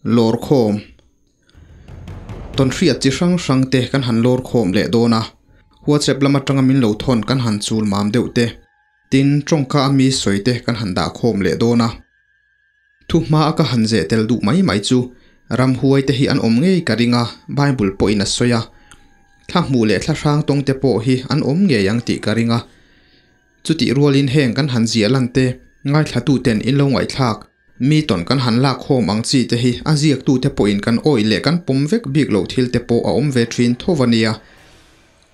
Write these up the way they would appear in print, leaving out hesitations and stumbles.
Lawrkhawm. Tawnhriat chi hrang hrang te kan han lawrkhawm leh dawn a, WhatsApp lam atanga min lo thawn kan han chul mam deuh te, tin tawngka a mi sawi te kan han dah khawm leh dawn a. Thuhma a ka han zeh tel duh mai mai chu ramhuai te hi an awm ngei ka ring a, Bible pawhin a sawi a, thla hmuh leh thla hrang tawng te pawh hi an awm ngei ang tih ka ring a. Chutih rualin heng kan han ziah lan te, ngaithlatuten in lo ngaihthlak, mi tawn kan han lak khawm ang chi te hi a ziaktute pawhin kan awih leh kan pawm vek bik loh thil te pawh a awm ve thin tho a nia.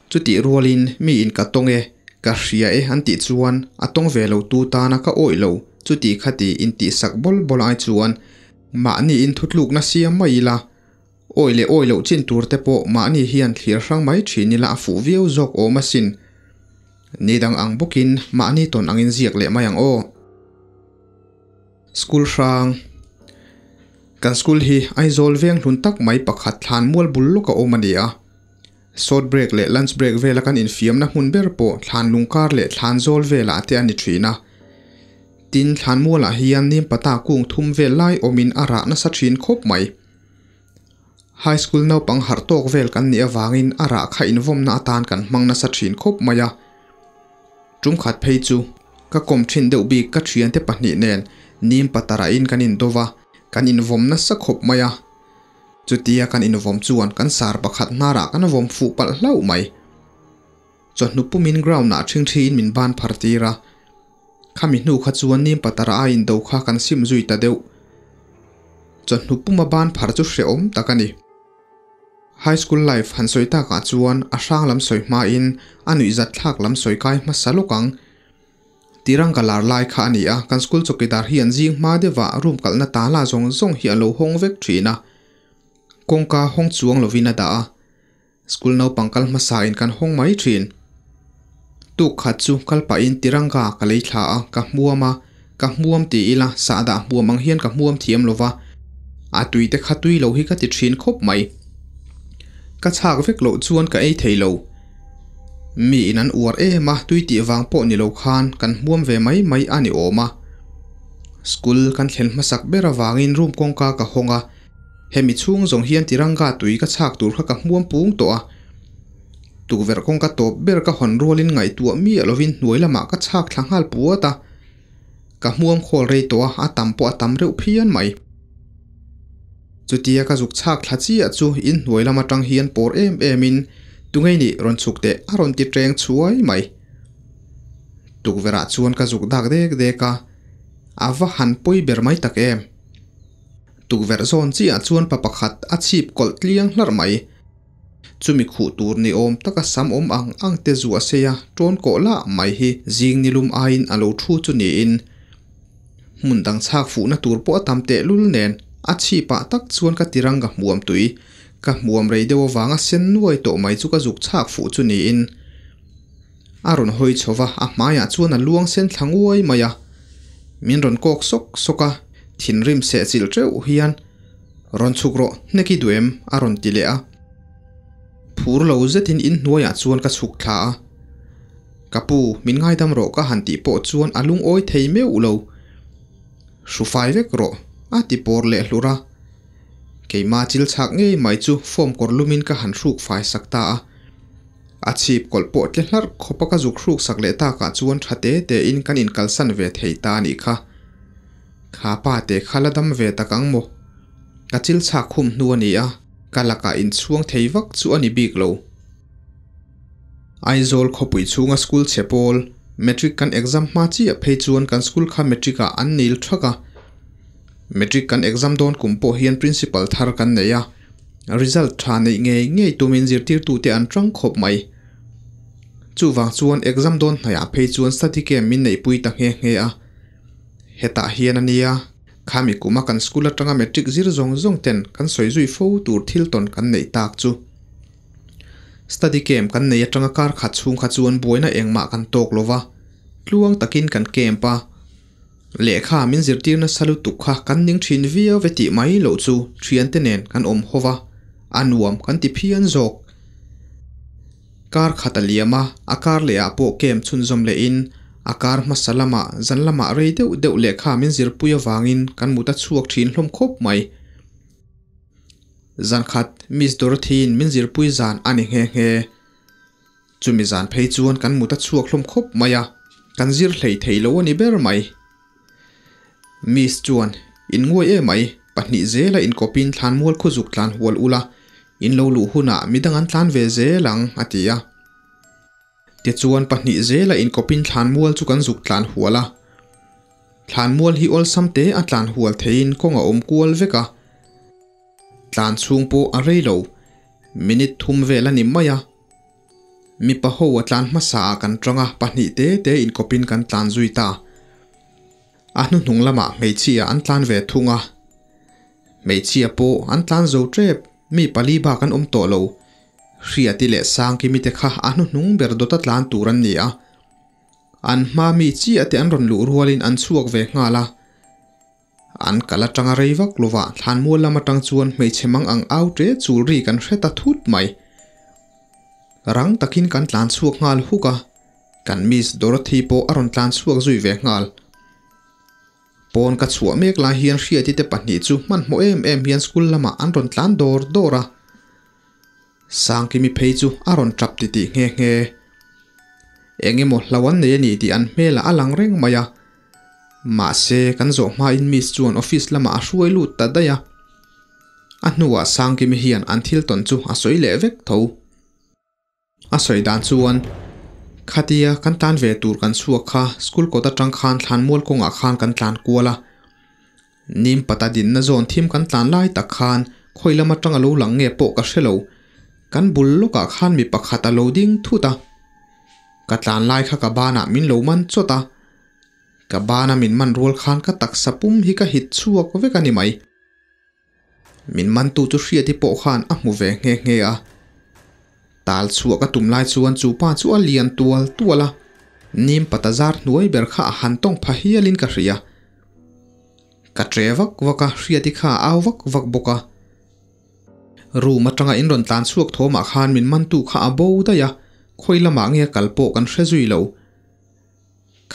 Chutih rualin mi in ka tawng e, ka hria e an tih chuan a tawng ve lo tu tana ka awih lo chuti khati intihsak bawl bawl ai chuan mahni in thutlukna siam mai ila, Awi leh awi loh chin tur te pawh mahni hian thlir hrang mai thin ila a fuh viau zawk awm asin. Ni dang ang bawkin mahni tawn angin ziak leh mai ang aw. School hrang Kan school hi Aizawl veng hlun tak mai pakhat thlan mual bul lawk a awm a ni a. Short break leh lunch break vela kan infiamna hmun ber pawh thlan lungkar leh thlan zawl velah te a ni thin a. Tin, thlan mualah hian nimpata kung thum vel lai awmin a rah nasa thin khawp mai. High school naupang harh tawk vel kan nih avangin a rah kha invawmna atan kan hmang nasa thin khawp mai a. Tum khat phei chu ka kawm thin deuh bik ka thiante pahnih nen nim patarahin kan indo va, kan invawm nasa khawp mai a. Chutia kan invawm chuan kan sar pakhat hnarah kan vawm fuh palh hlauh mai. Chawhnu pumin ground-ah ṭhingṭhiin min ban phar tir a. Khami hnu kha chuan nim patara a indo kha kan sim zui ta deuh. Chawhnu puma ban phar chu hrehawm tak a ni. High school life han sawi takah chuan a hrang lam sawi hmain a nuihzat thlak lam sawi kai hmasa lawk ang. Tiranga lar lai kha a ni a, kan school chawkidar hi an zing hma deuhah room kalhna tala zawng zawng hi a lo hawng vek thin a. Kawngka hawng chuang lovin a dah a. School naupang kal hmasa in kan hawng mai thin. Tuk khat chu kal pahin tiranga ka lei thla a, ka hmuam a, ka hmuam ti ila sahdah hmuam ang hian ka hmuam thiam lo va, a tui te kha tui lo hi ka ti thin khawp mai. Ka chhak vek loh chuan ka ei thei lo. Mi in an uar em a, tui tih vang pawh ni lo khan kan hmuam ve mai mai a ni awm a. School kan thlen hmasak ber avangin room kawngka ka hawng a. Hemi chhung zawng hian tiranga tui ka chhak tur kha ka hmuam pung tawh a. Tukverh kawngka tawp ber ka hawn rualin ngaihtuah miah lovin hnuai lamah ka chhak thla nghal puat a. Ka hmuam khawl rei tawh a, a tam pawh a tam reuh phian mai. Chutia ka zuk chhak thla chiah chu in hnuai lam atang hian pawr em em in tungei nih rawn chhuk teh a rawn ti ṭeng chhuai mai. Tukverh ah chuan ka zuk dak dek dek a, a va han pawi ber mai tak em. Tukverh zawn chiah chuan pa pakhat a chhip kawlh tliang hlarh mai. Chumi khuh tur ni awm taka sam awm ang ang te zu a sei a, tawn kawh lah mai hi zing nilum aiin a lo thu chu niin hmun dang chhak fuhna tur pawh a tam tehlul nen a chhipah tak chuan ka tirang ka hmuam tui. Ka hmuam rei deuh avanga sen nuai tawh mai chu ka zuk chhak fuh chu niin a rawn hawi chho va, a hmaiah chuan a luang sen thla nguai mai a. Min rawn kawk sawk sawk a, thinrim sehchilh teuh hian, Rawn chhuk rawh, hnek i duh em? a rawn ti leh a. Phur lo zetin inhnuaiah chuan ka chhuk thla a. Ka pu, min ngaidam rawh ka han tih pawh chuan a lungawi thei meuh lo. Hrufai vek rawh, a ti pawr leh hlur a. Keimah chil chhak ngei mai chu form kawr lumin ka han hruk fai sak ta a. A chhip kawlh pawh tle hlarh khawpa ka zuk hruk sak leh takah chuan tha te tein kan inkalsan ve thei ta a nih kha. Kha pa te kha la dam ve tak ang maw? Ka chil chhak khum hnu a ni a, ka lakah inchhuang thei vak chu a ni bik lo. Aizawl khawpui chhunga school chhe pawl, matric kan exam hma chiah phei chuan kan school kha matric ah an nil thak a. Matric kan exam dawn kum pawh hian principal thar kan nei a, result tha neih ngei ngei tumin zirtirtute an tang khawp mai. Chuvang chuan exam dawn hnaiah phei chuan study camp min neihpui ta nghe nghe a. Hetah hian a nia, khami kuma kan school atanga matric zir zawng zawng ten kan sawi zui fo tur thil tawn kan neih tak chu. Study camp kan nei atanga kar khat chhung kha chuan buaina engmah kan tawk lova, tluang takin kan camp a. Lehkha min zirtir nasa lutuk kha kan ning thin viau ve tih mai loh chu thiante nen kan awm ho va, a nuam kan ti phian zawk. Kar khat a liam a, a kar leh ah pawh camp chhunzawm leh in a kar hmasa lamah zan lamah rei deuh deuh lehkha min zirpui avangin kan mut a chhuak thin hlawm khawp mai. Zan khat Miss Dorothy-in min zirpui zan a ni nghe nghe. Chumi zan phei chuan kan mut a chhuak hlawm khawp mai a, kan zir hlei thei lo a ni ber mai. Miss chuan, In nguai em mai, pahnih zela inkawpin thlanmual khu zuk tlan hual ula, in lo luh hunah midang an tlan ve zel ang, a ti a. Tichuan pahnih zela inkawpin thlanmual chu kan zuk tlan hual a. Thlanmual hi awlsam te a tlan hual theiin kawng a awm kual vek a. Tlan chhung pawh a rei lo, minute thum vel a ni mai a. Mipa ho a tlan hmasa ah kan tang a, pahnih te te inkawpin kan tlan zui ta. A hnuhnung lamah hmeichhia an tlan ve thung a. Hmeichhia pawh an tlan zo tep, mi pali bak an awm tawh lo. Hriati leh Sangkimi te kha a hnuhnung ber dawta tlan tur an ni a. An hma mi chiah te an rawn luh rualin an chhuak ve nghal a. An kal atanga rei vak lovah thlanmual lam atang chuan hmeichhe mang ang au ṭe chul ri kan hre ta thut mai. Rang takin kan tlan chhuak nghal huk a, kan Miss Dorothy pawh a rawn tlan chhuak zui ve nghal. Pawn ka chhuah mek lai hian Hriati te pahnih chu hmanhmawh em em hian school lamah an rawn tlan dawr dawr a. Sangkimi phei chu a rawn tap titih nghe nghe. Eng emaw hlo an nei a ni tih an hmelah a lang reng mai a. Mahse, kan zawh hmain Miss chuan office lamah a hruai lut ta daih a. A hnuah Sangkimi hian an thil tawn chu a sawi leh vek tho. A sawi dan chuan, Khatia kan tlan ve tur kan chhuak kha school kawt atang khan thlanmual kawngah khan kan tlan kual a. Nim pata dinna zawn thim kan tlan lai tak khan khawi lam atang a lo lang nge pawh ka hre lo. Kan bul lawkah khan mi pakhat a lo ding thut a. Ka tlan lai kha ka banah min lo man chawt a. Ka bana min man rual khan ka taksa pum hi ka hit chhuak vek a ni mai. Min mantu chu Hriati pawh khan a hmu ve nghe nghe a. Tal chhuah ka tum lai chuan chu pa chu a lian tual tual a, nim pata zar hnuai ber kha a han tawng pha hialin ka hria. Ka tre vak vak a, Hriati kha a au vak vak bawk a. Room atanga in rawn tlan chhuak thawmah khan min mantu kha a bo daih a, khawi lamah nge a kal pawh kan hre zui lo.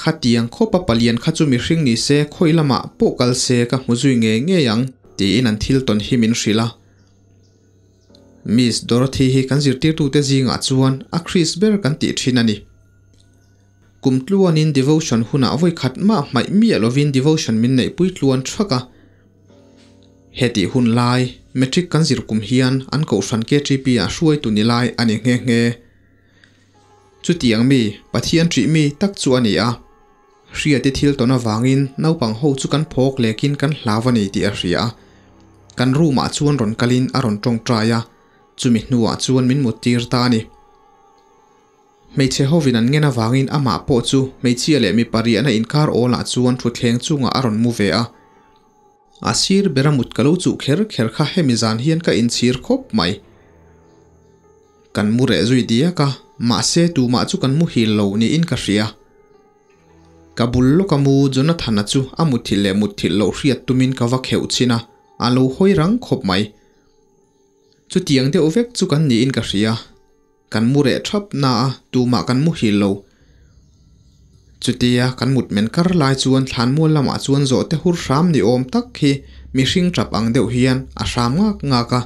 Khatiang khawpa palian kha chu mihring ni se khawi lamah pawh kal se ka hmu zui ngei ngei ang tiin an thil tawn hi min hrilh a. Miss Dorothy hi kan zirtirtute zingah chuan a Chris ber kan tih thin a ni. Kum tluanin devotion hunah vawi khat mah hmaih miah lovin devotion min neihpui tluan thak a. Hetih hun lai, matric kan zir kum hian an kohhran KTP ah hruaitu ni lai a ni nghe nghe. Chutiang mi, Pathian ṭih mi tak chu a ni a. Hriati thil tawn avangin naupang ho chu kan phawk lekin kan hlau a ni tih a hria a. Kan room ah chuan rawn kalin a rawn tawngtai a, chumi hnuah chuan min muttir ta a ni. Hmeichhe hovin an ngen avangin amah pawh chu hmeichhia leh mipa riahna inkar awlah chuan thutthleng chungah a rawn mu ve a. A sir bera mut ka lo chuh kher kher kha hemi zan hian ka inchhir khawp mai. Kan mu reh zui diak a, mahse tumah chu kan muhil lo niin ka hria. Ka bul lawka mu Jonathana chu a muthilh leh mutthilh loh hriat tumin ka va kheuh chhin a, a lo hawi rang khawp mai. Chutiang deuh vek chu kan niin ka hria. Kan mu reh thap na a, tumah kan muhil lo. Chutia kan mut men kar lai chuan thlanmual lamah chuan zawhte hur hram ni awm tak hi mihring tap ang deuh hian a hram ngak ngak a.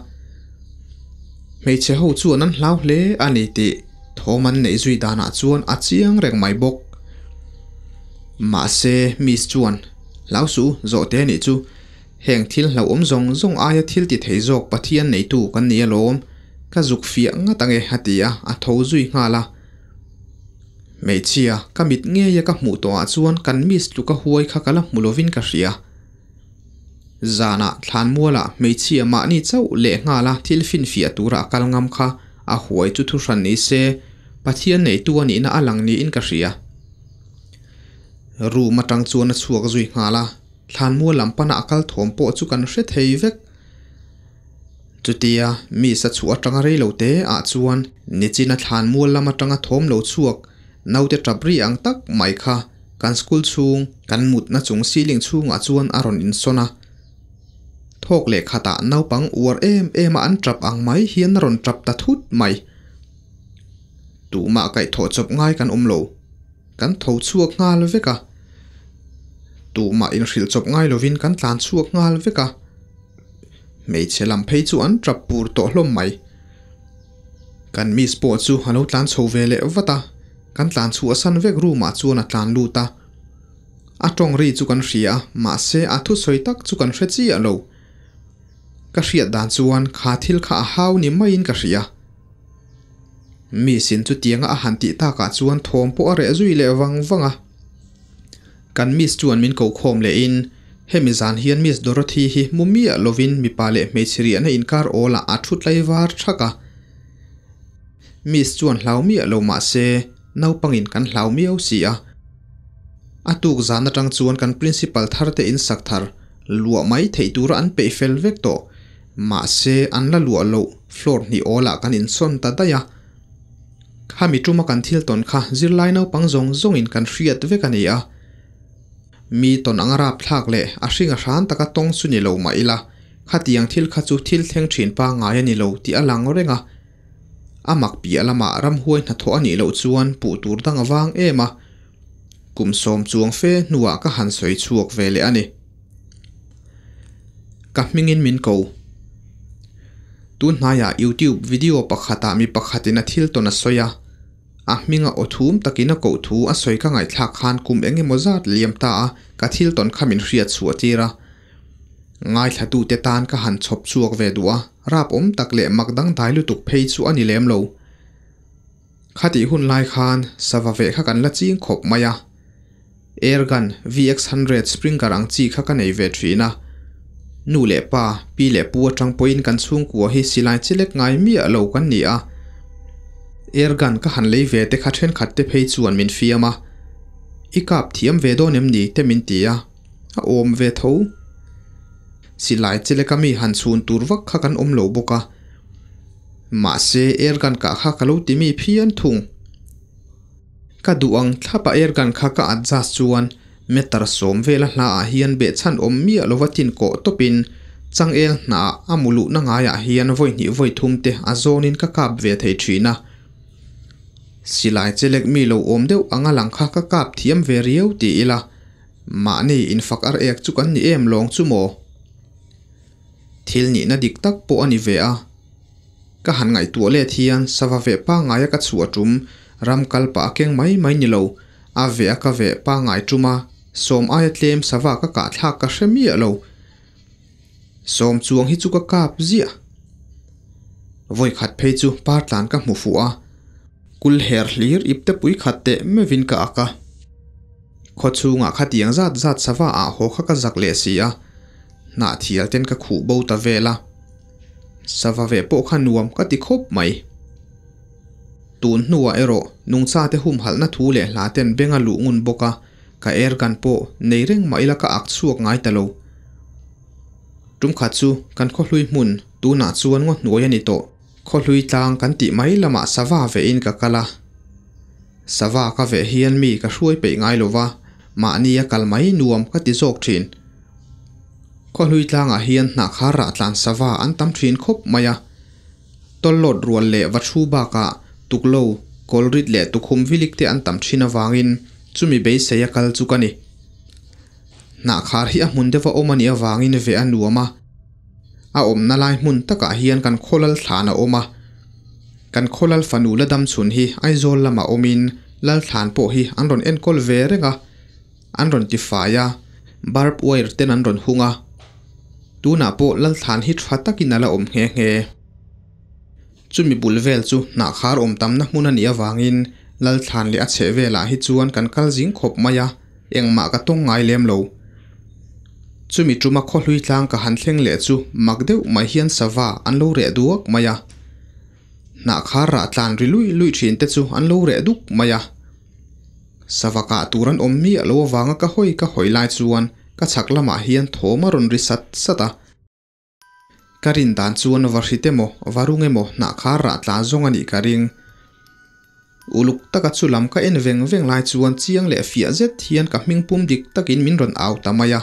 Hmeichhe ho chuan an hlau hle a ni tih thawm an neih zui danah chuan a chiang reng mai bawk. Mahse Miss chuan, Hlau suh u, zawhte a nih chu. Heng thil hlauhawm zawng zawng aia thil ti thei zawk Pathian neitu kan ni alawm, ka zuk fiah ngat ange a ti a, a tho zui nghal a. Hmeichhia, ka mit ngeia ka hmuh tawhah chuan kan miss tluka huai kha ka la hmu lovin ka hria. Zanah thlanmualah hmeichhia mahni chauh leh nghala thil finfiah tura a kal ngam kha a huai chu thuhran ni se, Pathian neitu a nihna a lang niin ka hria. Room atang chuan a chhuak zui nghal a, thlanmual lam pana a kal thawm pawh chu kan hre thei vek. Chutia miss a chhuah atanga rei lo te ah chuan nichina thlanmual lam atanga thawm lo chhuak naute tap ri ang tak mai kha kan school chhung kan mutna chung ceiling chhungah chuan a rawn insawn a. Thawk leh khatah naupang uar em em a an tap ang mai hian a rawn tap ta thut mai. Tumah kaihthawh chawp ngai kan awm lo. Kan tho chhuak nghal vek a. Tumah inhrilh chawp ngai lovin kan tlan chhuak nghal vek a. Hmeichhe lam phei chu an tap pur tawh hlawm mai. Kan miss pawh chu a lo tlan chho ve leh vat a, kan tlan chhuah san vek room ah chuan a tlan lut a. A tawng ri chu kan hria a, mahse a thusawi tak chu kan hre chiah lo. Ka hriat dan chuan kha thil kha a hau ni maiin ka hria. Miss in chutianga a han tih takah chuan thawm pawh a reh zui leh vang vang a. Kan miss chuan min ko khawm lehin hemi zan hian Miss Dorothy hi mu miah lovin mipa leh hmeichhe riahna inkar awlah a thu tlaivar thak a. Miss chuan hlau miah lo mah se naupangin kan hlau miau si a. A tuk zan atang chuan kan principal thar te in sak thar luah mai theih tura an peih fel vek tawh. Mahse an la luah loh floor hnih awlah kan insawn ta daih a. Khami tuma kan thil tawn kha zirlai naupang zawng zawngin kan hriat vek a ni a. Mi tawn anga rapthlak leh a hring a hran taka tawng chu ni lo mah ila, khatiang thil kha chu thil thleng thin pangngai a ni lo tih a lang reng a. A mak piah lamah ramhuai hnathawh a nih loh chuan puh tur dang a vang em a. Kum sawm chuang fe hnuah ka han sawi chhuak ve leh a ni. Ka hmingin min ko. Tun hnaiah YouTube video pakhatah mi pakhatin a thil tawn a sawi a, a hminga aw thum takin a koh thu a sawi ka ngaihthlak khan kum eng emaw zat liam ta a ka thil tawn kha min hriat chhuah tir a. Ngaithlatute tan ka han chhawp chhuak ve duh a, rap awm tak leh mak dangdai lutuk phei chu a ni lem lo. Khatih hun lai khan sava veh kha kan la ching khawp mai a. Airgun VX100 Springer ang chi kha ka nei ve thin a. Nu leh pa, pi leh pu atang pawhin kan chhungkua hi silai chi lek ngai miah lo kan ni a. Airgun ka han lei ve te kha thenkhat te phei chuan min fiam a. I kap thiam ve dawn em ni te min ti a. A awm ve tho. Silai chi leka mi han chhun tur vak kha kan awm lo bawk a. Mahse airgun kah kha ka lo ti mi phian thung. Ka duh ang thlapa airgun kha ka adjust chuan meter sawm vela hla ah hian behchhan awm miah lova tin kawh tawpin changel hnah a mu luhna ngaiah hian vawi hnih vawi thum te a zawnin ka kap ve thei thin a. Silai chelek mi lo awm deuh anga lang kha ka kap thiam ve riau ti ila mahni infak ar ek chu kan ni em lawng chu maw? Thil nihna dik tak pawh a ni ve a. Ka han ngaihtuah let hian sava veh pangngaia ka chhuah tum ram kal pah a keng mai mai ni lo, a veh a ka veh pangngai tum a, sawm aia tlem sava ka kah thlak ka hre miah lo. Sawm chuang hi chu ka kap ziah. Vawi khat phei chu par tlan ka hmu fuh a, kul her hlir ipte pui khat teh meuhin ka ak a. Khaw chhungah khatiang zat zat sava ah haw kha ka zak leh si a, hnah thial ten ka khuh bo ta vel a. Sava ve pawh kha nuam ka ti khawp mai. Tun hnuah erawh nungcha te humhalhna thu leh hla ten beng a luh ngun bawk a, ka airgun pawh nei reng mah ila ka ak chhuak ngai ta lo. Tum khat chu kan khawhlui hmun tunah chuan ngaw hnuai a ni tawh. Khawhlui tlang kan tih mai lamah sava vehin ka kal a. Sava ka veh hian mi ka hruai peih ngai lo va, mahni a kal mai nuam ka ti zawk thin. Khawhlui tlangah hian hnahkhar rah tlan sava an tam thin khawp mai a. Tawllawt rual leh va thu bakah tuklo, kawlrit leh tukhum vilik te an tam thin avangin chumi beisei a kal chu ka ni. Hnahkhar hi a hmun deuha awm a nih avangin veh a nuam a. A awmna lai hmun takah hian kan khawlal thlan a awm a. Kan khawlal fanu la dam chhun hi Aizawl lamah awmin Lalthlan pawh hi an rawn enkawl ve reng a, an rawn ti fai a, barb wire ten an rawn hung a. Tunah pawh Lalthlan hi tha takin a la awm nghe nghe. Chumi bul vel chu hnahkhar awm tamna hmun a nih avangin Lalthlan leh a chheh velah hi chuan kan kal zing khawp mai a, engmah ka tawng ngai lem lo. Chumi tuma khawhlui tlang ka han thleng leh chu mak deuh mai hian sava an lo reh duak mai a. Hnahkhar rah tlan ri luih luih thin te chu an lo reh duk mai a. Sava kah tur an awm miah lo avanga ka hawi ka hawi lai chuan ka chhak lamah hian thawm a rawn ri sat sat a. Ka rin dan chuan va hrit emaw, va rung emaw hnahkhar rah tla zawng a nih ka ring. Uluk taka chu lam ka en veng veng lai chuan chiang leh fiah zet hian ka hming pum dik takin min rawn au ta mai a.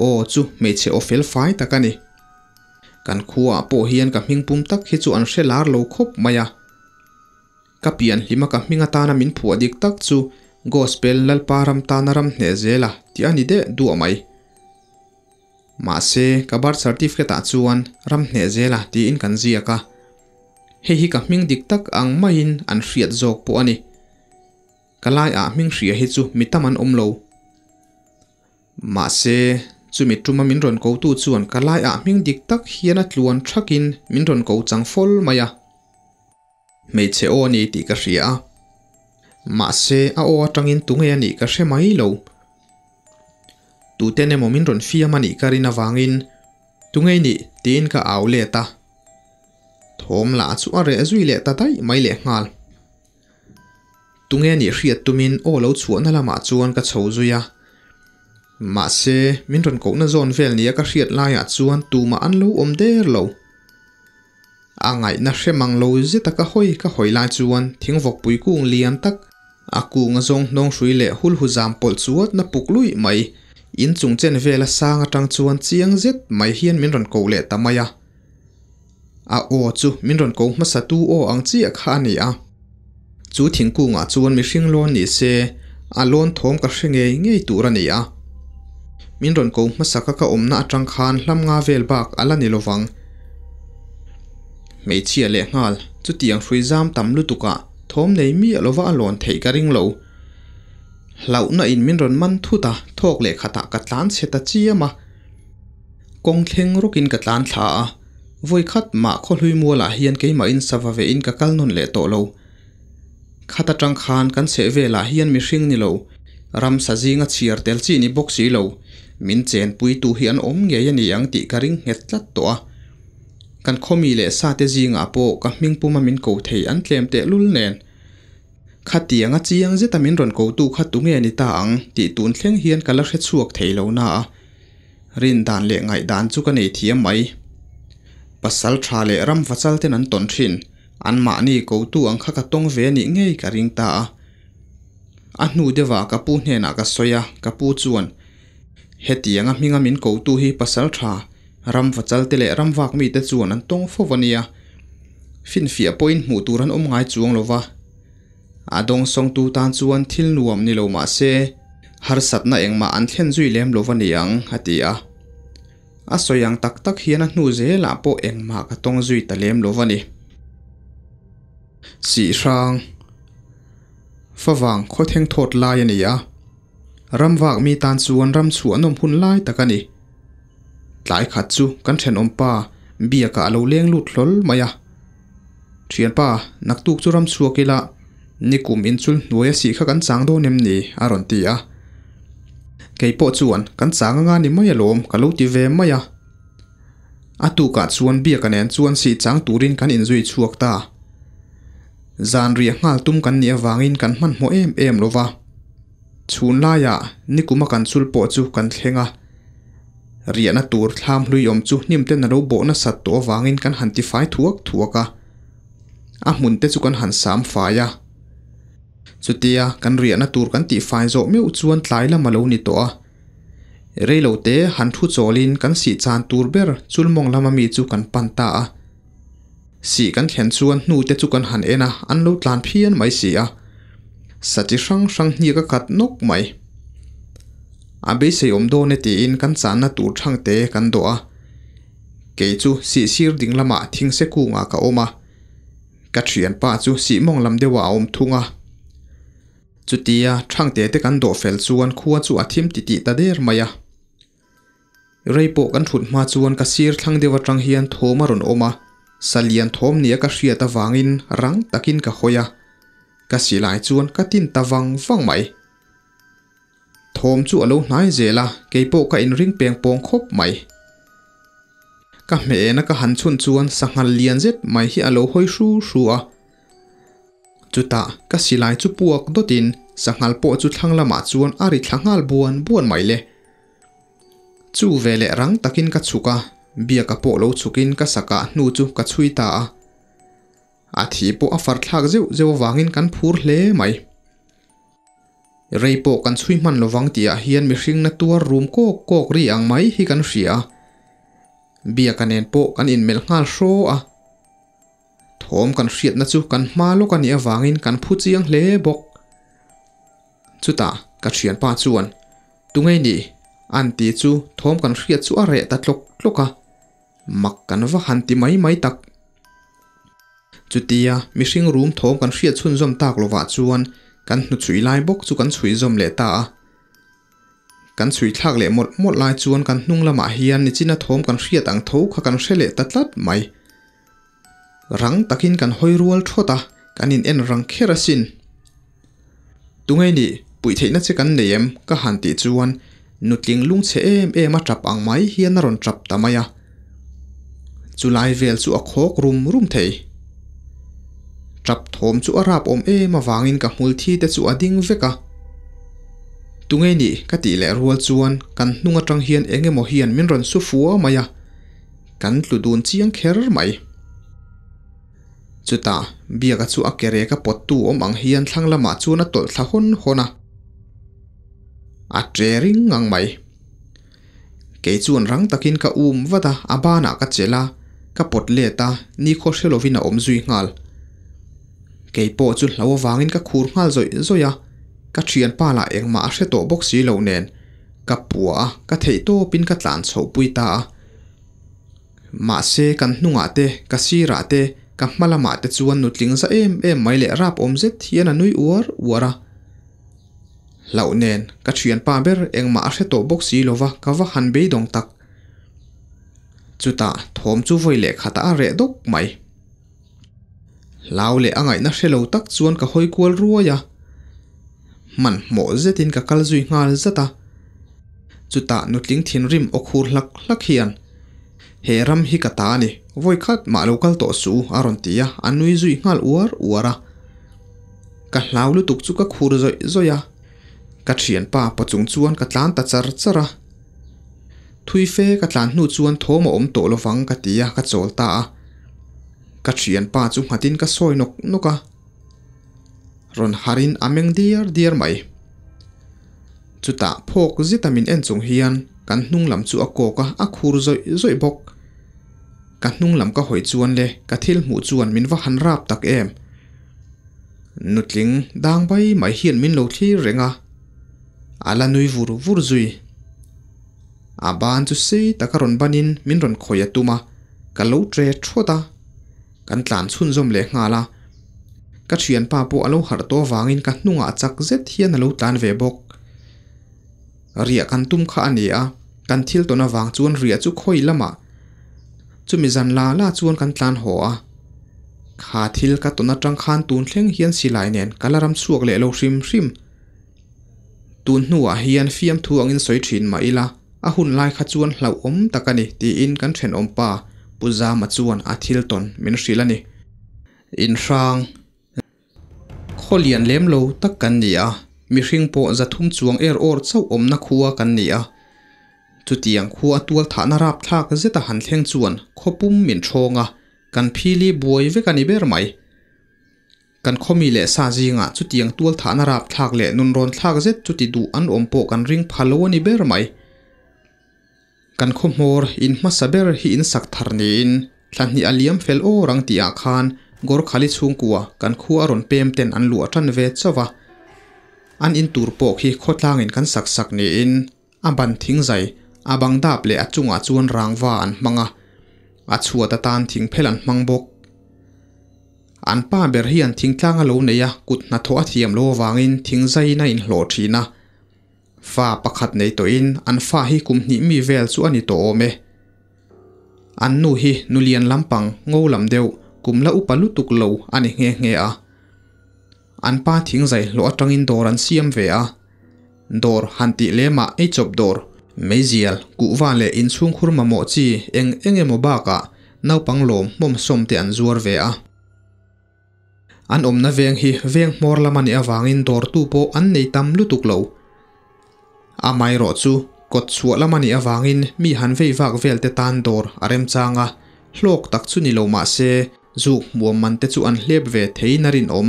Aw chu hmeichhe aw fel fai tak a ni. Kan khuaah pawh hian ka hming pum tak hi chu an hre lar lo khawp mai a. Ka pian hlima ka hming atana min phuah dik tak chu Gospel Lalpa ram tana ram hneh zela tih a ni deh duah mai. Mahse, ka birth certificate ah chuan Ramhnehzela tiin kan ziak a. Hei hi ka hming dik tak ang maiin an hriat zawk pawh a ni. Ka lai ah hming hria hi chu mi tam an awm lo. Mahse, chumi tuma min rawn ko tu chuan ka lai ah hming dik tak hian a tluan thakin min rawn ko chang fawlh mai a. Hmeichhe aw a ni tih ka hria a. Mahse, a aw atangin tunge a nih ka hre mai lo. Tuten emaw min rawn fiam a nih ka rin avangin, Tunge i nih? tiin ka au let a. Thawm lah chu a reh zui leh ta daih mai lehnghal. Tunge nih hriat tumin aw lo chhuahna lamah chuan ka chho zui a. Mahse, min rawn kohna zawn vel nia ka hriat laiah chuan tumah an lo awm der lo. A ngaihna hre mang lo zeta ka hawi ka hawi lai chuan thingvawkpui kung lian tak, a kung a zawng hnawng hrui leh hulhu zam pawlh chuat na puk luih mai, in chung chen vela sang atang chuan chiang zet mai hian min rawn koh leh ta mai a. A aw chu min rawn ko hmasa tu aw ang chiah kha a ni a. Chu thingkungah chuan mihring lawn ni se, a lawn thawm ka hre ngei ngei tur a ni a. Min rawn ko hmasaka ka awmna atang khan hlam nga vel bak a la ni lovang. Hmeichhia lehnghal, chutiang hrui zam tam lutukah thawm nei miah lova a lawn theih ka ring lo. Hlauhna in min rawn man thut a, thawk leh khatah ka tlan chhe ta chiam a. Kawng thleng rawkin ka tlan thla a, vawi khat mah khawhlui mualah hian keimahin sava vehin ka kal nawn leh tawh lo. Khat atang khan kan chheh velah hian mihring ni lo, ramsa zinga chhiar tel chi ni bawk si lo, min chenpuitu hi an awm ngei a ni ang tih ka ring nghet tlat tawh a. Kan khawmi leh sate zingah pawh ka hming puma min ko thei an tlem tehlul nen. Khatiang a chiang zeta min rawn kotu kha tunge ni ta ang tih tun thleng hian ka la hre chhuak thei lo na a, rin dan leh ngaihdan chu ka nei thiam mai. Pasal tha leh ram vachal ten an tawn thin, anmahni kotu ang kha ka tawng ve anih ngei ka ring ta a. A hnu deuhah ka pu hnenah ka sawi a, ka pu chuan, Hetiang a hminga min kotu hi pasal tha, ram vachal te leh ram vak mite chuan an tawng fo a nia. Finfiah pawhin hmuh tur an awm ngai chuang lo va. A dawngsawngtu tan chuan thil nuam ni lo mah se, harsatna engmah an thlen zui lem lo va ni ang, a ti a. A sawi ang tak tak hian a hnu zelah pawh engmah ka tawng zui ta lem lo va ni. Sihhrang Favang khawtheng thawt lai a ni a. Ramvak mi tan chuan ram chhuah nawm hun lai tak a ni. Tlai khat chu kan thenawm pa biakah a lo leng lut hlawl mai a. Thianpa, naktuk chu ram chhuak ila, nikum inchul hnuai a sih kha kan chang dawn em ni? a rawn ti a. Kei pawh chuan kan chang anga ni mai alawm ka lo ti ve mai a. A tukah chuan biaka nen chuan sih chang turin kan inzui chhuak ta. Zan riah nghal tum kan nih avangin kan hmanhmawh em em lo va. Chhun laiah nikuma kan chul pawh chu kan thleng a. Riahna tur thlam hlui awm chu hnim ten a lo bawh nasat tawh avangin kan han tifai thuak thuak a. A hmun te chu kan han sam fai a. Chutia kan riahna tur kan tihfai zawh meuh chuan tlai lam a lo ni tawh a. Reilo te han thu chawlin kan sih chan tur ber chulmawng lama mi chu kan pan ta a. Sih kan thlen chuan hnu te chu kan han en a, an lo tlan phian mai si a. Sa chi hrang hrang hniak a khat nawk mai. A beisei awm dawn e tiin kan channa tur thang te kan dawh a. Kei chu sih sir ding lamah thingse kungah ka awm a. Ka thianpa chu sih mawng lam deuhah a awm thung a. Chutia thangte te kan dawh fel chuan khua chu a thim titih ta der mai a. Rei pawh kan thut hma chuan ka sir thlang deuh atang hian thawm a rawn awm a, salian thawm nia ka hriat avangin rang takin ka hawi a, ka silai chuan ka tin ta vang vang mai. Thawm chu a lo hnai zel a, keipawh ka inring peng pawng khawp mai. Ka hmehna ka han chhun chuan sanghal lian zet mai hi a lo hawi hru hru a. Chutah ka silai chu puak dawtin sanghal pawh chu thlang lamah chuan a ri thla nghal buan buan mai le. Chu veleh rang takin ka chhuk a, biaka pawh lo chhukin ka sakah hnu chu ka chhui ta a. A thi pawh a far thlak zeuh zeuh avangin kan phur hle mai. Rei pawh kan chhui hman lovang tihah hian mihring na tuar rum kawk kawk ri ang mai hi kan hria a. Biaka nen pawh kan inmelh nghal hraw a. Thawm kan hriatna chu kan hma lawk a nih avangin kan phu chiang hle bawk. Chutah ka thianpa chuan, Tunge nih? An ti chu thawm kan hriat chu a reh ta tlawk tlawk a, mak kan va han ti mai mai tak. Chutia mihring rum thawm kan hriat chhunzawm tak lovah chuan kan hnuchhui lai bawk chu kan chhui zawm leh ta a. Kan chhui thlak leh mawlh mawlh lai chuan kan hnung lamah hian nichina thawm kan hriat ang tho kha kan hre leh ta tlat mai. Rang takin kan hawi rual thawt a, kan in en rang kher asin. Tunge nih, puih theihna che kan nei em? ka han tih chuan nutling lungchhe em em a tap ang mai hian a rawn tap ta mai a. Chulai vel chu a khawk rum rum thei. Tap thawm chu a rap awm em avangin ka hmul thi te chu a ding vek a. Tunge nih ka tih leh rual chuan kan hnung atang hian eng emaw hian min rawn su fua mai a, kan tlu dun chiang kher mai. Chutah Biaka chu a ke rek a pawttu awm ang hian thlang lamah chuan a tawlh thla hawn hawn a, a tre ring ngang mai. Kei chuan rang takin ka um vat a, a banah ka chelh a, ka pawt let a, nikhaw hre lovin a awm zui nghal. Kei pawh chu hlo avangin ka khur nghal zawih zawih a, ka thianpa lah engmah a hre tawh bawk si lo nen, ka pua a, ka theih tawpin ka tlan chhoh pui ta a. Mahse kan hnungah te, ka sirah te, ka hma lamah te chuan nutling za em em mai leh rap awm zet hian a nui uar uar a. Hlauh nen, ka thianpa ber engmah a hre tawh bawk si lova ka va han beidawng tak. Chutah thawm chu vawi leh khatah a reh dawk mai. Hlau leh a ngaihna hre lo tak chuan ka hawi kual ruai a. Hmanhmawh zetin ka kal zui nghal zat a. Chutah nutling thinrim aw khur hlak hlak hian, He ram hi ka ta a ni, vawi khat mah lo kal tawh suh u, a rawn ti a, a nui zui nghal uar uar a. Ka hlau lutuk chu ka khur zawih zawih a, ka thianpa paw chung chuan ka tlan ta char char a. Thui fe ka tlan hnu chuan thawm a awm tawh lovang ka ti a, ka chawl ta a. Ka thianpa chu nghatin ka sawi nawk nawk a, rawn harin a meng diar diar mai. Chutah phawk zeta min en chung hian kan hnung lam chu a kawk a, a khur zawih zawih bawk. Ka hnung lam ka hawi chuan le ka thil hmuh chuan min va han rap tak em. Nutling dang bai mai hian min lo thlir reng a, a la nui vur vur zui. A ban chu sei taka rawn banin min rawn khawih a tum a, ka lo tre thawt a, kan tlan chhunzawm leh nghal a. Ka thianpa pawh a lo harh tawh avangin ka hnungah chak zet hian a lo tlan ve bawk. Riah kan tum kha a ni a, kan thil tawn avang chuan riah chu khawi lamah chumi zan la la chuan kan tlan haw a. Kha thil ka tawn atang khan tun thleng hian silai nen ka la ram chhuak leh lo hrim hrim. Tun hnuah hian fiamthu angin sawi thin mah ila, a hun lai kha chuan hlauhawm tak a ni tiin kan thenawmpa Pu Zama chuan a thil tawn min hrilh a ni. Inhrang. Khaw lian lem lo tak kan ni a, mihring pawh zathum chuang er awr chauh awmna khua kan ni a. Chutiang khua tual thahna rapthlak zeta han thleng chuan khawpum min thawng a, kan phili buai vek a ni ber mai. Kan khawmi leh sa zingah chutiang tual thahna rapthlak leh nunrawn thlak zet chuti duh an awm pawh kan ring pha lo a ni ber mai. Kan khaw hmawr in hmasa ber hi in sak thar niin thla hnih a liam fel aw rang tih ah khan Gorkhali chhungkua kan khua a rawn pem ten an luah tan ve chauh a. An in tur pawh khi khawtlang in kan sak sak niin a ban thing zai, a bang dap leh a chungah chuan rangva an hmang a, a chhuat atan thing phel an hmang bawk. An pa ber hian thingtlang a lo nei a, kut hnathawh a thiam lo avangin thing zaiin a inhlawh thin a. Fa pakhat nei tawhin an fa hi kum hnih mi vel chu a ni tawh awm e. An nu hi nu lian lampang ngo lam deuh kum la upa lutuk lo a ni nghe nghe a. An pa thing zai hlawh atangin dawr an siam ve a. Dawr han tih lemah ei chawp dawr, meizial, kuhva leh inchhungkhur mamawh chi eng eng emaw bakah naupang lawm hmawm sawm te an zuar ve a. An awmna veng hi veng hmawr lam a nih avangin dawrtu pawh an nei tam lutuk lo. Amaherawh chu kawt chhuah lam a nih avangin mi han vei vak vel te tan dawr a remchang a, hlawk tak chu ni lo mah se zuk hmuam man te chu an hlep ve theiin a rinawm.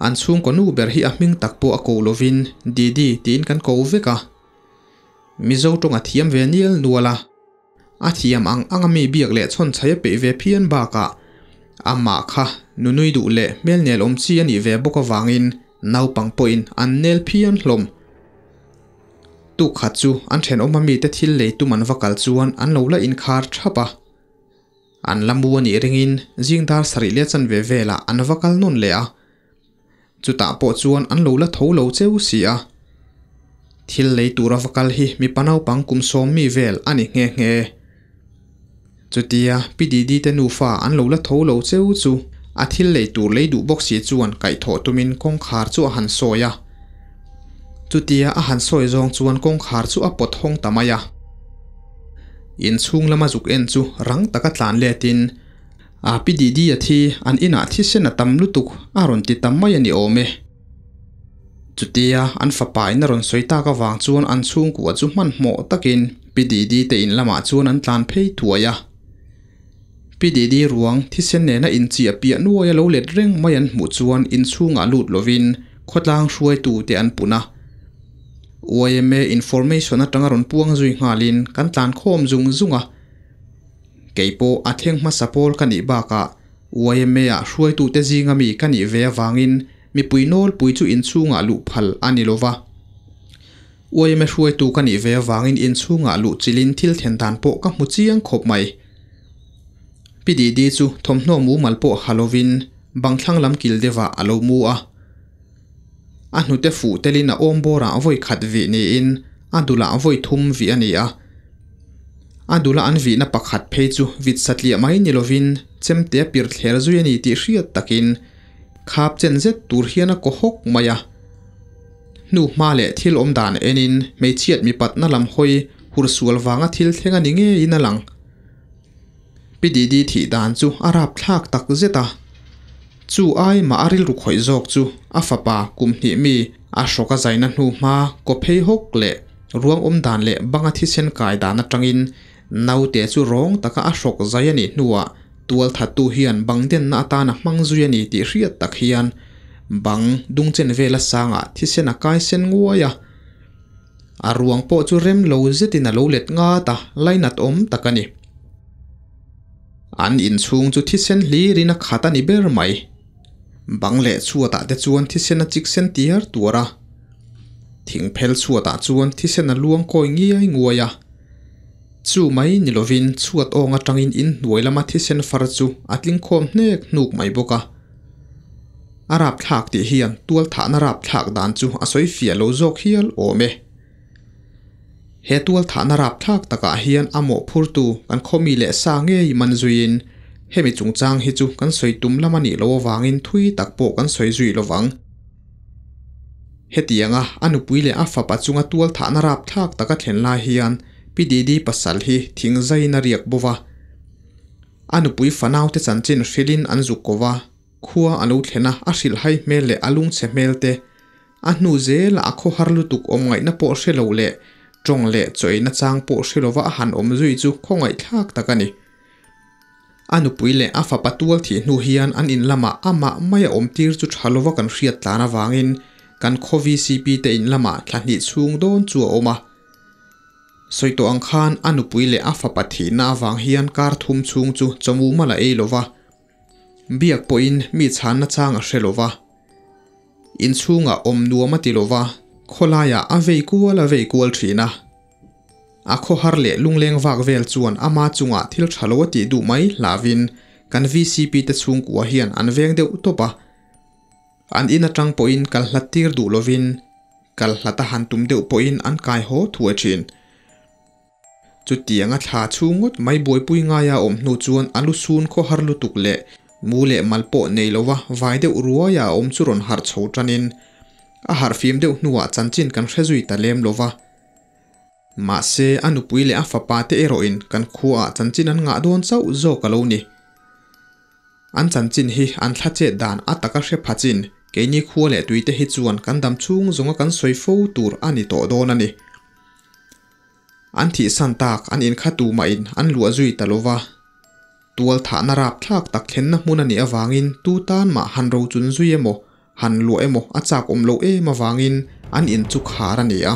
An chhungkaw nu ber hi a hming tak pawh a ko lovin Didi tiin kan ko vek a. Mizo tawng a thiam ve nial nual a. A thiam ang anga mi biak leh chhawn chhai a peih ve phian bakah amah kha nunui duh leh hmel nel awm chi a nih ve bawk avangin naupang pawhin an nel phian hlawm. Tuk khat chu an thenawm ami te thil lei tum an va kal chuan an lo la inkhar thap a. An la mu a nih ringin zing dar sarih leh chanve velah an va kal nawn leh a. Chutah pawh chuan an lo la tho lo cheu si a. Thil lei tura va kal hi mipa naupang kum sawm mi vel a ni nghe nghe. Chutia Pi Didi te nufa an lo la tho lo cheu chu a thil lei tur lei duh bawk si chuan kaihthawh tumin kawngkhar chu a han sawi a. Chutia a han sawi zawng chuan kawngkhar chu a pawt hawng ta mai a. Inchhung lama zuk en chu rang taka tlan letin A Pi Didi a thi, an inah thisen a tam lutuk a rawn ti tam mai a ni awm e. Chutia an fapa in a rawn sawi tak avang chuan an chhungkua chu hmanhmawh takin Pi Didi te in lamah chuan an tlan phei thuai a. Pi Didi ruang thisen nena inchiah piah nuai a lo let reng mai an hmuh chuan inchhungah lut lovin khawtlang hruaitu te an pun a. Yma information atanga rawn puang zui nghalin kan tlan khawm zung zung a. Kei pawh a thleng hmasa pawl ka nih bakah YMA-ah hruaitute zinga mi ka nih ve avangin mipui nawlpui chu inchhungah luh phal a ni lova. YMA hruaitu ka nih ve avangin inchhungah luh chilhin thil then dan pawh ka hmu chiang khawp mai. Pi Didi chu thawmhnaw mumal pawh ha lovin bang thlang lam kil deuhah a lo mu a. A hnute fuh telin a awm bawrah vawi khat vih niin a dulah vawi thum vih a ni a. A dula an vihna pakhat phei chu vit satliah mai ni lovin chemte a pir thler zui a ni tih hriat takin khap chen zet tur hian a kaw hawk mai a. Hnu hma leh thil awm dan enin hmeichhiat mipatna lam hawi hur sual vanga thil thleng a ni ngeiin a lang. Pi Didi thih dan chu a rapthlak tak zet a. Chu ai mah a rilru khawih zawk chu a fapa kum hnih mi a hrawk a zaina hnu hma kaw phei hawk leh ruang awm dan leh banga thisen kai dan atangin naute chu rawng taka a hrawk zai a nih hnuah tualthattu hian bang denna atan a hmang zui a ni tih hriat tak hian bang dungchen vela sangah thisen a kai sen nguai a. A ruang pawh chu rem lo zetin a lo let ngat a, lainat awm tak a ni. An inchhung chu thisen hlirin a khat a ni ber mai. Bang leh chhuatah te chuan thisen a chik sen tiar tuar a. Thingphel chhuatah chuan thisen a luang kawi ngiai nguai a. Chu mai ni lovin chhuat awng atangin inhnuai lama thisen far chu a tling khawm hnek hnuk mai bawk a. A rapthlak tih hian tualthahna rapthlak dan chu a sawi fiah lo zawk hial awm e. He tualthahna rapthlak takah hian a mawhphurtu kan khawmi leh sa ngei man zuiin hemi chungchang hi chu kan sawi tum lam a nih loh avangin thui tak pawh kan sawi zui lo vang. Hetianga a nupui leh a fapa chunga tualthahna rapthlak taka thlen lai hian Pi Didi pasal hi thingzaiin a riak bawk a. A nupui fanaute chanchin hrilhin an zuk ko va. Khua a lo thlen a, a hrilhhai hmel leh a lungchhe hmel te, a hnu zela a khawhar lutuk awm ngaihna pawh hre lo leh tawng leh chawi nachang pawh hre lova a han awm zui chu khawngaihthlak tak a ni. A nupui leh a fapa tual thih hnu hian an in lamah amah mai a awm tir chu tha lova kan hriat tlan avangin kan khaw VCP te in lamah thla hnih chhung dawn chu a awm a. Sawi tawh ang khan a nupui leh a fapa thihna avang hian kar thum chhung chu chawmu mal a ei lova. Biak pawhin mi chhanna chang a hre lo va, inchhungah awm nuam a ti lo va, khawlaiah a vei kual a vei kual thin a. A khawhar leh lungleng vak vel chuan ama chungah thil tha lo a tih duh mai hlauhin kan VCP te chhungkua hian an veng deuh tawp a. An in atang pawhin kal hlat tir duh lovin kal hlat a han tum deuh pawhin an kai haw thuai thin. Chutianga thla chhung ngawt mai buaipui ngaia awm hnu chuan a lu sun khawhar lutuk leh mu leh mal pawh nei lova vai deuh ruaia a awm chu rawn harh chho tanin a harhfim deuh hnuah chanchin kan hre zui ta lem lova. Mahse, a nupui leh a fapa te erawhin kan khuaah chanchin an ngah dawn chauh zawk a lo ni. An chanchin hi an thla chet dan a taka hre pha chin, keini khua leh tuite hi chuan kan dam chhung zawnga kan sawi fo tur a ni tawh dawn a ni. An thihsan tak an inkha tu mahin an luah zui ta lova. Tual thahna rapthlak tak thlenna hmun a nih avangin tu tan mah han rochun zui emaw, han luah emaw a chak awm loh em avangin an in chu khar a ni a.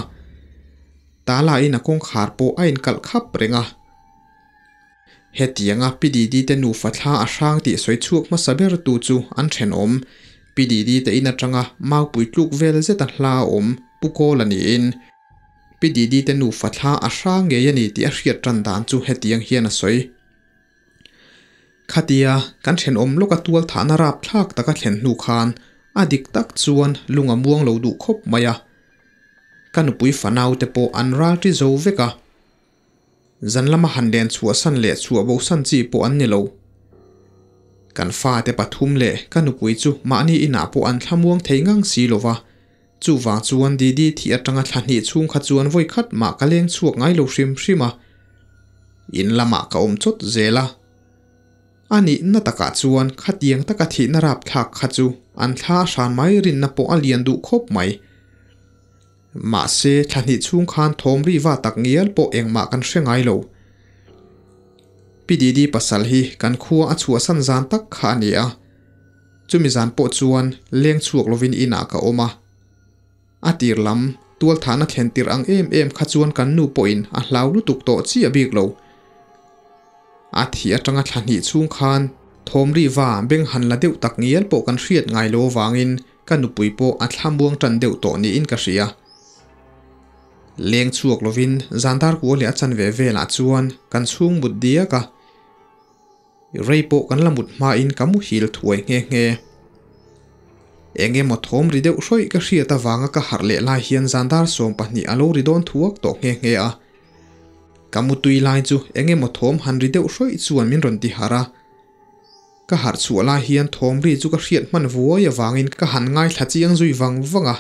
Tala in a kawngkhar pawh a inkalh khap reng a. Hetianga Pi Didi te nufa thla a hrang tih sawi chhuak hmasa ber tu chu an thenawm. Pi Didi te in atanga maupui tluk vel zeta hla a awm Pu Kawla niin. Pi Didi te nufa thla a hrang ngei a ni tih a hriat tan dan chu hetiang hian a sawi. Khatia kan thenawm lawka tual thahna rapthlak taka thlen hnu khan a dik tak chuan lung a muang lo duh khawp mai a. Ka nupui fanau te pawh an ralṭi zo vek a. Zan lama han len chhuahsan leh chhuah bosan chi pawh an ni lo. Kan fate pathum leh ka nupui chu mahni inah pawh an thlamuang thei ngang si lo va, chuvang chuan Didi thih atanga thla hnih chhung kha chuan vawi khat mah ka leng chhuak ngai lo hrim hrim a, in lamah ka awm chawt zel a. A nihna takah chuan khatiang taka thihna rapthlak kha chu an thla a hran mai rinna pawh a lian duh khawp mai. Mahse, thla hnih chhung khan thawm ri va tak ngial pawh engmah kan hre ngai lo. Pi Didi pasal hi kan khua a chhuahsan zan tak kha a ni a. Chumi zan pawh chuan leng chhuak lovin inah ka awm a. A tir lam, tualthahna thlen tirh ang em em kha chuan kan nu pawhin a hlau lutuk tawh chiah bik lo. A thih atanga thla hnih chhung khan thawm ri va beng han la deuh tak ngial pawh kan hriat ngai lo avangin ka nupui pawh a thlamuang tan deuh tawh niin ka hria. Leng chhuak lovin zan dar kua leh a chanve velah chuan kan chhung mut diak a, rei pawh kan la mut hmain ka muhil thuai nghe nghe. Eng emaw thawm ri deuh hrawih ka hriat avanga ka harh leh lai hian zan dar 12 a lo ri dawn thuak tawh nghe nghe a. Ka mutui lai chu eng emaw thawm han ri deuh hrawih chuan min rawn ti harh a. Ka harh chhuah lai hian thawm ri chu ka hriat hman vuai avangin ka han ngaithla chiang zui vang vang a.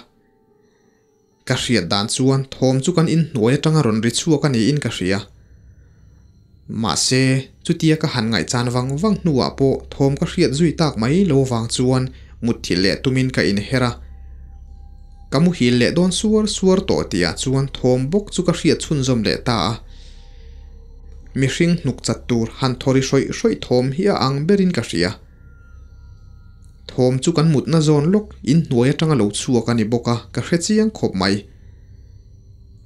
Ka hriat dan chuan thawm chu kan inhnuai atanga rawn ri chhuak a niin ka hria. Mahse, chutia ka han ngaihchan vang vang hnuah pawh thawm ka hriat zui tak mai lo vang chuan mutthilh leh tumin ka inher a. Ka muhil leh dawn suar suar tawh tihah chuan thawm bawk chu ka hriat chhunzawm leh ta a. Mihring hnuk chat tur han thawri hrawih hrawih thawm hi a ang berin ka hria. Thawm chu kan mutna zawn lawk inhnuai atanga lo chhuak a ni bawk a, ka hre chiang khawp mai.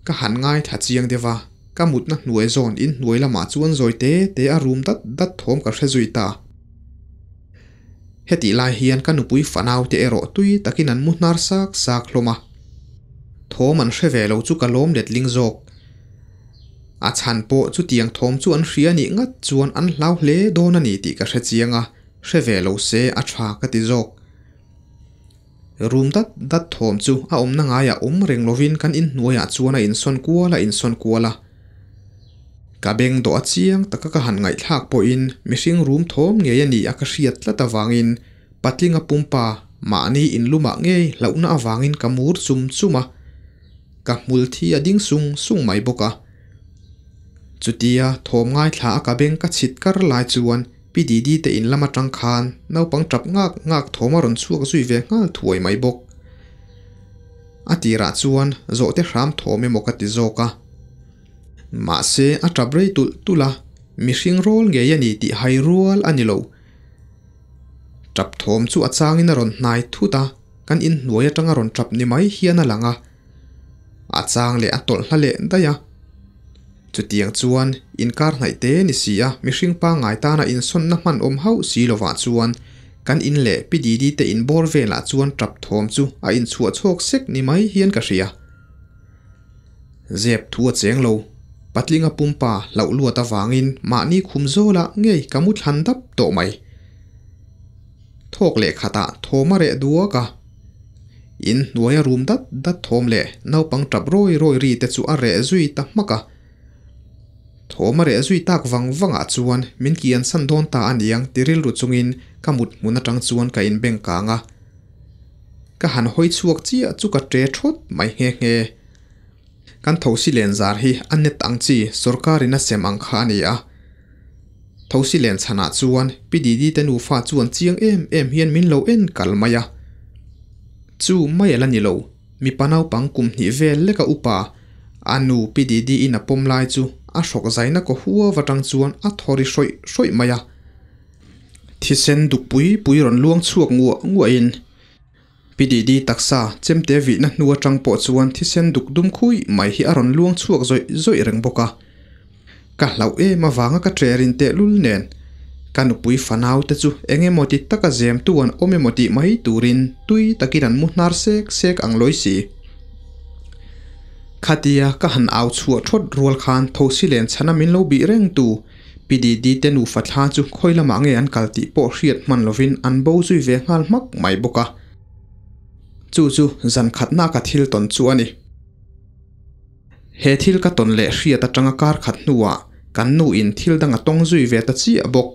Ka han ngaithla chiang deuh a, ka mutna hnuai zawn inhnuai lamah chuan zawi te te a rum dat dat thawm ka hre zui ta. Hetih lai hian ka nupui fanau te erawh tui takin an mu hnar sak sak hlawm a. Thawm an hre ve lo chu ka lawm letling zawk. A chhan pawh chutiang thawm chu an hria nih ngat chuan an hlau hle dawn a ni tih ka hre chiang a, hre ve lo se a tha ka ti zawk. Rum dat dat thawm chu a awmna ngaiah awm reng lovin kan inhnuaiah chuan a insawn kual a insawn kual a. Ka beng dawh a chiang taka ka han ngaihthlak pawhin mihring rum thawm ngei a ni a ka hriat tlat avangin patlinga pumpa mahni inlumah ngei hlauhna avangin ka mur chum chum a. Ka hmul thi a ding sung sung mai bawk a. Chutia thawm ngaithla a ka beng ka chhit kar lai chuan Pi Didi te in lam atang khan naupang tap ngak ngak thawm a rawn chhuak zui ve nghal thuai mai bawk. A tirah chuan zawhte hram thawm emaw ka ti zawk a. Mahse a tap rei tulh tulh a, mihring rawl ngei a ni tih hai rual a ni lo. Tap thawm chu a changin a rawn hnai thut a, kan inhnuai atanga rawn tap ni mai hian a lang a. A chang leh a tawlh hla leh daih a. Chutiang chuan inkar hnaih te ni si a, mihring pangngai tana insawnna hman awm hauh si lovah chuan kan in leh Pi Didi te inbawr velah chuan tap thawm chu a inchhuah chhawk sek ni mai hian ka hria. Zep thu a cheng lo, patlinga pumpa hlauh luat avangin mahni khum zawlah ngei ka mu thlan dap tawh mai. Thawk leh khatah thawm a reh duak a. In hnuaia rum dat dat thawm leh naupang tap rawi rawi ri te chu a reh zui ta hmak a. Thawm a reh zui tak vang vangah chuan min kian san dawn ta a niang ti rilru chungin ka mut hmun atang chuan ka inbeng kang a. Ka han hawi chhuak chiah chu ka tre thawt mai nghe nghe. Kan thosi len zar hi a net ang chi sorkarin a sem ang kha a ni a. Thosi len chhanah chuan Pi Didi te nufa chuan chiang em em hian min lo en kal mai a. Chu mai a la ni lo, mipa naupang kum hnih vel leka upa a nu Pi Didi in a pawm lai chu a hrawk zaina kaw huau atang chuan a thaw ri hrawih hrawih mai a. Thisen duk pui pui rawn luang chhuak nguah nguahin Pi Didi taksa chemte vihna hnu atang pawh chuan thisen duk dum khui mai hi a rawn luang chhuak zawih zawih reng bawk a. Ka hlauh em avanga ka trerin tehlul nen ka nupui fanau te chu eng emaw ti taka zem tu an awm emaw tih mai turin tui takin an mu hnar sek sek ang lawi si. Khatia ka han au chhuah thawt rual khan thosi len chhana min lo bih reng tu Pi Didi te nufa thla chu khawi lamah nge an kal tih pawh hriat hman lovin an bo zui ve nghal hmak mai bawk a. Chu chu zan khatna ka thil tawn chu a ni. He thil ka tawn leh hriat atanga kar khat hnuah kan nu in thil dang a tawng zui ve ta chiah bawk.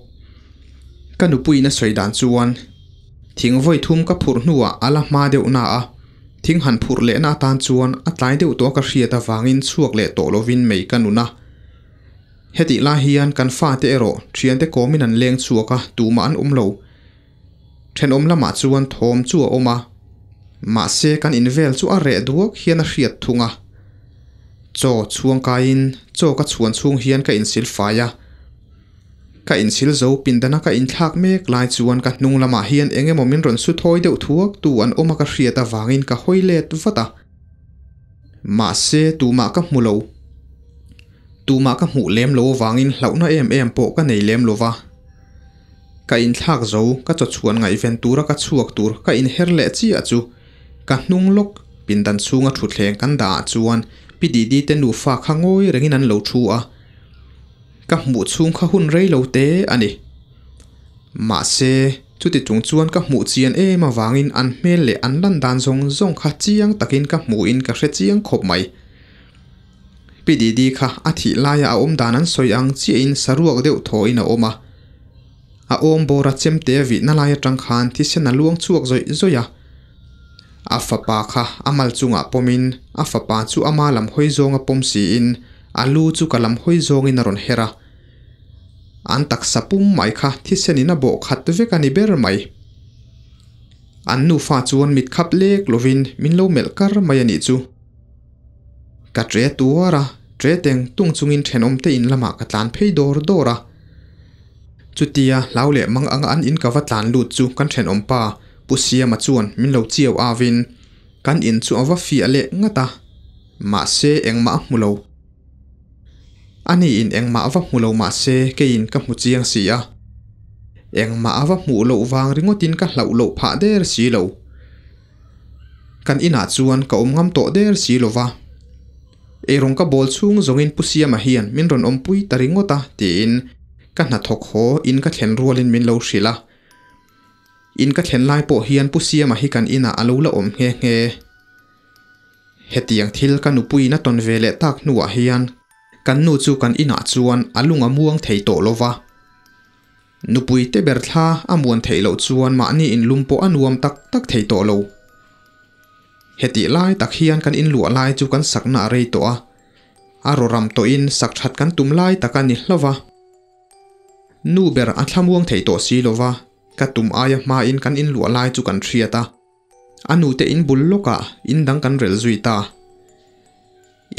Ka nupuiin a sawi dan chuan thing vawi thum ka phurh hnuah a la hma deuh na a, thing han phurh lehna atan chuan a tlai deuh tawh a ka hriat avangin chhuak leh tawh lovin mei ka nun a. Hetih lai hian kan fate erawh thiante kawmin an leng chhuak a, tumah an awm lo. Thenawm lamah chuan thawm chu a awm a, mahse kan in vel chu a reh duak hian a hriat thung a. Chaw chhuang kaiin chaw ka chhuan chhung hian ka insil fai a. Ka insil zo pindana ka inthlak mek lai chuan ka hnung lamah hian eng emaw min rawn su thawi deuh thuak tu an awm a ka hriat avangin ka hawi let vat a. Mahse tumah ka hmu lo. Tumah ka hmuh lem lo avangin hlauhna em em pawh ka nei lem lo va. Ka inthlak zo, ka chawchhuan ngaihven tura ka chhuak tur ka inher leh chiah chu ka hnung lawk pindan chhunga thutthleng kan dah ah chuan Pi Didi te nufa kha ngawi rengin an lo thu a. Ka hmuh chhung kha hun rei lo te a ni. Mahse, chuti chung chuan ka hmuh chian em avangin an hmel leh an lan dan zawng zawng kha chiang takin ka hmuhin ka hre chiang khawp mai. Pi Didi kha a thih laia a awm dan an sawi ang chiahin saruak deuh thawhin a awm a. A awm bawra chemte a vihna lai atang khan thisen a luang chhuak zawih zawih a. A fapa kha a mal chungah pawmin a fapa chu ama lam hawi zawnga pawm siin a lu chu ka lam hawi zawngin a rawn her a. An taksa pum mai kha thisenin a bawh khat vek a ni ber mai. An nufa chuan mit khap lek lovin min lo melh kar mai a nih chu. Ka tre tuar a, tre teng tung chungin thenawmte in lamah ka tlan phei dawr dawr a. Chutia hlau leh mang anga an in ka va tlan lut chu kan thenawm pa Pu Siama chuan min lo chiau avin kan in chu a va fiah leh ngat a, mahse engmah a hmu lo. Ani in engmah a va hmu lo mahse keiin ka hmu chiang si a. Engmah a va hmuh loh vang ringawtin ka hlauh loh phah der si lo. Kan inah chuan ka awm ngam tawh der si lo va. Eirawng ka bawl chhung zawngin Pu Siama hian min rawn awmpui ta ringawt a tiin ka hnathawk haw in ka thlen rualin min lo hrilh a. In ka thlen lai pawh hian Pu Siama hi kan inah a lo la awm nghe nghe. Hetiang thil ka nupuiin a tawn ve leh tak hnuah hian kan nu chu kan inah chuan a lung a muang thei tawh lo va. Nupui te ber thla a muan theih loh chuan mahni inlum pawh a nuam tak tak thei tawh lo. Hetih lai tak hian kan inluah lai chu kan sakna a rei tawh a, a rawram tawhin sak that kan tum lai tak a ni hlauh va. Nu ber a thlamuang thei tawh si lo va, ka tum aia hmain kan inluah lai chu kan hriat a. A nute in bul lawkah in dang kan rel zui ta.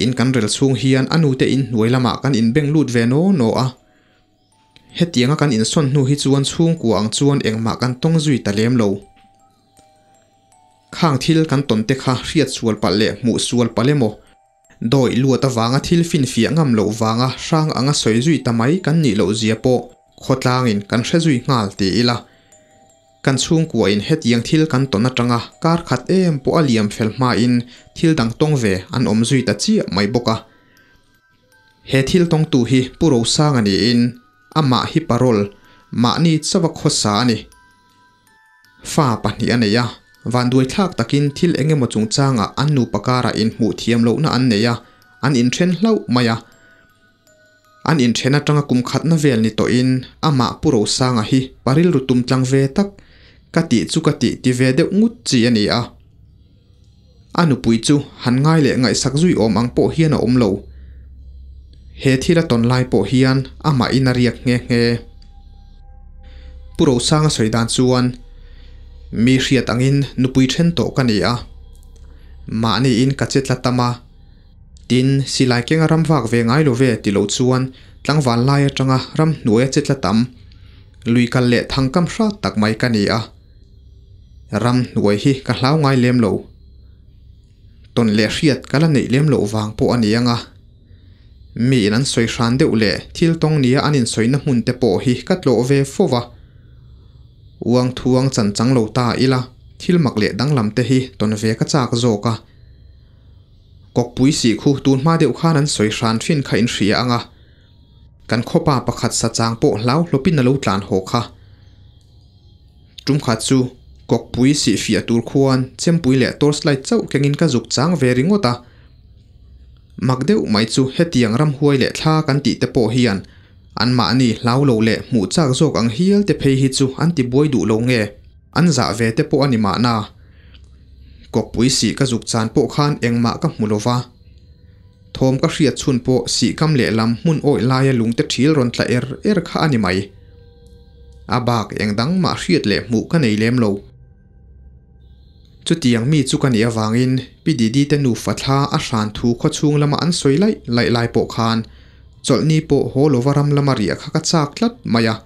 In kan rel chhung hian a nute in hnuai lamah kan inbeng lut ve naw naw a. Hetianga kan insawn hnu hi chuan chhungkua ang chuan engmah kan tawng zui ta lem lo. Khang thil kan tawn te kha hriat sual palh leh hmuh sual palh emaw, dawih luat avanga thil finfiah ngam loh vanga hrang anga sawi zui ta mai kan nih loh zia pawh khawtlangin kan hre zui nghal ti ila. Kan chhungkuain hetiang thil kan tawn atanga kar khat em pawh a liam fel hmain thil dang tawng ve an awm zui ta chiah mai bawk a. He thil tawngtu hi Pu Rosanga niin amah hi parole mahni chauha khawsa a ni. Fa pahnih a nei a, vanduaithlak takin thil eng emaw chungchangah an nupa karah inhmuh thiam lohna an nei a, an inthen hlauh mai a. An inthen atanga kum khatna vel ni tawhin amah Pu Rosanga hi pa rilru tum tlang ve tak, ka tih chu ka tih ti ve deuh ngut chi a ni a. A nupui chu han ngai leh ngaihsak zui awm ang pawh hian a awm lo. He thil a tawn lai pawh hian amah in a riak nghe nghe. Pu Rosanga sawi dan chuan, Mi hriat angin nupui then tawh ka ni a. Mahni in ka che tla tam a. Tin, silai kenga ram vak ve ngai lo ve ti lo chuan tlangval lai atanga ram hnuaia che tla tam, lui kal leh thangkam hrat tak mai ka ni a. Ram hnuai hi ka hlau ngai lem lo. Tawn leh hriat ka la neih lem loh vang pawh a ni ang a. Miin an sawi hran deuh leh thil tawng nia an insawina hmun te pawh hi ka tlawh ve fo va. Uang thuang chan chang lo ta ila thil mak leh danglam te hi tawn ve ka chak zawk a. Kawkpui sih khu tun hma deuh khan an sawi hran thin kha in hria ang a, kan khawpa pakhat sa chang pawh hlau hlawpin a lo tlan haw kha. Tum khat chu kawkpui sih fiah tur khuan chempui leh torchlight chauh kengin ka zuk chang ve ringawt a. Mak deuh mai chu hetiang ramhuai leh thla kan tih te pawh hian anmahni hlau lo leh hmuh chak zawk ang hial te phei hi chu an ti buai duh lo nge, an zah ve te pawh a ni mahna. Kawkpui sih ka zuk chan pawh khan engmah ka hmu lova. Thawm ka hriat chhun pawh sih kam lehlam hmun awih laia lungte thil rawn tla er er kha a ni mai. A bak eng dang mah hriat leh hmuh ka nei lem lo. Chutiang mi chu ka nih avangin Pi Didi te nufa thla a hran thu khawchhung lama an sawi laih laih lai pawh khan chawlhni pawh haw lova ram lama riah kha ka chak tlat mai a.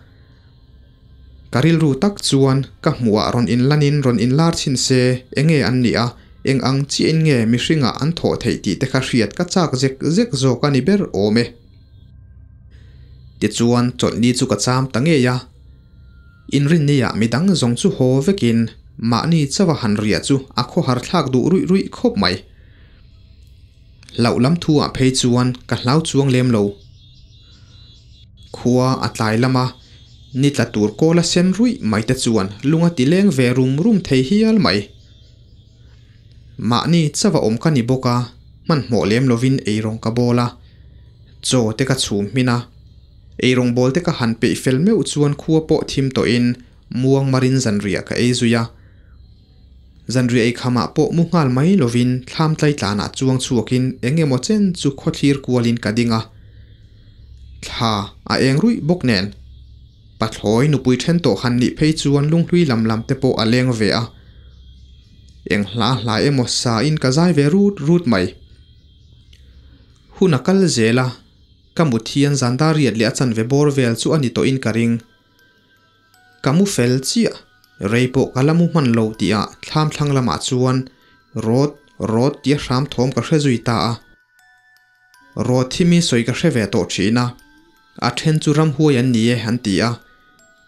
Ka rilru tak chuan ka hmuhah rawn inlanin rawn inlar chhin se enge an nih a, eng ang chiahin nge mihringah an thawh theih tih te kha hriat ka chak zek zek zawk a ni ber awm e. Tichuan chawlhni chu ka cham ta ngei a. Inrinniah midang zawng chu haw vekin mahni chauha han riah chu a khawhar thlak duh ruih ruih khawp mai. Hlauh lam thuah phei chuan ka hlau chuang lem lo. Khua a tlai lama ni tla tur kawl a sen ruih mai te chuan lung a ti leng ve rum rum thei hial mai. Mahni chauha awm ka ni bawk a, hmanhmawh lem lovin eirawng ka bawl a, chaw te ka chhum hmin a. Eirawngbawl te ka han peih fel meuh chuan khua pawh thim tawhin muang marin zanriah ka ei zui a. Zanriah ei khamah pawh mu nghal mai lovin thlam tlai tlanah chuang chhuakin eng emaw chen chu khawthlir kualin ka ding a. Thla a eng ruih bawk nen. Pathlawi nupui then tawh han nih phei chuan lunghlui lam lam te pawh a leng ve a. Eng hla hla emaw sa in ka zai ve rut rut mai. Hun a kal zel a. Ka mut hian zan dar riat leh a chanve bawr vel chu a ni tawhin ka ring. Ka mu fel chiah, rei pawh ka la mu hman lo tihah thlam thlang lamah chuan rawt rawt tia hram thawm ka hre zui ta a. Rawt hi mi sawi ka hre ve tawh thin a, a then chu ramhuai an ni e an ti a,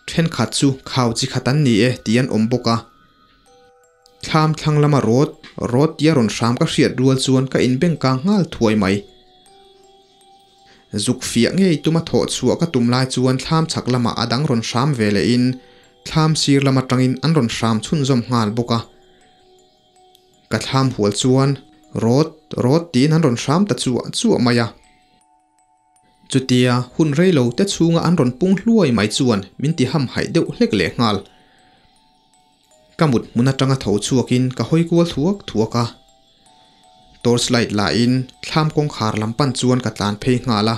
thenkhat chu khau chi khat an ni e tih an awm bawk a. Thlam thlang lama rawt rawt tia rawn hram ka hriat rual chuan ka inbengkang nghal thuai mai. Zuk fiah ngei tuma thawh chhuah ka tum lai chuan thlam chhak lamah a dang rawn hram ve lehin thlam sir lam atangin an rawn hram chhunzawm nghal bawk a. Ka thlam hual chuan rawt rawt tiin an rawn hram ta chuah chuah mai a. Chutia hun rei lo te chhunga an rawn pung hluai mai chuan min ti hamhaih deuh hlek leh nghal. Ka mut hmun atanga tho chhuakin ka hawi kual thuak thuak a. Torchlight lahin thlam kawngkhar lam pan chuan ka tlan phei nghal a.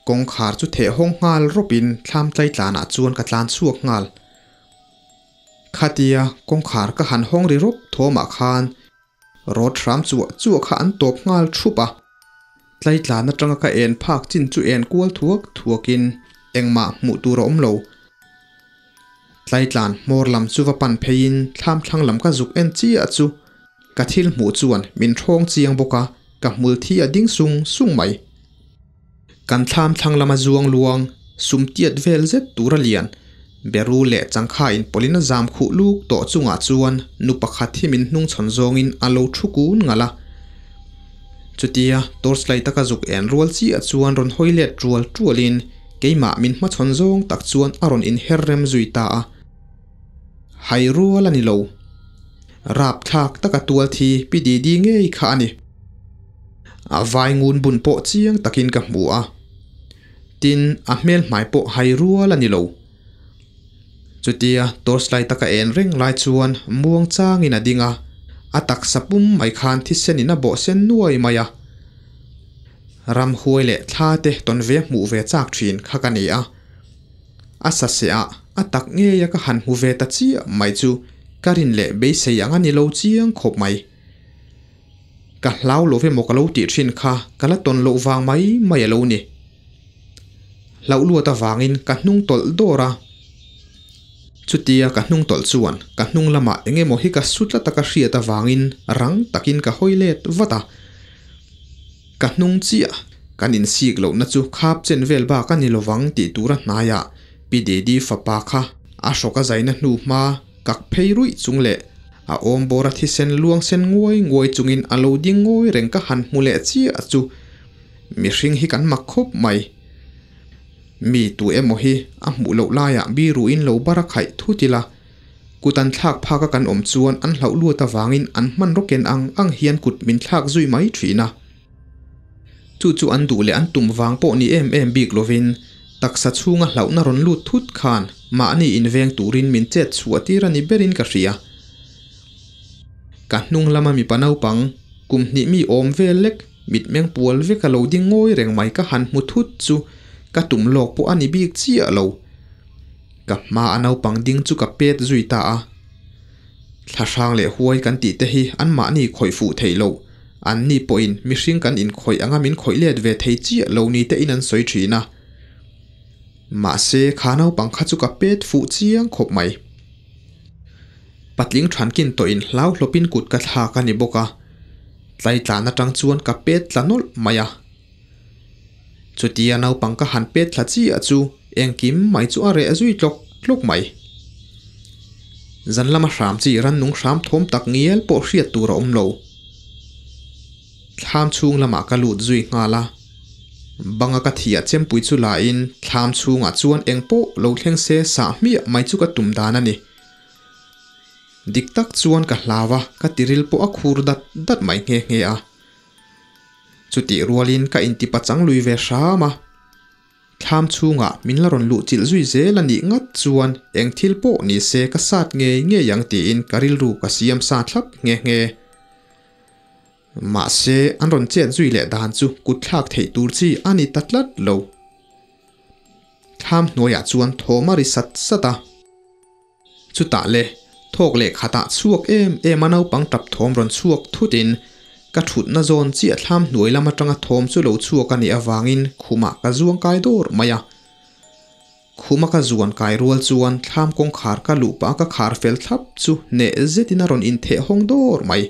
Kawngkhar chu theh hawng nghal rawpin thlam tlai tlanah chuan ka tlan chhuak nghal. Khatia kawngkhar ka han hawng ri rawp thawmah khan rawt hram chuah chuah kha an tawp nghal thup a. Tlai tlan atanga ka en phak chin chu en kual thuak thuakin engmah hmuh tur a awm lo. Tlaitlan hmawr lam chu va pan pheiin thlam thlang lam ka zuk en chiah chu ka thil hmuh chuan min thawng chiang bawk a, ka hmul thi a ding sung sung mai. Kan thlam thlang lama zuang luang sum tiat vel zet tur a lian beru leh changkha in pawlin a zam khuh luk tawh chungah chuan nu pakhat hi min hnung chhawn zawngin a lo thu kun ngalh a. Chutia torchlight taka zuk en rual chiah chuan rawn hawi let rual tualin Keimah min hmachhawn zawng tak chuan a rawn inher rem zui ta a. Hai rual a ni lo. Rapthlak taka tual thi Pi Didi ngei kha a ni. A vai ngun bun pawh chiang takin ka hmu a. Tin, a hmel hmai pawh hai rual a ni lo. Chutia torchlight a ka en reng lai chuan muang changin a ding a, a taksa pum mai khan thisen in a bawh sen nuai mai a. Ramhuai leh thla te tawn ve hmuh ve chak thin kha ka ni a. A sa seh ah a tak ngei a ka han hmu ve ta chiah mai chu ka rin leh beisei ang a ni lo chiang khawp mai. Ka hlau lo ve maw ka lo tih thin kha ka la tawn loh vang mai mai a lo ni. Hlauh luat avangin ka hnung tawlh dawr a. Chutia ka hnung tawlh chuan ka hnung lamah eng emaw hi ka su tlat a ka hriat avangin rang takin ka hawi let vat a. Ka hnung chiah, kan insik lohna chu khap chen vel bak a ni lovang tih tura hnaiah Pi Dedi fapa kha a hrawk a zaina hnu hma kak phei ruih chung leh A awm bawr a thisen luang sen nguai nguai chungin a lo ding ngawi reng ka han hmu leh chiah chu mihring hi kan mak khawp mai. Mi tu emaw hi a hmuh loh laiah biruin lo bar a khaih thut ila, kut an thlak phak a kan awm chuan an hlauh luat avangin an hmanraw ken ang ang hian kut min thlak zui mai thin a. Chu chu an duh leh an tum vang pawh ni em em bik lovin taksa chhunga hlauhna rawn lut thut khan mahni inveng turin min chet chhuah tir a ni berin ka hria. Ka hnung lama mipa naupang kum hnih mi awm vel lek mitmeng pual vek a lo ding ngawi reng mai ka han hmu thut chu ka tum lawk pawh a ni bik chiah lo. Ka hma a naupang ding chu ka pet zui ta a. Thlahrang leh huai kan tih te hi anmahni khawih fuh theih loh. Anni pawhin mihring kan inkhawih anga min khawih let ve thei chiah lo ni te in an sawi thin a. Mahse, kha naupang kha chu ka pet fuh chiang khawp mai. Patling thankin tawhin hlau hlawpin kut ka thlak a ni bawk a, tlaitlan atang chuan ka pet tla nawlh mai a. Chutia naupang ka han pet thla chiah chu engkim mai chu a reh zui tlawk tlawk mai. Zan lama hram chi rannung hram thawm tak ngial pawh hriat tur a awm lo. Thlam chhung lamah ka lut zui nghal a. Banga ka thiah chempui chu lain thlam chhungah chuan eng pawh lo thleng se sah hmiah mai chu ka tum dan a ni. Dik tak chuan ka hlau a, ka tiril pawh a khur dat dat mai nghe nghe a. Chutih rualin ka intipachang lui ve hram a. Thlam chhungah min la rawn luh chilh zui zel a nih ngat chuan eng thil pawh ni se ka sat ngei ngei ang tiin ka rilru ka siam sa thlap nghe nghe. Mahse an rawn chet zui leh dan chu kut thlak theih tur chi a ni ta tlat lo. Thlam hnuaiah chuan thawm a ri sat sat a. Chutah le, thawk leh khatah chhuak em em a naupang tap thawm rawn chhuak thutin ka thutna zawn chiah thlam hnuai lam atanga thawm chu lo chhuak a nih avangin khumah ka zuang kai dawr mai a. Khuma ka zuan kai rual chuan thlam kawngkhar ka luh pah ka khar fel thlap chu hneh zetin a rawn intheh hawng dawr mai.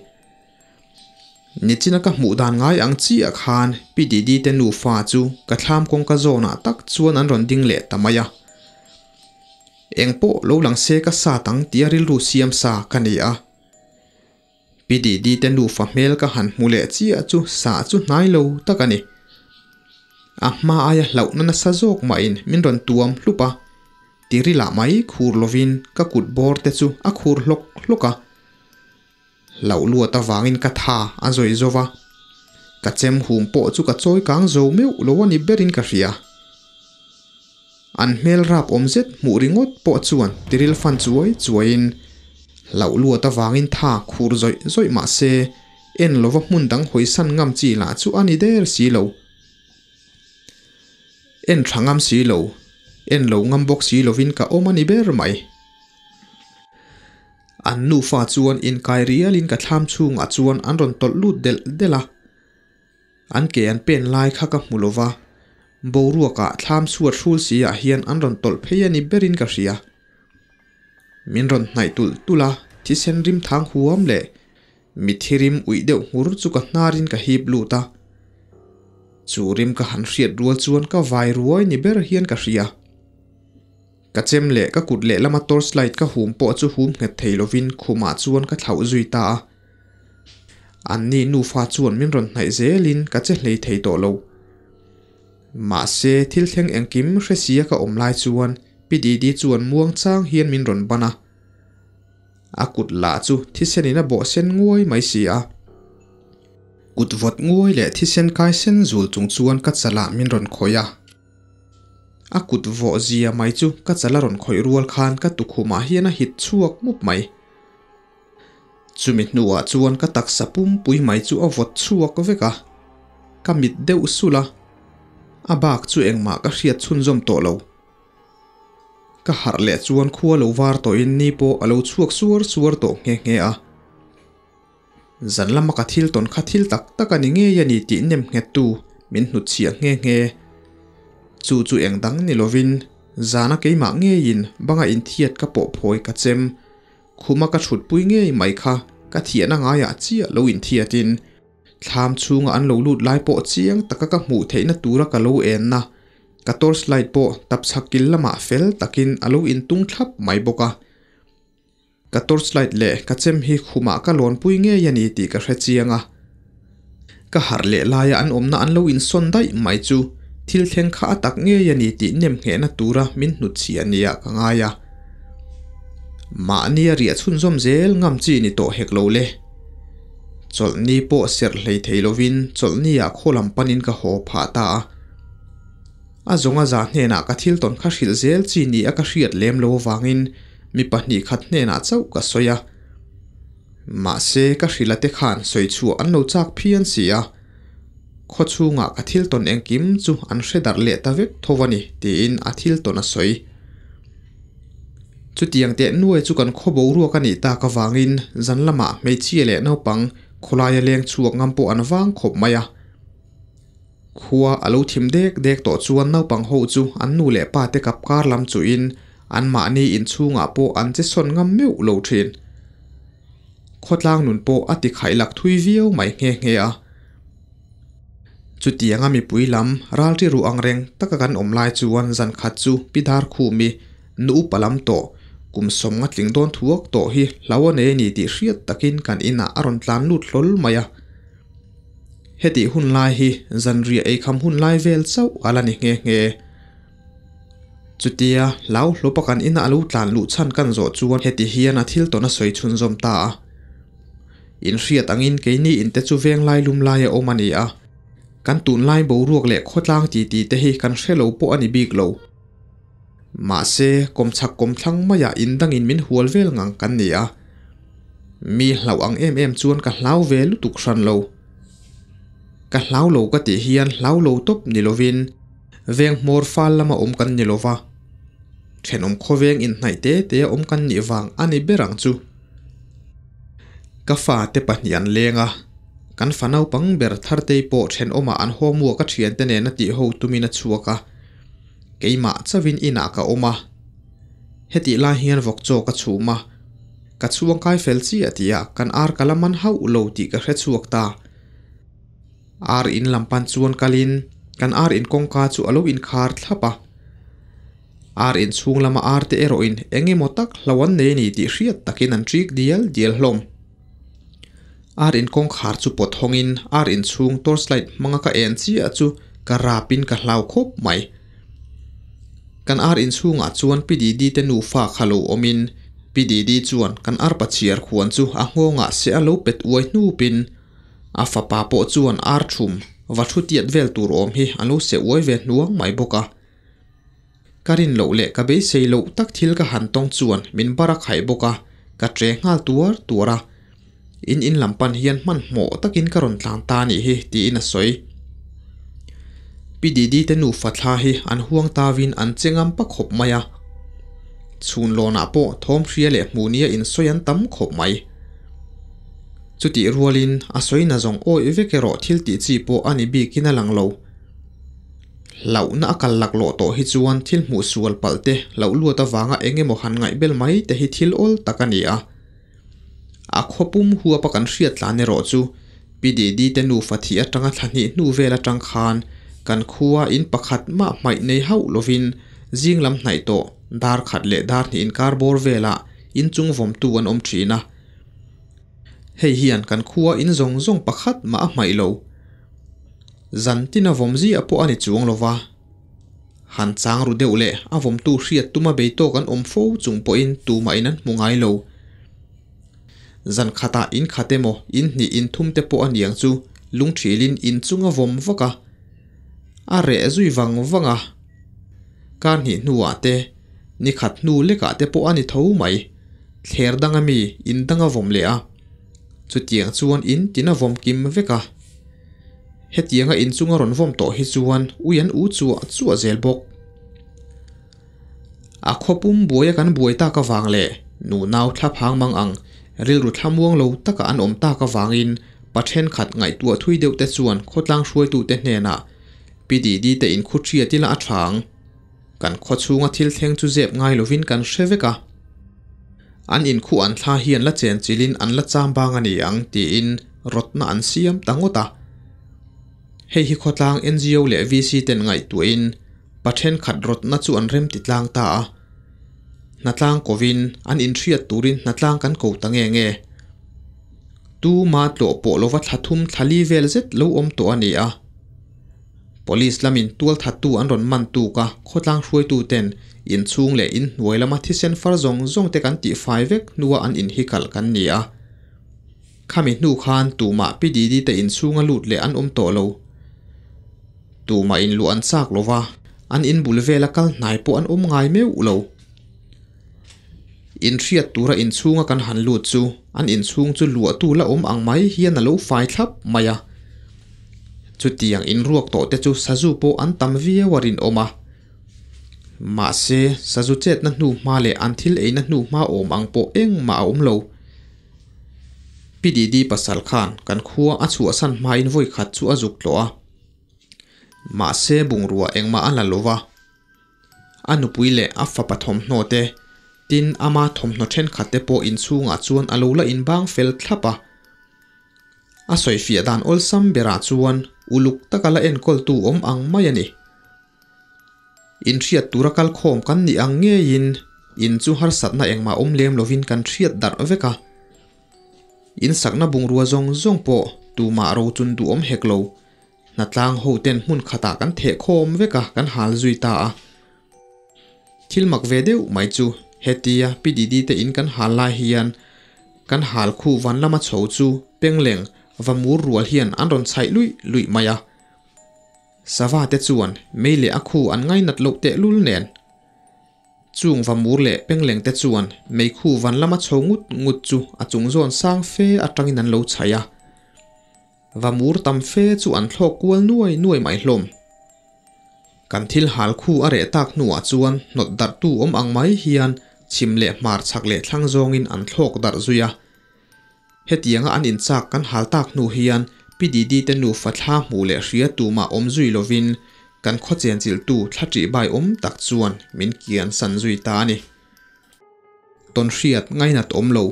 Nichina ka hmuh dan ngai ang chiah khan Pi Didi te nufa chu ka thlam kawngka zawnah tak chuan an rawn ding leh ta mai a. Engpawh lo lang se ka sat ang tia rilru siam sa ka ni a. Pi Didi te nufa hmel ka han hmu leh chiah chu sa chu hnai lo tak a ni. A hma aia hlauhna nasa zawk mahin min rawn tuam hlup a, tirilah mai khur lovin ka kut bawr te chu a khur hlawk hlawk a. Hlauh luat avangin ka tha a zawi zo va, ka chem hum pawh chu ka chawi kang zo meuh lo a ni berin ka hria. An hmel rap awm zet hmuh ringawt pawh chuan tiril fan chuai chuaiin hlauh luat avangin tha khur zawih zawih mah se en lova hmun dang hawisan ngam chi lah chu a ni der si lo. En tha ngam si lo, en lo ngam bawk si lovin ka awm a ni ber mai. An nufa chuan inkai rialin ka thlam chhungah chuan an rawn tawlh lut delh delh a. An ke an pen lai kha ka hmu lova, boruakah thlam chhuat hrul si ah hian an rawn tawlh phei a ni berin ka hria. Min rawn hnaih tulh tulh a, thisen rim thang huam leh mithi rim uih deuh nghur chu ka hnarin ka hip lut a. Chu rim ka han hriat rual chuan ka vai ruai ni ber hian ka hria. Ka chem leh ka kut lehlama torch light ka hum pawh chu hum nghet thei lovin khumah chuan ka thlauh zui ta a. Anni nufa chuan min rawn hnaih zelin ka che hlei thei tawh lo. Mahse thil thleng engkim hre sia ka awm lai chuan Pi Didi chuan muang chang hian min rawn ban a. A kut lah chu thisenin a bawh sen nguai mai si a. Kut vawt nguai leh thisen kai sen zul chung chuan ka chalah min rawn khawih a. A kut vawh zia mai chu ka chal a rawn khawih rual khan ka tukhumah hian a hit chhuak mup mai. Chumi hnuah chuan ka taksa pumpui mai chu a vawt chhuak vek a, ka mit deuh sulh a, a bak chu engmah ka hriat chhunzawm tawh lo. Ka harh leh chuan khua lo var tawhin ni pawh a lo chhuak suar suar tawh nghe nghe a. Zan lama ka thil tawn kha thil tak tak a ni ngei a ni tih nem nghettu min hnutchhiah nghe nghe. Chu chu eng dang ni lovin zana keimah ngeiin banga inthiat ka pawh phawi ka chem. Khuma ka thutpui ngei mai kha ka thiahna ngaiah chiah lo inthiatin thlam chhunga an lo lut lai pawh chiang taka ka hmuh theihna tura ka lo enna ka torch light pawh tapchhak kil lamah fel takin a lo intung thlap mai bawk a. Ka torchlight leh ka chem hi khumah ka lawnpui ngei a ni tih ka hre chiang a. Ka harh leh laia an awmna an lo insawn daih mai chu thil thleng kha a tak ngei a ni tih nem nghehna tura min hnutchhiah nia ka ngai a. Mahni a riah chhunzawm zel ngam chi ni tawh hek lo le. Chawlhni pawh serh hlei thei lovin chawlhni ah khaw lam panin ka haw phah ta a. A zawnga za hnenah ka thil tawn kha hrilh zel chi ni a ka hriat lem lo avangin mi pahnih khat hnenah chauh ka sawi a. Mahse ka hrilh a te khan sawi chhuah an lo chak phian si a. Khaw chhungah ka thil tawn engkim chu an hre darh leh ta vek tho a ni tiin a thil tawn a sawi. Chutiang teh nuai chu kan khaw boruak a nih tak avangin zan lamah hmeichhia leh naupang khawlaia leng chhuak ngam pawh an vang khawp mai a. Khua a lo thim dek dek tawh chuan naupang ho chu an nu leh pa te kap kar lam chuhin anmahni inchhungah pawh an che sawn ngam meuh lo thin. Khawtlang nun pawh a ti khaih lak thui viau mai nghe nghe a. Chutianga mipui lam ralṭi ruh ang reng taka kan awm lai chuan zan khat chu Pi Darkhumi nu upa lam tawh kum sawmnga tling dawn thuak tawh hi hlau a nei a ni tih hriat takin kan inah a rawn tlan lut hlawl mai a. Hetih hun lai hi zanriah eikham hun lai vel chauh a la ni nghe nghe. Chutia hlau hlawpa kan ina a lo tlan luh chhan kan zawh chuan heti hian a thil tawn a sawi chhunzawm ta a. Inhriat angin keini inte chu veng lai lum laia awm a ni a, kan tunlai boruak leh khawtlang titi te hi kan hre lo pawh a ni bik lo. Mahse, kawmchhak kawmthlang maiah indangin min hual vel ngang kan ni a. Mi hlauh ang em em chuan ka hlau ve lutuk hran lo. Ka hlau lo ka tih hian hlau lo tawp ni lovin veng hmawr fal lama awm kan ni lova, thenawm khawveng inhnaih te te a awm kan nih vang a ni ber ang chu. Ka fate pahnih an leng a, kan fa naupang ber Thartei pawh thenawmah an homework a thiante nen a tih ho tumin a chhuak a, keimah chauhin inah ka awm a. Hetih lai hian vawk chaw ka chhum a, ka chhuang kai fel chiah tih ah kan ar ka la man hauh lo tih ka hre chhuak ta. Ar in lam pan chuan kalin kan ar in kawngka chu a lo inkhar thlap a. Ar in chhung lama ar te erawhin eng emaw tak hlo an nei a ni tih hriat takin an ṭik dial dial hlawm. Ar in kawngkhar chu pawt hawngin ar in chhung torchlight hmanga ka en chiah chu ka rapin ka hlau khawp mai. Kan ar in chhungah chuan Pi Didi te nufa kha lo awmin Pi Didi chuan kan arpa chhiar khuan chu a nghawngah se a lo pet uai hnupin A fapa pawh chuan ar thum va thu tiat vel tur awm hi a lo seh uai ve hnuang mai bawk a. Ka rin loh leh ka beisei loh tak thil ka han tawng chuan min bar a khaih bawk a, ka tre nghal tuar tuar a. In in lam pan hian hmanhmawh takin ka rawn tlan ta anih hi tiin a sawi. Pi Didi te nufa thla hi an huang tauin an che ngam pa khawp mai a. Chhun lawnah pawh thawm hria leh hmuh nia insawi an tam khawp mai. Chutih rualin a sawi na zawng awih vek erawh thil tih chi pawh a ni bikin a lang lo. Hlauhna a kal laklawh tawh hi chuan thil hmuh sual palh te, hlauh luat avanga eng emaw han ngaihbel mai te hi thil awl tak a ni a. A khaw pum huapa kan hriat tlan erawh chu Pi Didi te nufa thih atanga thla hnih hnu vel atang khan kan khua in pakhat mah hmaih nei hauh lovin zing lam hnaih tawh dar khat leh dar hnih inkar bawr velah inchung vawmtu an awm thin a. Hei hian kan khua in zawng zawng pakhat mah a hmaih lo. Zan tin a vawm ziah pawh a ni chuang lova. Han chang ru deuh leh a vawmtu hriat tuma bei tawk an awm fo chung pawhin tumahin an hmu ngai lo. Zan khatah in khat emaw in hnih in thum te pawh a niang chu lungthilin in chung a vawm vak a, a reh zui vang vang a. Kar hnih hnuah te, ni khat hnu lekah te pawh a ni tho mai. Thler danga mi in dang a vawm leh a, chutiang chuan in tin a vawm kim vek a. Hetianga in chunga rawn vawm tawh hi chuan ui an u chuah chuah zel bawk. A khawpum buaia kan buai tak avang leh nunau thla phang mang ang rilru thlamuang lo taka an awm tak avangin pa thenkhat ngaihtuah thui deuh te chuan khawtlang hruaitute hnenah Pi Didi te inkhutria tila a tha ang. Kan khaw chhunga thil thleng chu zep ngai lovin kan hre vek a. An inkhuh an thla hian la chen chilhin an la cham bang a ni ang tiin rawtna an siam ta ngawt a. Hei hi khawtlang ngo leh VC ten ngaihtuahin pa thenkhat rawtna chu an rem ti tlang ta a. Hnatlang kovin an inhriat turin hnatlang kan ko ta nge nge. Tuma tlawh pawh lova thla thum thla li vel zet lo awm tawh a ni a. Police lamin tual thattu an rawn man tuk a, khawtlang hruaitu ten inchhung leh inhnuai lama thisen far zawng zawng te kan tihfai vek hnua an inhikal kan ni a. Khami hnu khan tumah Pi Didi te inchhunga lut leh an awm tawh lo. Tumah in luh an chak lo va, an in bul vela kal hnai pawh an awm ngai meuh lo. Inhriat tura inchhunga kan han lut chu an inchhung chu luahtu la awm ang mai hian a lo fai thlap mai a. Chutiang inruak tawh te chu sazu pawh an tam viau a rinawm a. Mahse, sazu chetna hnu hma leh an thil eina hnu hma awm ang pawh engmah a awm lo. Pi Didi pasal khan kan khua a chhuahsan hmain vawi khat chu a zuk tlawh a. Mahse bungrua engmah a la lo va. A nupui leh a fapa thawmhnaw te, tin ama thawmhnaw thenkhat te pawh inchhungah chuan a lo la inbang fel thlap a. A sawifiah dan awlsam berah chuan uluk taka la enkawltu awm ang mai a ni. Inhriat tura kal khawm kan nih ang ngeiin in chu harsatna engmah awm lem lovin kan hriat darh vek a. In sakna bungrua zawng zawng pawh tumah rochun duhawm hek lo. Hnatlang ho ten hmun khatah kan theh khawm vek a, kan hal zui ta a. Thil mak ve deuh mai chu hetia Pi Didi te in kan hal lai hian kan hal khu van lama chho chu pengleng va mur rual hian an rawn chhaih luih luih mai a. Sava te chuan mei leh a khu an ngainat loh tehlul nen. Chung va mur leh pengleng te chuan meikhu van lama chho ngut ngut chu a chung zawn sang fe atangin an lo chhaih a. Va mur tam fe chu an thlawk kual nuai nuai mai hlawm. Kan thil hal khu a reh tak hnuah chuan hnawt darhtu awm ang mai hian chhim leh hmar chhak leh thlang zawngin an thlawk darh zui a. Hetianga an inchak kan hal tak hnu hian Pi Didi te nufa thla hmuh leh hria tumah awm zui lovin kan khaw chenchilhtu thla ṭihbai awm tak chuan min kian san zui ta a ni. Tawnhriat ngainat awm lo.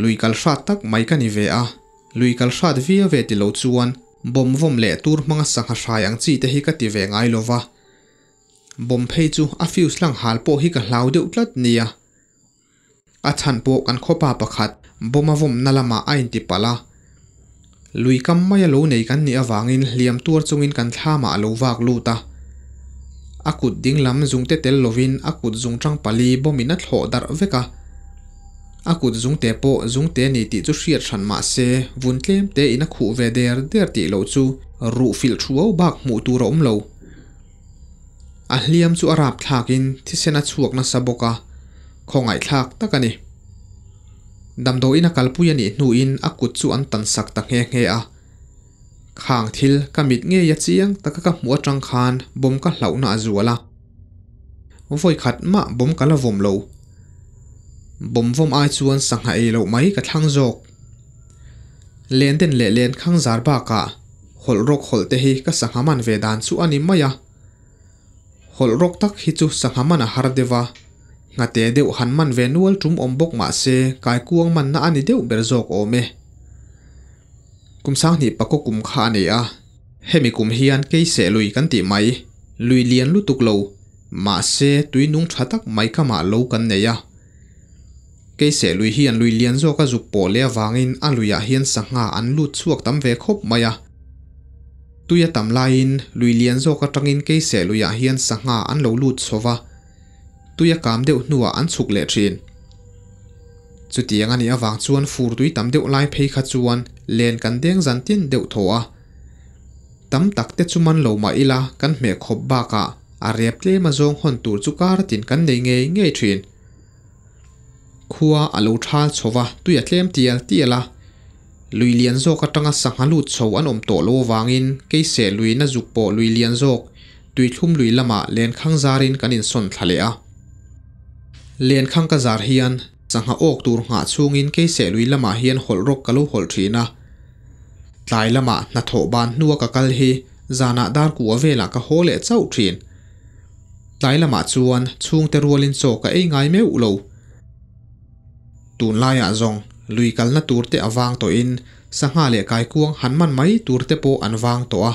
Lui kal hrat tak mai ka ni ve a, lui kal hrat viau ve ti lo chuan bawm vawm leh tur hmanga sangha hrai ang chi te hi ka ti ve ngai lo va. Bawm phei chu a fuse hlang hal pawh hi ka hlau deuh tlat nia. A chhan pawh kan khawpa pakhat bawm a vawmna lamah a inti palh a. Lui kam maia lo nei kan nih avangin hliam tuar chungin kan thlamah a lo vak lut a. A kut ding lam zungte tel lovin a kut zungṭang pali bawmin a thlawh darh vek a. A kut zungte pawh zungte ni tih chu hriat hran mah se vun tlem tein a khuh ve der der tih loh chu ruh filh thuau bak hmuh tur a awm lo. A hliam chu a rap thlakin thisen a chhuak nasa bawk a, khawngaihthlak tak a ni. Damdawiin a kalpui a nih hnuin a kut chu an tan sak ta nghe nghe a. Khang thil ka mit ngei a chiang taka ka hmuh atang khan bawm ka hlauhna a zual a. Vawi khat mah bawm ka la vawm lo. Bawm vawm ai chuan sangha ei loh mai ka thlang zawk. Len den leh len khang zar bakah hawlh rawk hawlh te hi ka sangha man ve dan chu a ni mai a. Hawlh rawk tak hi chu sangha man a har deuh a, nghate deuh han man ve nual tum awm bawk mah se kaikuang manna a ni deuh ber zawk awm e. Kum sanghnih pakaw kum kha a ni a, hemi kum hian keiseh lui kan tih mai, lui lian lutuk lo, mahse tui nung tha tak mai kamah lo kan nei a. Keiseh lui hian lui lian zawk a zuk pawh leh avangin a luiah hian sangha an lut chhuak tam ve khawp mai a. Tui a tam laiin lui lian zawk atangin Keiseh luiah hian sangha an lo lut chho va, tui a kam deuh hnuah an chhuk leh thin. Chutiang a nih avang chuan fur tui tam deuh lai phei kha chuan len kan deng zan tin deuh thaw a. Tam tak te chu man lo mah ila kan hmeh khawp bakah a rep tlem a zawng hawn tur chu kar tin kan nei ngei ngei thin. Khua a lo thal chho va, tui a tlem tial tial a. Lui lian zawk atanga sangha lut chho an awm tawh lo avangin keiseh luina zuk pawh lui lian zawk tuithlum lui lamah lenkhang zarin kan insawn thla leh a. Lenkhang ka zar hian sangha awk tur nghah chhungin keiseh lui lamah hian hawlh rawk ka lo hawlh thin a. Tlai lamah hnathawh ban hnua ka kal hi zanah dar kua velah ka haw leh chauh thin. Tlai lamah chuan chhungte rualin chaw ka ei ngai meuh lo. Tunlaiah zawng lui kalna turte a vang tawhin sangha leh kaikuang han man mai turte pawh an vang tawh a.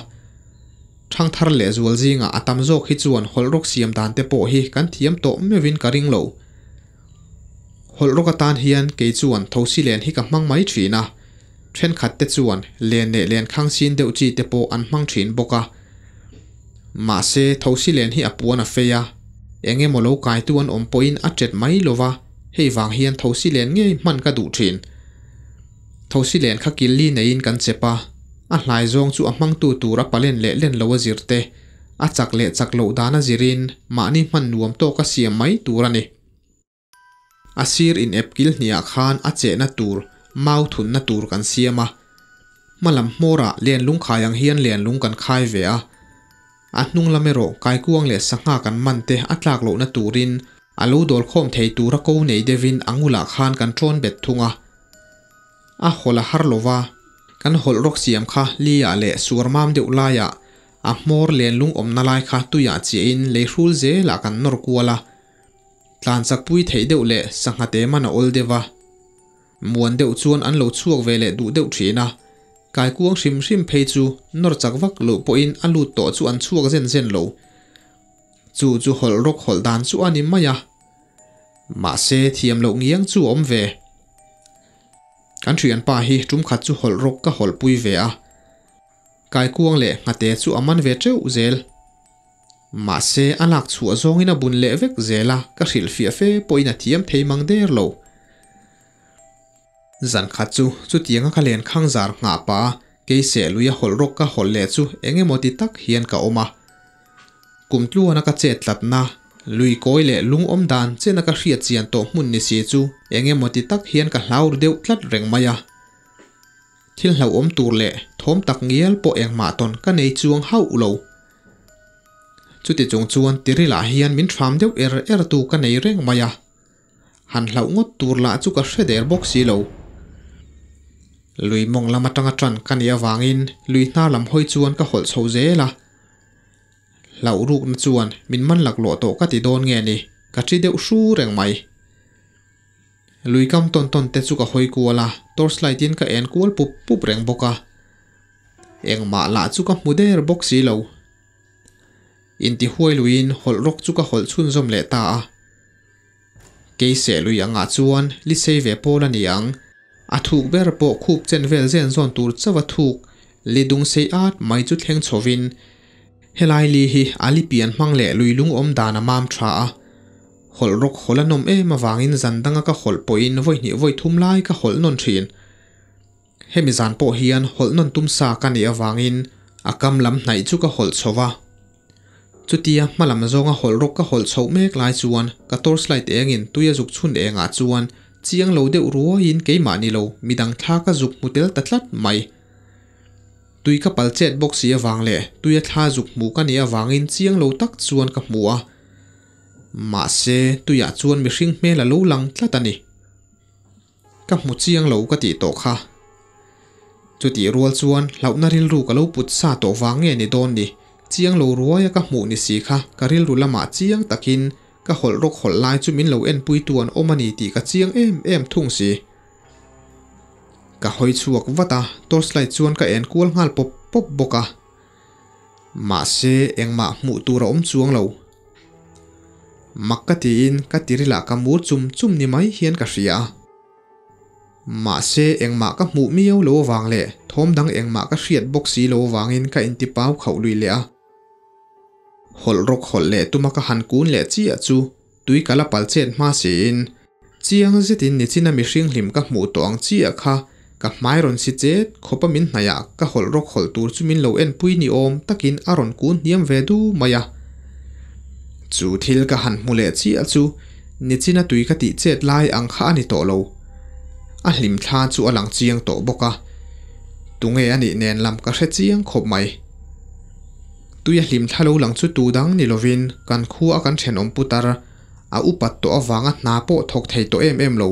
Ṭhangthar lehzual zingah a tam zawk hi chuan hawlh rawk siam dan te pawh hi kan thiam tawh meuhin ka ring lo. Hawlh rawk atan hian kei chuan thosi len hi ka hmang mai ṭhin a, ṭhenkhat te chuan len leh len khang sin deuh chi te pawh an hmang ṭhin bawk a. Mahse, thosi len hi a puan a fei a, eng emaw lo kaitu an awm pawhin a ṭet mai lo va, hei vang hian thosi len ngei hman ka duh ṭhin. Thosi len kha killi neiin kan chep a, a hlai zawng chu a hmangtu tur a palen leh len lo a zir te, a chak leh chak loh dan a zirin mahni hman nuam tawk a siam mai tur a ni. A sir in ep kil hniah khan a chehna tur mau thunna tur kan siam a, hmalam hmawrah lenlung khai ang hian lenlung kan khai ve a, a hnung lam erawh kaikuang leh sangha kan man te a tlak lohna turin a lo dawl khawm thei tura ko nei deuhin a ngulah khan kan ṭawn bet thung a. A hawlh a har lova, kan hawlh rawk siam kha li-ah leh suar mam deuh laiah a hmawr lenlung awmna lai kha tuiah chiahin lei hrul zelah kan nawr kual a. Tlan chakpui theih deuh leh sangha te man a awl deuh a. Muan deuh chuan an lo chhuak ve leh duh deuh thin a. Kaikuang hrim hrim phei chu nawr chak vak loh pawhin a lut tawh chu an chhuak zen zen lo. Chu chu hawlh rawk hawlh dan chu a ni mai a. Mahse thiam loh ngiang chu a awm ve. Kan thianpa hi tum khat chu hawlh rawk ka hawlh pui ve a. Kaikuang leh nghate chu a man ve teuh zel. Mahse a lak chhuah zawngin a bun leh vek zel a, ka hrilhfiah fe pawhin a thiam thei mang der lo. Zan khat chu chutianga ka len khang zar nghah pah a, kei seh lui a hawlh rawk ka hawlh leh chu eng emaw ti tak hian ka awm a. Kum tluana ka chet tlatna, lui kawi leh lung awm dan chena ka hriat chian tawh hmun ni si chu eng emaw ti tak hian ka hlau ru deuh tlat reng mai a. Thil hlauhawm tur leh thawm tak ngial pawh engmah tawn ka nei chuang hauh lo. Chuti chung chuan tirilah hian min hram deuh er er tu ka nei reng mai a. Han hlauh ngawt tur lah chu ka hre der bawk si lo. Lui mawng lam atanga tan ka nih avangin lui hnar lam hawi chuan ka hawlh chho zel a. Hlauh rukna chuan min man laklawh tawh ka ti dawn nge ni, ka thi deuh hru reng mai. Lui kam tawn tawn te chu ka hawi kual a, torch light in ka en kual pup pup reng bawk a. Engmah lah chu ka hmu der bawk si lo. Intihuai luiin hawlh rawk chu ka hawlh chhunzawm leh ta a. Kei seh lui angah chuan li sei ve pawl a ni ang. A thuk ber pawh khup chen vel zen zawn tur chauh a thuk li dung sei at mai chu thleng chhovin helai li hi a li pian hmang leh lui lung awm dan a mam tha a. Hawlh rawk hawlh a nawm em avangin zan danga ka hawlh pawhin vawi hnih vawi thum lai ka hawlh nawn thin. Hemi zan pawh hian hawlh nawn tum sa ka nih avangin a kam lam hnaih chu ka hawlh chho va. Chutia hma lam zawnga hawlh rawk ka hawlh chhoh mek lai chuan ka torchlight engin tui a zuk chhun engah chuan chiang lo deuh ruaiin keimah ni lo midang thla ka zuk hmu tel ta tlat mai. Tui ka pal chet bawk si avang leh tui a thla zuk hmu ka nih avangin chiang lo tak chuan ka hmu a. Mahse tuiah chuan mihring hmel a lo lang tlat a ni. Ka hmu chiang lo ka tih tawh kha. Chutih rual chuan hlauhna rilru ka lo put sa tawh vang nge ni dawn ni, chiang lo ruaia ka hmuh ni si kha ka rilru lamah chiang takin ka hawlh rawk hawlh lai chu min lo enpuitu an awm a ni tih ka chiang em em thung si. Ka hawi chhuak vat a, torchlight chuan ka en kual nghal pawp pawp bawk a. Mahse engmah hmuh tur a awm chuang lo. Mak ka tiin ka tirilah ka mur chum chum ni mai hian ka hria a. Mahse engmah ka hmuh miau lo avang leh thawm dang engmah ka hriat bawk si lo avangin ka intipau khauh lui leh a. Hawlh rawk hawlh leh tuma ka han kun leh chiah chu tui ka la pal chet hma siin chiang zetin nichina mihring hlim ka hmuh tawh ang chiah kha ka hmai rawn si chet khawpa min hnaih ah ka hawlh rawk hawlh tur chu min lo enpui ni awm takin a rawn kun hniam ve du mai a. Chu thil ka han hmu leh chiah chu nichina tui ka tih chet lai ang kha a ni tawh lo. A hlim thla chu a lang chiang tawh bawk a. Tunge a nih nen lam ka hre chiang khawp mai. Tui a hlim thla lo lang chu tu dang ni lovin kan khua a kan thenawm putar a upat tawh avanga hna pawh thawk thei tawh em em lo.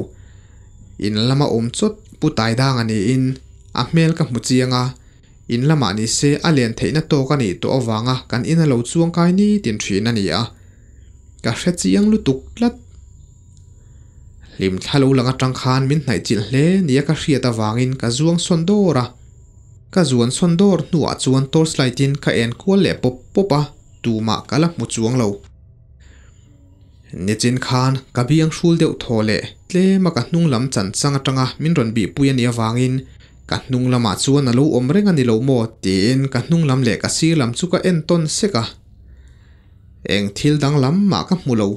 In lama awm chawt pu tai dang a niin a hmel ka hmu chiang a, in lamah ni se a len theihna tawk a nih tawh avanga kan in a lo chuang kai nitin thin a ni a, ka hre chiang lutuk tlat. Hlim thla lo lang atang khan min hnaih chilh hle nia ka hriat avangin ka zuang sawn dawr a. Ka zuan sawn dawr hnuah chuan torch light in ka en kual leh pawp pawp a, tumah ka la hmu chuang lo. Nichin khan ka biang hrul deuh thaw leh tlem a ka hnung lam chan chang atanga min rawn bihpui a nih avangin ka hnung lamah chuan a lo awm reng a ni lo maw tiin ka hnung lam leh ka sir lam chu ka en tawn sek a. Eng thil danglam mah ka hmu lo.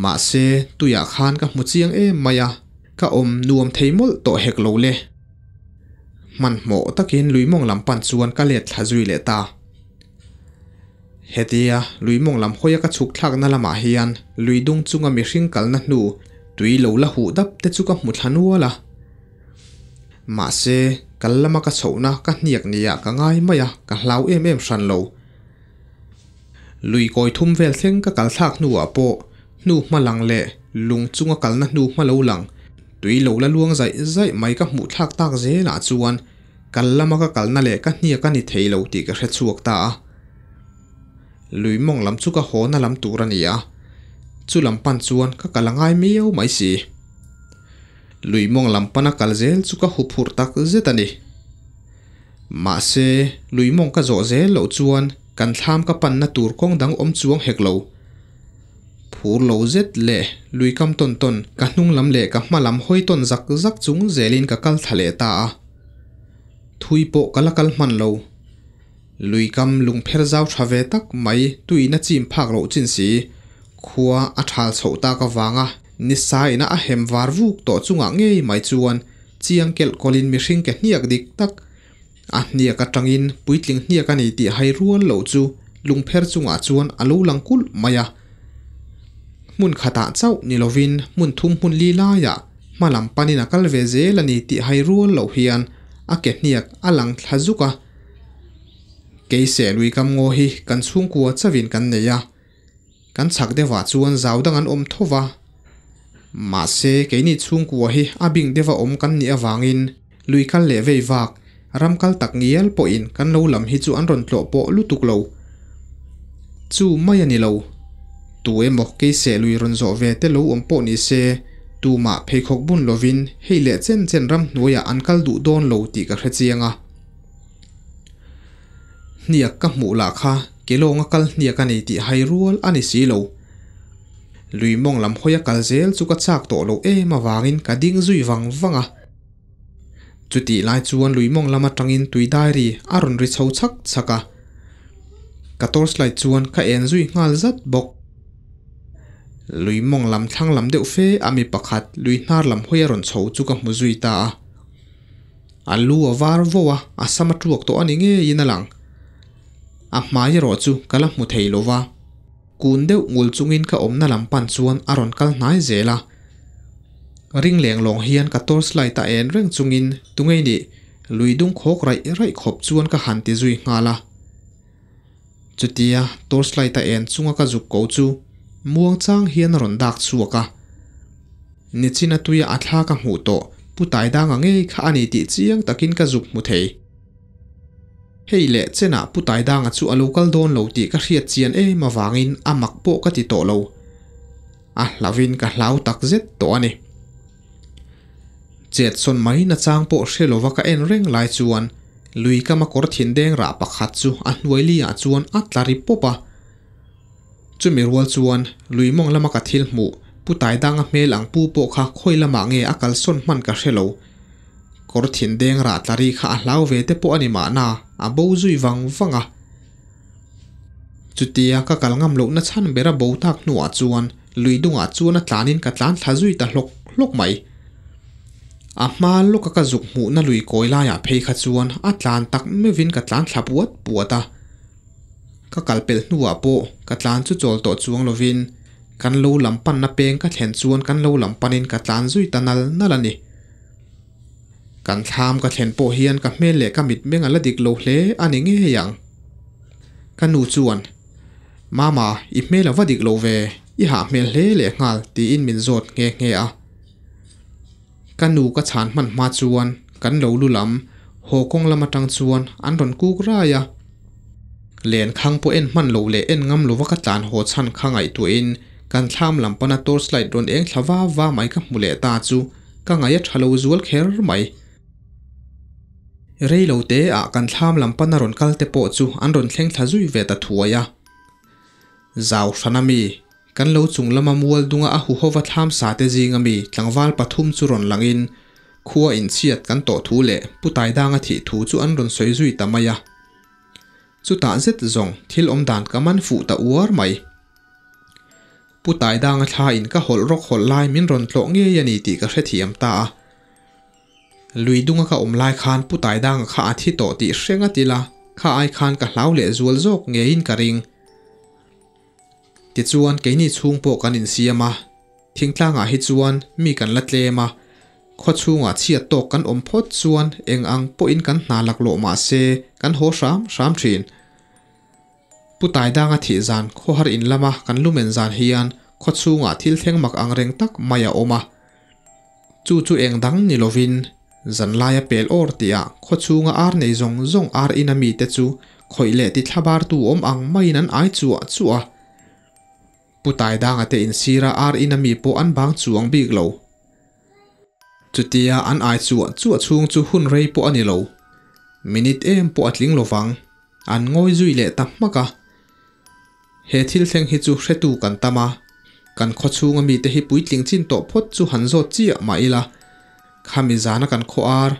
Mahse tuiah khan ka hmu chiang em mai a, ka awm nuam thei mawlh tawh hek lo le. Hmanhmawh takin lui mawng lam pan chuan ka let thla zui leh ta. Hetia lui mawng lam hawia ka chhuk thlakna lamah hian lui dung chunga mihring kalna hnu tui lo la huh dap te chu ka hmu thla nual a. Mahse, kal lama ka chhohna ka hniak nia ka ngai mai a, ka hlau em em hran lo. Lui kawi thum vel thleng ka kal thlak hnuah pawh hnu hma lang leh lung chunga kalna hnu hma lo lang tui lo la luang zaih zaih mai ka hmuh thlak tak zelah chuan kal lama ka kalna leh ka hniak a ni thei lo tih ka hre chhuak ta a. Lui mawng lam chu ka hawna lam tur a ni a, chu lam pan chuan ka kal a ngai miau mai si. Lui mawng lam pana kal zel chu ka huphurh tak zet a ni. Mahse, lui mawng ka zawh zel loh chuan kan thlam ka panna tur kawng dang awm chuang hek lo. Phur lo zet leh lui kam tawn tawn ka hnung lam leh ka hma lam hawi tawn zak zak chung zelin ka kal thla leh ta a. Thui pawh ka la kal hman lo. Lui kam lungpher zau tha ve tak mai tuina chim phak loh chin si. Khua a thal chhoh tak avanga ni saina a hem var vuk tawh chungah ngei mai chuan chiang kelh kawlin mihring ke hniak dik tak a hniak atangin puitling hniak a ni tih hai rual loh chu lungpher chungah chuan a lo lang kulh mai a. Hmun khatah chauh ni lovin hmun thum hmun li laiah hma lam panin a kal ve zel a ni tih hai rual loh hian a ke hniak a lang thla zuk a. Keise lui kam ngaw hi kan chhungkua chauhin kan nei a, kan chhak deuhah chuan zau dang an awm tho va. Mahse keini chhungkua hi a bing deuha awm kan nih avangin lui kal leh vei vak, ram kal tak ngial pawhin kan lo lam hi chu an rawn tlawh pawh lutuk lo. Chu mai a ni lo. Tu emaw keise lui rawn zawh ve te lo awm pawh ni se, tumah pheikhawk bun lovin hei leh chen chen ramhnuaiah an kal duh dawn lo tih ka hre chiang a. Hniak ka hmuh lah kha ke lawnga kal hniak a ni tih hai rual a ni si lo. Lui mawng lam hawia kal zel chu ka chak tawh lo em avangin ka ding zui vang vang a. Chutih lai chuan lui mawng lam atangin tui diary a rawn ri chho chhak chhak a. Ka torchlight chuan ka en zui nghal zat bawk. Lui mawng lam thlang lam deuh fe a mi pakhat lui hnar lam hawi a rawn chho chu ka hmu zui ta a. A lu a var vo a, a sam a tuak tawh a ni ngeiin a lang. A hmai erawh chu ka la hmu thei lo va. Kun deuh ngul chungin ka awmna lam pan chuan a rawn kal hnai zel a. Ring leng lawng hian ka torchlight a en reng chungin tungei nih lui dung khawk raih raih khawp chuan ka han ti zui nghal a. Chutia torchlight a en chunga ka zuk ko chu muang chang hian a rawn dak chhuak a. Nichina tuia a thla ka hmuh tawh Pu Taidanga ngei kha a ni tih chiang takin ka zuk hmu thei. Hei leh chenah Pu Taidanga chu a lo kal dawn lo tih ka hriat chian em avangin a mak pawh ka ti tawh lo. A hlauhin ka hlau tak zet tawh a ni. Chet sawn mai nachang pawh hre lova ka en reng lai chuan lui kama kawr thin deng rah pakhat chu a hnuai liah chuan a tla ri pawp a. Chumi rual chuan lui mawng lama ka thil hmuh Pu Taidanga hmel ang pu pawh kha khawi lamah nge a kalsawn hman ka hre lo. Kawr thin deng rah tla ri kha a hlau ve te pawh a ni mahna, a bo zui vang vang a. Chutia ka kal ngam lohna chhan ber a bo tak hnuah chuan lui dungah chuan a tlanin ka tlan thla zui ta hlawk hlawk mai. A hma lawka ka zuk hmuhna lui kawi laiah phei kha chuan a tlan tak meuhin ka tlan thla puat puat a. Ka kal pelh hnuah pawh ka tlan chu chawl tawh chuang lovin kan lo lam panna peng ka thlen chuan kan lo lam panin ka tlan zui ta nal nal a ni. Kan thlam ka thlen pawh hian ka hmel leh ka mitmeng a la dik lo hle a ni ngei ang. Ka nu chuan, Mama, i hmel a va dik lo ve, i hah hmel hle leh nghal tiin min zawt nghe nghe a. Ka nu ka chhan hman hma chuan kan lo lu lam haw kawng lam atang chuan an rawn kuk rai a. Len khang pawh en hman lo leh en ngam lova ka tlan haw chhan kha ngaihtuahin kan thlam lam pana torchlight rawn eng thla va va mai ka hmu leh ta chu ka ngaih a tha lo zual kher mai. Rei lo te ah kan thlam lam pana rawn kal te pawh chu an rawn thleng thla zui ve ta thuai a. Zau hran ami, kan lo chung lama mual dunga a huhova thlam sa te zing ami tlangval pathum chu rawn langin khua inchhiat kan tawh thu leh Pu Taidanga thih thu chu an rawn sawi zui ta mai a. Chutah zet zawng thil awm dan ka man fuh ta uar mai. Pu Taidanga thla in ka hawlh rawk hawlh lai min rawn tlawh ngei a ni tih ka hrethiam ta a. Lui dunga ka awm lai khan Pu Taidanga kha a thi tawh tih hre ngat ila, kha ai khan ka hlau leh zual zawk ngeiin ka ring. Tichuan keini chhung pawh kan insiam a, thingtlangah hi chuan mi kan la tlem a, khaw chhungah chhiat tawk kan awm phawt chuan eng ang pawhin kan hna laklawh mah se kan haw hram hram thin. Pu Taidanga thih zan khawhar in lama kan lumen zan hian khaw chhungah thil thleng mak ang reng tak mai a awm a. Chu chu eng dang ni lovin zanlaia pel awr tihah khaw chhunga ar nei zawng zawng ar ina mite chu khawih leh ti thlabartu awm ang maiin an ai chuah chuah a. Pu Taidanga te insira ar ina mi pawh an bang chuang bik lo. Chutia an ai chuah chuah chhung chu hun rei pawh a ni lo. Minute em pawh a tling lovang. An ngawi zui leh ta hmak a. He thil thleng hi chu hretu kan tam a, kan khaw chhunga mite hi puitling chin tawh phawt chu han zawt chiah mah ila, khami zana kan khaw ar,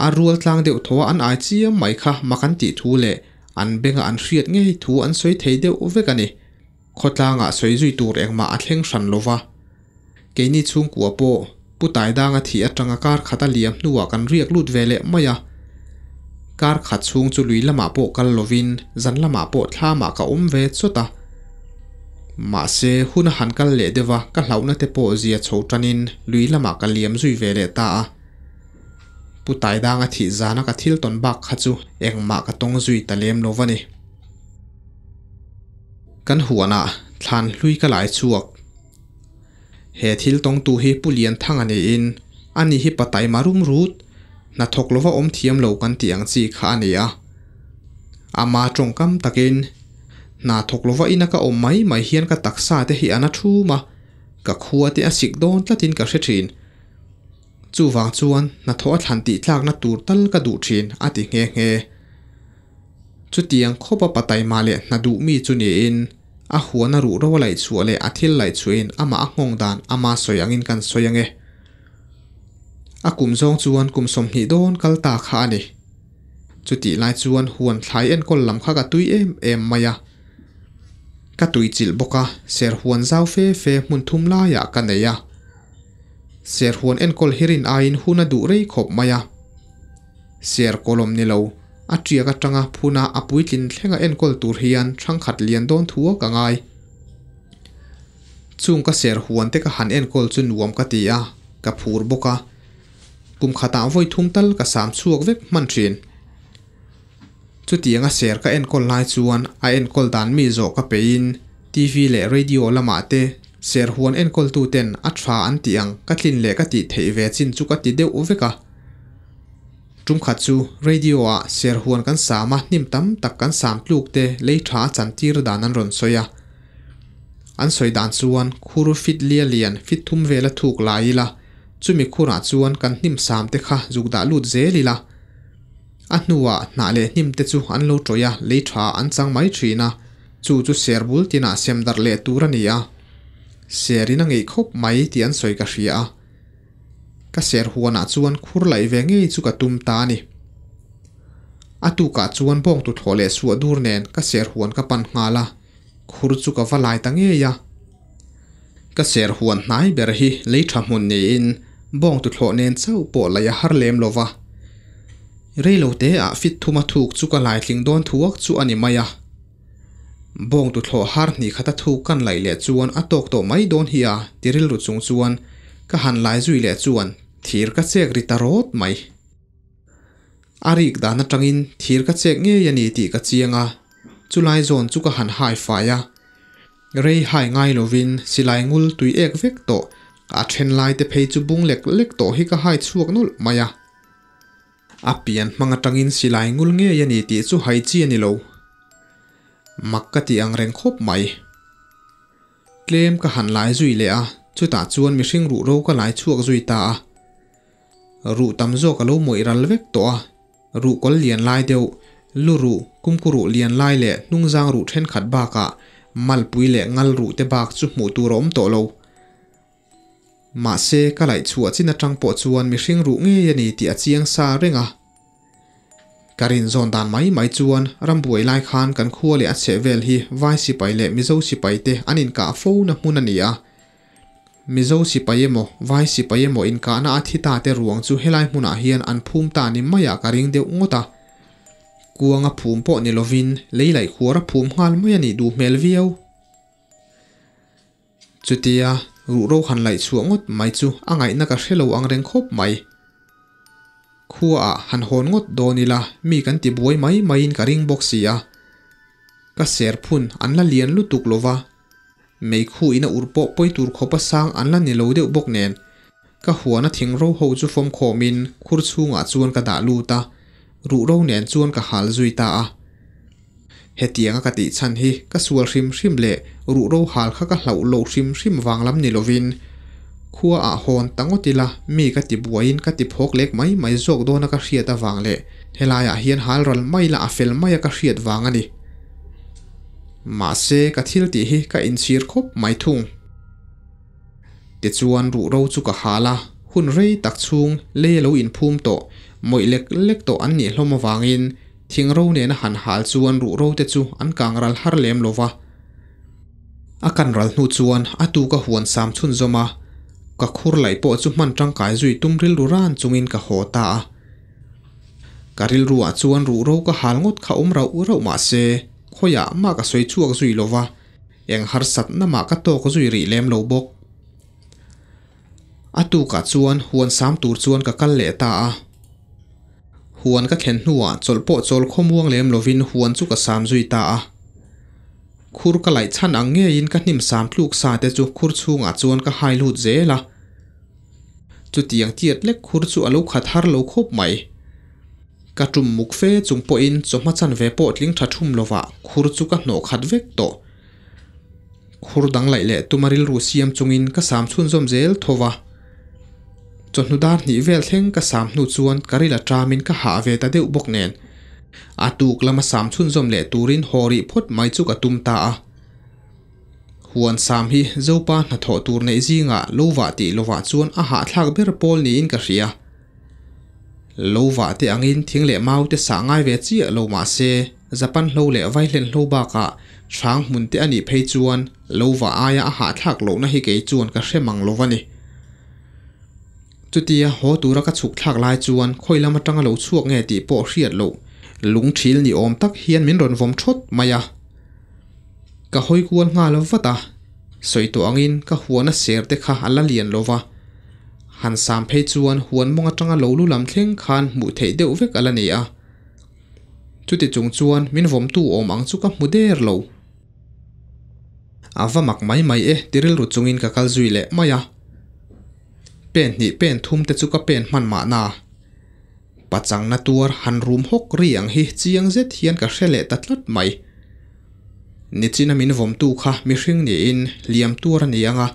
a rual tlang deuh thaw a an ai chiam mai kha mak an tih thu leh an benga an hriat ngei thu an sawi thei deuh vek a ni. Khawtlangah sawi zui tur engmah a thleng hran lo va. Keini chhungkua pawh Pu Taidanga thih atanga kar khat a liam hnuah kan riak lut ve leh mai a. Kar khat chhung chu lui lamah pawh kal lovin zan lamah pawh thlamah ka awm ve chawt a. Mahse, hun a han kal leh deuh a, ka hlauhna te pawh zia chho tanin lui lamah ka liam zui ve leh ta a. Pu Taidanga thih zana ka thil tawn bak kha chu engmah ka tawng zui ta lem lo va ni. Kan huanah thlan hlui ka lai chhuak. He thil tawngtu hi Pu Lianthanga niin ani hi pa taima rum rut, hnathawk lova awm thiam lo kan tih ang chi kha a ni a. Ama tawngkam takin, Hna thawk lova ina ka awm mai mai hian ka taksa te hi a na thum a, ka khua te a sik dawn tlatin ka hre thin. Chuvang chuan hnathawh a thlan tih tlakna tur tal ka duh thin, a ti nghe nghe. Chutiang khawpa pa taima leh hna duh mi chu niin, a huan a ruh ro a laih chhuah leh a thil laih chhuahin amah a nghawng dan ama sawi angin kan sawi ang e. A kum zawng chuan kum 20 dawn kal ta kha a ni. Chutih lai chuan huan thlai enkawl lam kha ka tui em em mai a. Ka tui chilh bawk a, ser huan zau fe fe hmun thum laiah ka nei a. Ser huan enkawl hi rin aiin hun a duh rei khawp mai a. Ser kawlawm ni lo, a tiak atanga phuna a puitlin thlenga enkawl tur hian thangkhat lian dawn thu ka ngai. Chung ka ser huan te ka han enkawl chu nuam ka ti a, ka phur bawk a. Kum khatah vawi thum tal ka sam chhuak vek hman thin. Chutianga ser ka enkawl lai chuan a enkawl dan mi zawh ka peihin TV leh radio lamah te ser huan enkawltu ten a tha an tih ang ka tlin leh ka tih theih ve chin chu ka ti deuh vek a. Tum khat chu radio ah ser huan kan sam a hnim tam tak kan sam tluk te lei tha a chan tir dan an rawn sawi a. An sawi dan chuan khur fit lia lian fit thum vel a thuk lai ila, chumi khurah chuan kan hnim sam te kha zuk dah lut zel ila. A hnuah hnah leh hnim te chu an lo tawih a, lei tha an chang mai thin a, chu chu ser bul tinah sem darh leh tur a ni a. Ser in a ngeih khawp mai tih an sawi ka hria a. Ka ser huanah chuan khur laih ve ngei chu ka tum ta a ni. A tukah chuan bawng tuthlawh leh suah dur nen ka ser huan ka pan nghal a, khur chu ka va lai ta ngei a. Ka ser huan hnai ber hi lei tha hmun niin bawng tuthlawh nen chauh pawh laih a har lem lo va. Rei lo te ah fit thuma thuk chu ka lai tling dawn thuak chu a ni mai a. Bawng tuthlawh har hnih khata thuk kan laih leh chuan a tawk tawh mai dawn hi a ti rilru chung chuan ka han lai zui leh chuan thir ka chek ri ta rawt mai. A rik dan atangin thir ka chek ngei a ni tih ka chiang a, chulai zawn chu ka han hai fai a. Rei hai ngai lovin silai ngul tui ek vek tawh, a then lai te phei chu bung lek lek tawh hi ka hai chhuak nawlh mai a. A pian hmang atangin silai ngul ngei a ni tih chu hai chi a ni lo. Mak ka ti ang reng khawp mai. Tlem ka han lai zui leh a, chutah chuan mihring ruh ro ka lai chhuak zui ta a. Ruh tam zawk a lo mawih ral vek tawh a, Ruhkawl lian lai deuh, lu ruh, kumku ruh lian lai leh hnungzang ruh thenkhat bakah malpui leh ngal ruh te bak chu hmuh tur a awm tawh lo. Mahse, ka laih chhuah chin atang pawh chuan mihring ruh ngei a ni tih a chiang sa reng a. Ka rinzawn dan mai mai chuan rambuai lai khan kan khua leh a chhehvel hi vai sipai leh Mizo sipai te an inkah fo na hmun a ni a. Mizo sipai emaw vai sipai emaw inkahna a thi ta te ruang chu helai hmunah hian an phum ta ni maiah ka ring deuh ngawt a. Kuanga phum pawh ni lovin lei laih khuar a phum nghal mai a nih duh hmel viau. Chutia ruhro han laih chhuah ngawt mai chu a ngaihna ka hre lo ang reng khawp mai. Khuaah han hawn ngawt dawn ila mi kan ti buai mai maiin ka ring bawk si a. Ka ser phun an la lian lutuk lo va, meikhu ina ur pawh pawi tur khawpa sang an la ni lo deuh bawk nen, ka huana thing ro ho chu fawm khawmin khur chhungah chuan ka dah lut a, ruhro nen chuan ka hal zui ta a. Hetianga ka tih chhan hi ka sual hrim hrim leh ruhro hal kha ka hlauh loh hrim hrim vang lam ni lovin khua ah hawn ta ngawt ila mi ka ti buaiin ka ti phawk lek mai mai zawk dawna ka hriat avang leh helaiah hian hal ral mai la a fel maia ka hriat vang a ni. Mahse ka thil tih hi ka inchhir khawp mai thung. Tichuan ruhro chu ka hal a, hun rei tak chhung lei a lo inphum tawh, mawih lek lek tawh an nih hlawm avangin Thing ro nena han hal chuan ruh ro te chu an kang ral har lem lo va. A kan ral hnu chuan a tu ka huan sam chhunzawm a, ka khur laih pawh chu hman tangkai zui tum rilru ran chungin ka haw ta a. Ka rilruah chuan ruh ro ka hal ngawt kha awm rauh rauh mah se, khawiah mah ka sawi chhuak zui lo va, eng harsatna mah ka tawk zui rih lem lo bawk. A tukah chuan huan sam tur chuan ka kal leh ta a. Huan ka thlen hnuah chawlh pawh chawl khawmuang lem lovin huan chu ka sam zui ta a. Khur ka laih chhan ang ngeiin ka hnim sam tluk sa te chu khur chhungah chuan ka hai lut zel a. Chutiang tiat lek khur chu a lo khat har lo khawp mai. Ka tum muk fe chung pawhin chawhma chanve pawh tling tha thum lovah khur chu ka hnawh khat vek tawh. Khur dang laih leh tuma rilru siam chungin ka sam chhunzawm zel tho va. Chawhnu dar hnih vel thleng ka sam hnu chuan ka ril a tamin ka hah ve ta deuh bawk nen. A tuk lama sam chhunzawm leh turin haw rih phawt mai chu ka tum ta a. Huan sam hi Zopa hnathawh tur neih zingah lo vah tih lovah chuan a hahthlak ber pawl niin ka hria. Lo vah te angin thing leh mau te sah ngai ve chiah lo mah se, Japan hlo leh vaihlen hlo bakah hrang hmun te a nih phei chuan lo vah aia a hahthlak lohna hi kei chuan ka hre mang lo va ni. Chutia haw tura ka chhuk thlak lai chuan khawi lam atanga lo chhuak nge tih pawh hriat loh lung thil ni awm tak hian min rawn vawm thawt mai a. Ka hawi kual nghal vat a, sawi tawh angin ka huana ser te kha a la lian lo va. Han sam phei chuan huan mawng atanga lo lu lam thleng khan hmuh theih deuh vek a la ni a. Chuti chung chuan min vawmtu awm ang chu ka hmu der lo. A va mak mai mai e ti rilru chungin ka kal zui leh mai a. Pen hnih pen thum te chu ka pen hman mahna. Pachangna tuar han rum hawk ri ang hi chiang zet hian ka hre leh ta tlat mai. Nichina min vawmtu kha mihring niin hliam tuar a ni ang a,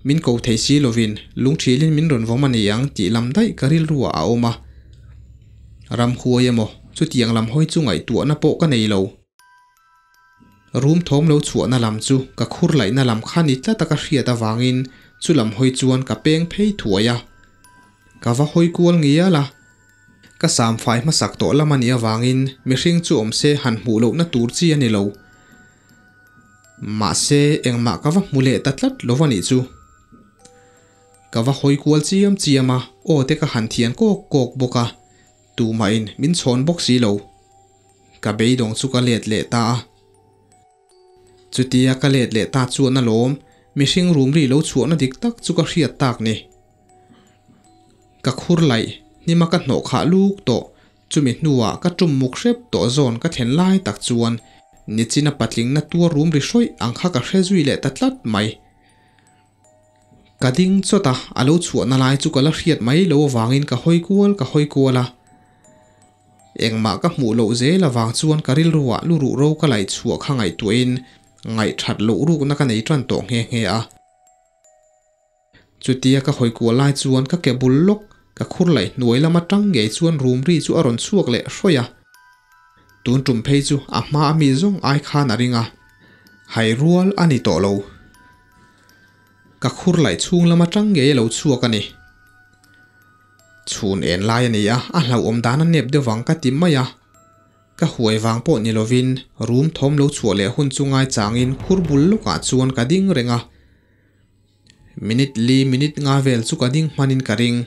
min ko thei si lovin lungthilin min rawn vawm a ni ang tih lam daih ka rilruah a awm a. Ramhuai emaw chutiang lam hawi chu ngaihtuahna pawh ka nei lo. Rum thawm lo chhuahna lam chu ka khur laihna lam kha ni tlata ka hriat avangin chu lam hawi chuan ka peng phei thuai a. Ka va hawi kual ngial a. Ka sam fai hmasak tawh lam a nih avangin mihring chu awm se han hmuh lohna tur chi a ni lo. Mahse engmah ka va hmu leh ta tlat lo va nih chu. Ka va hawi kual chiam chiam a, aw te ka han thian kawk kawk bawk a, tumahin min chhawn bawk si lo. Ka beidawng chu ka let leh ta a. Chutia ka let leh ta chuan alawm, mihring rum ri lo chhuahna dik tak chu ka hriat tak ni. Ka khur laih, hnima ka hnawh khah luk tawh, chumi hnuah ka tum muk hrep tawh zawn ka thlen lai tak chuan nichina patlingna tuar rum ri hrawih ang kha ka hre zui leh ta tlat mai. Ka ding chawt a, a lo chhuahna lai chu ka la hriat mai lo avangin ka hawi kual ka hawi kual a. Engmah ka hmuh loh zel avang chuan ka rilruah lu ruh ro ka laih chhuah kha ngaihtuahin ngaihthat loh rukna ka nei tan tawh nghe nghe a. Chutia ka hawi kual lai chuan ka ke bul lawk Ka khur laih hnuai lam atang ngei chuan rum ri chu a rawn chhuak leh hrawih a. Tun tum phei chu a hma a mi zawng ai khan a ring a, hai rual a ni tawh lo. Ka khur laih chhung lam atang ngei a lo chhuak a ni. Chhun en lai a ni a, a hlauhawm dan a nep deuh vang ka ti mai a. Ka huai vang pawh ni lovin room thawm lo chhuah leh hun chu ngai changin khur bul lawkah chuan ka ding reng a. Minute li minute nga vel chu ka ding hmanin ka ring.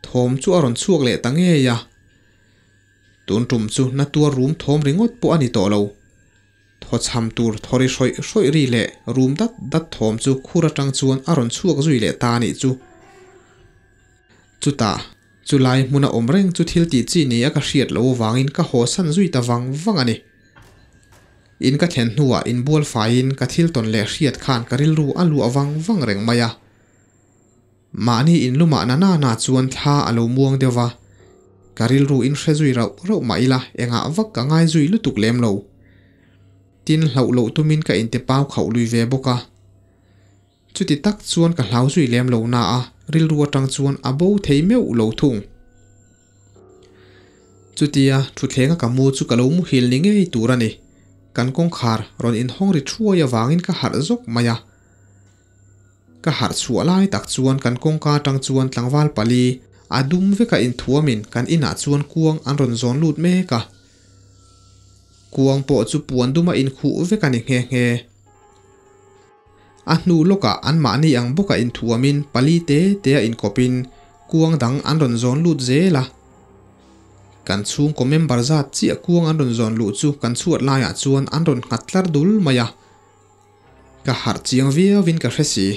Thawm chu a rawn chhuak leh ta ngei a. Tun tum chu na tuar room thawm ringawt pawh a ni tawh lo. Thawchham tur thawri hrawih hrawih ri leh room dat dat thawm chu khur atang chuan a rawn chhuak zui leh ta a nih chu. Chutah, chulai hmuna awm reng chu thil tih chi nia ka hriat loh avangin ka haw san zui ta vang vang a ni. In ka thlen hnuah inbual faiin ka thil tawn leh hriat khan ka rilru a luah vang vang reng mai a. Mahni inlumah na na na chuan thla a lo muang deuh va, ka rilru in hre zui rauh rauh mah ila engah vak ka ngai zui lutuk lem lo. Tin, hlauh loh tumin ka inte pau khauh lui ve bawk a. Chuti tak chuan ka hlau zui lem lo na a, rilru atang chuan a bo thei meuh lo thung. Chutia thuthlenga ka mu chu ka lo muhil ni ngei tur a ni. Kan kawngkhar rawn inhawng ri thuai avangin ka harh zawk mai a. Ka harh chhuah lai tak chuan kan kawngka atang chuan tlangval pali a dum veka inthuamin kan inah chuan kuang an rawn zawn lut mek a. Kuang pawh chu puan duma inkhuh vek a ni nghe nghe. A hnu lawkah anmahni ang bawka inthuamin pali te te a inkawpin kuang dang an rawn zawn lut zel a. Kan chhungkaw member zat chiah kuang an rawn zawn luh chu kan chhuat laiah chuan an rawn nghat tlar dul mai a. Ka harh chiang viauin ka hre si.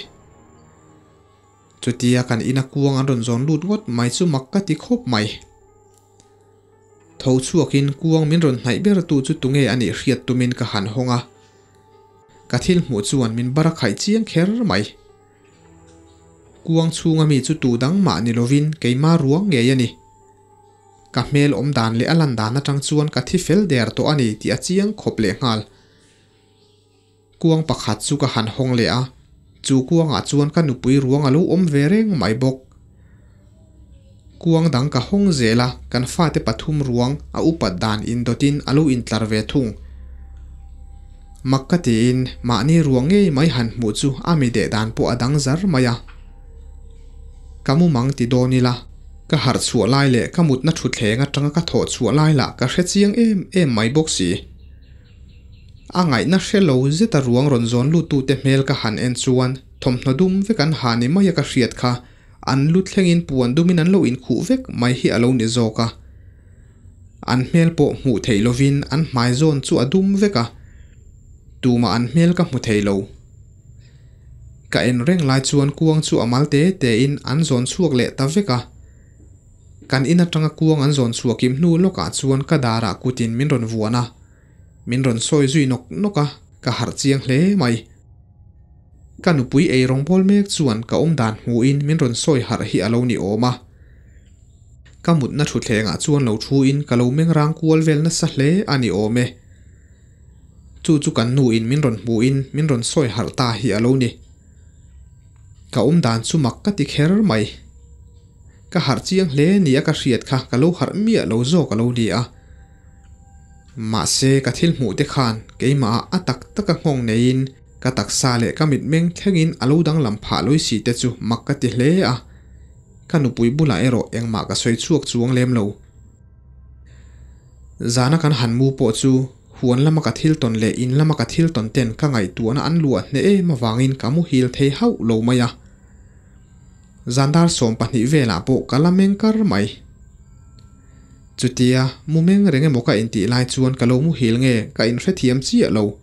Chutia kan ina kuang an rawn zawn lut ngawt mai chu mak ka ti khawp mai. Tho chhuakin kuang min rawn hnaih ber tu chu tunge a nih hriat tumin ka han hawng a. Ka thil hmuh chuan min bar a khaih chiang kher mai. Kuang chhunga mi chu tu dang mah ni lovin keimah ruang ngei a ni. Ka hmel awm dan leh a lan dan atang chuan ka thi fel der tawh a ni tih a chiang khawp leh nghal. Kuang pakhat chu ka han hawng leh a, chu kuangah chuan ka nupui ruang a lo awm ve reng mai bawk. Kuang dang ka hawng zel a, kan fate pathum ruang a upat dan indawtin a lo intlar ve thung. Mak ka tiin mahni ruang ngei mai han hmuh chu a mi deh dan pawh a dang zar mai a. Ka mumang ti dawn ila, ka harh chhuah lai leh ka mutna thutthleng atanga ka thawh chhuah lai lah ka hre chiang em em mai bawk si. A ngaihna hre lo zeta ruang rawn zawn luttute hmel ka han en chuan thawmhnaw dum vek an ha ni mai a ka hriat kha an lu thlengin puan dumin an lo inkhuh vek mai hi a lo ni zawk a. An hmel pawh hmuh theih lovin an hmai zawn chu a dum vek a, tumah an hmel ka hmu thei lo. Ka en reng lai chuan kuang chu a mal te tein an zawn chhuak leh ta vek a. Kan in atanga kuang an zawn chhuah kim hnu lawkah chuan ka darah kutin min rawn vuan a, min rawn sawi zui nawk nawk a, ka harh chiang hle mai. Ka nupui ei rawngbâwl mek chuan ka awm dan hmuhin min rawn sawi harh hi a lo ni awm a. Ka mutna thutthlengah chuan lo thuin ka lo meng rang kual vel nasa hle a ni awm e. Chu chu kan nuin min rawn hmuhin min rawn sawi harh ta hi a lo ni. Ka awm dan chu mak ka ti kher mai. Ka harh chiang hle ni a ka hriat kha ka lo harh miah lo zawk a lo ni a. Mahse ka thil hmuh te khan keimah ah a tak tak a nghawng neiin ka taksa leh ka mitmeng thlengin a lo danglam phah lawi si te chu mak ka ti hle a. Ka nupui bulah erawh engmah ka sawi chhuak chuang lem lo. Zana kan han mu pawh chu huan lama ka thil tawn leh in lama ka thil tawn ten ka ngaihtuahna an luah hneh em avangin ka muhil thei hauh lo mai a. Zandar 12 velah pawh ka la meng kar mai. Chutia, mu meng reng emaw ka intih lai chuan ka lo muhil nge ka inhrethiam chiah lo.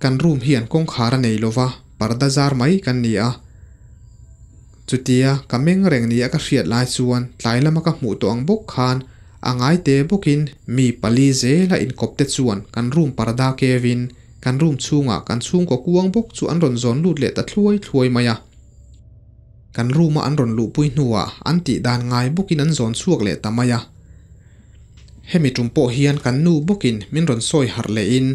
Kan room hian kawngkhar a nei lova, parda zar mai kan ni a. Chutia, ka meng reng nia ka hriat lai chuan tlai lama ka hmuh tawh ang bawk khan a ngai te bawkin mi pali zela inkawp te chuan kan room parda kevin kan room chhungah kan chhungkaw kuang bawk chu an rawn zawn lut leh ta thluai thluai mai a. Kan room a an rawn luhpui hnuah an tih dan ngai bawkin an zawn chhuak leh ta mai a. Hemi tum pawh hian kan nu bawkin min rawn sawi harh lehin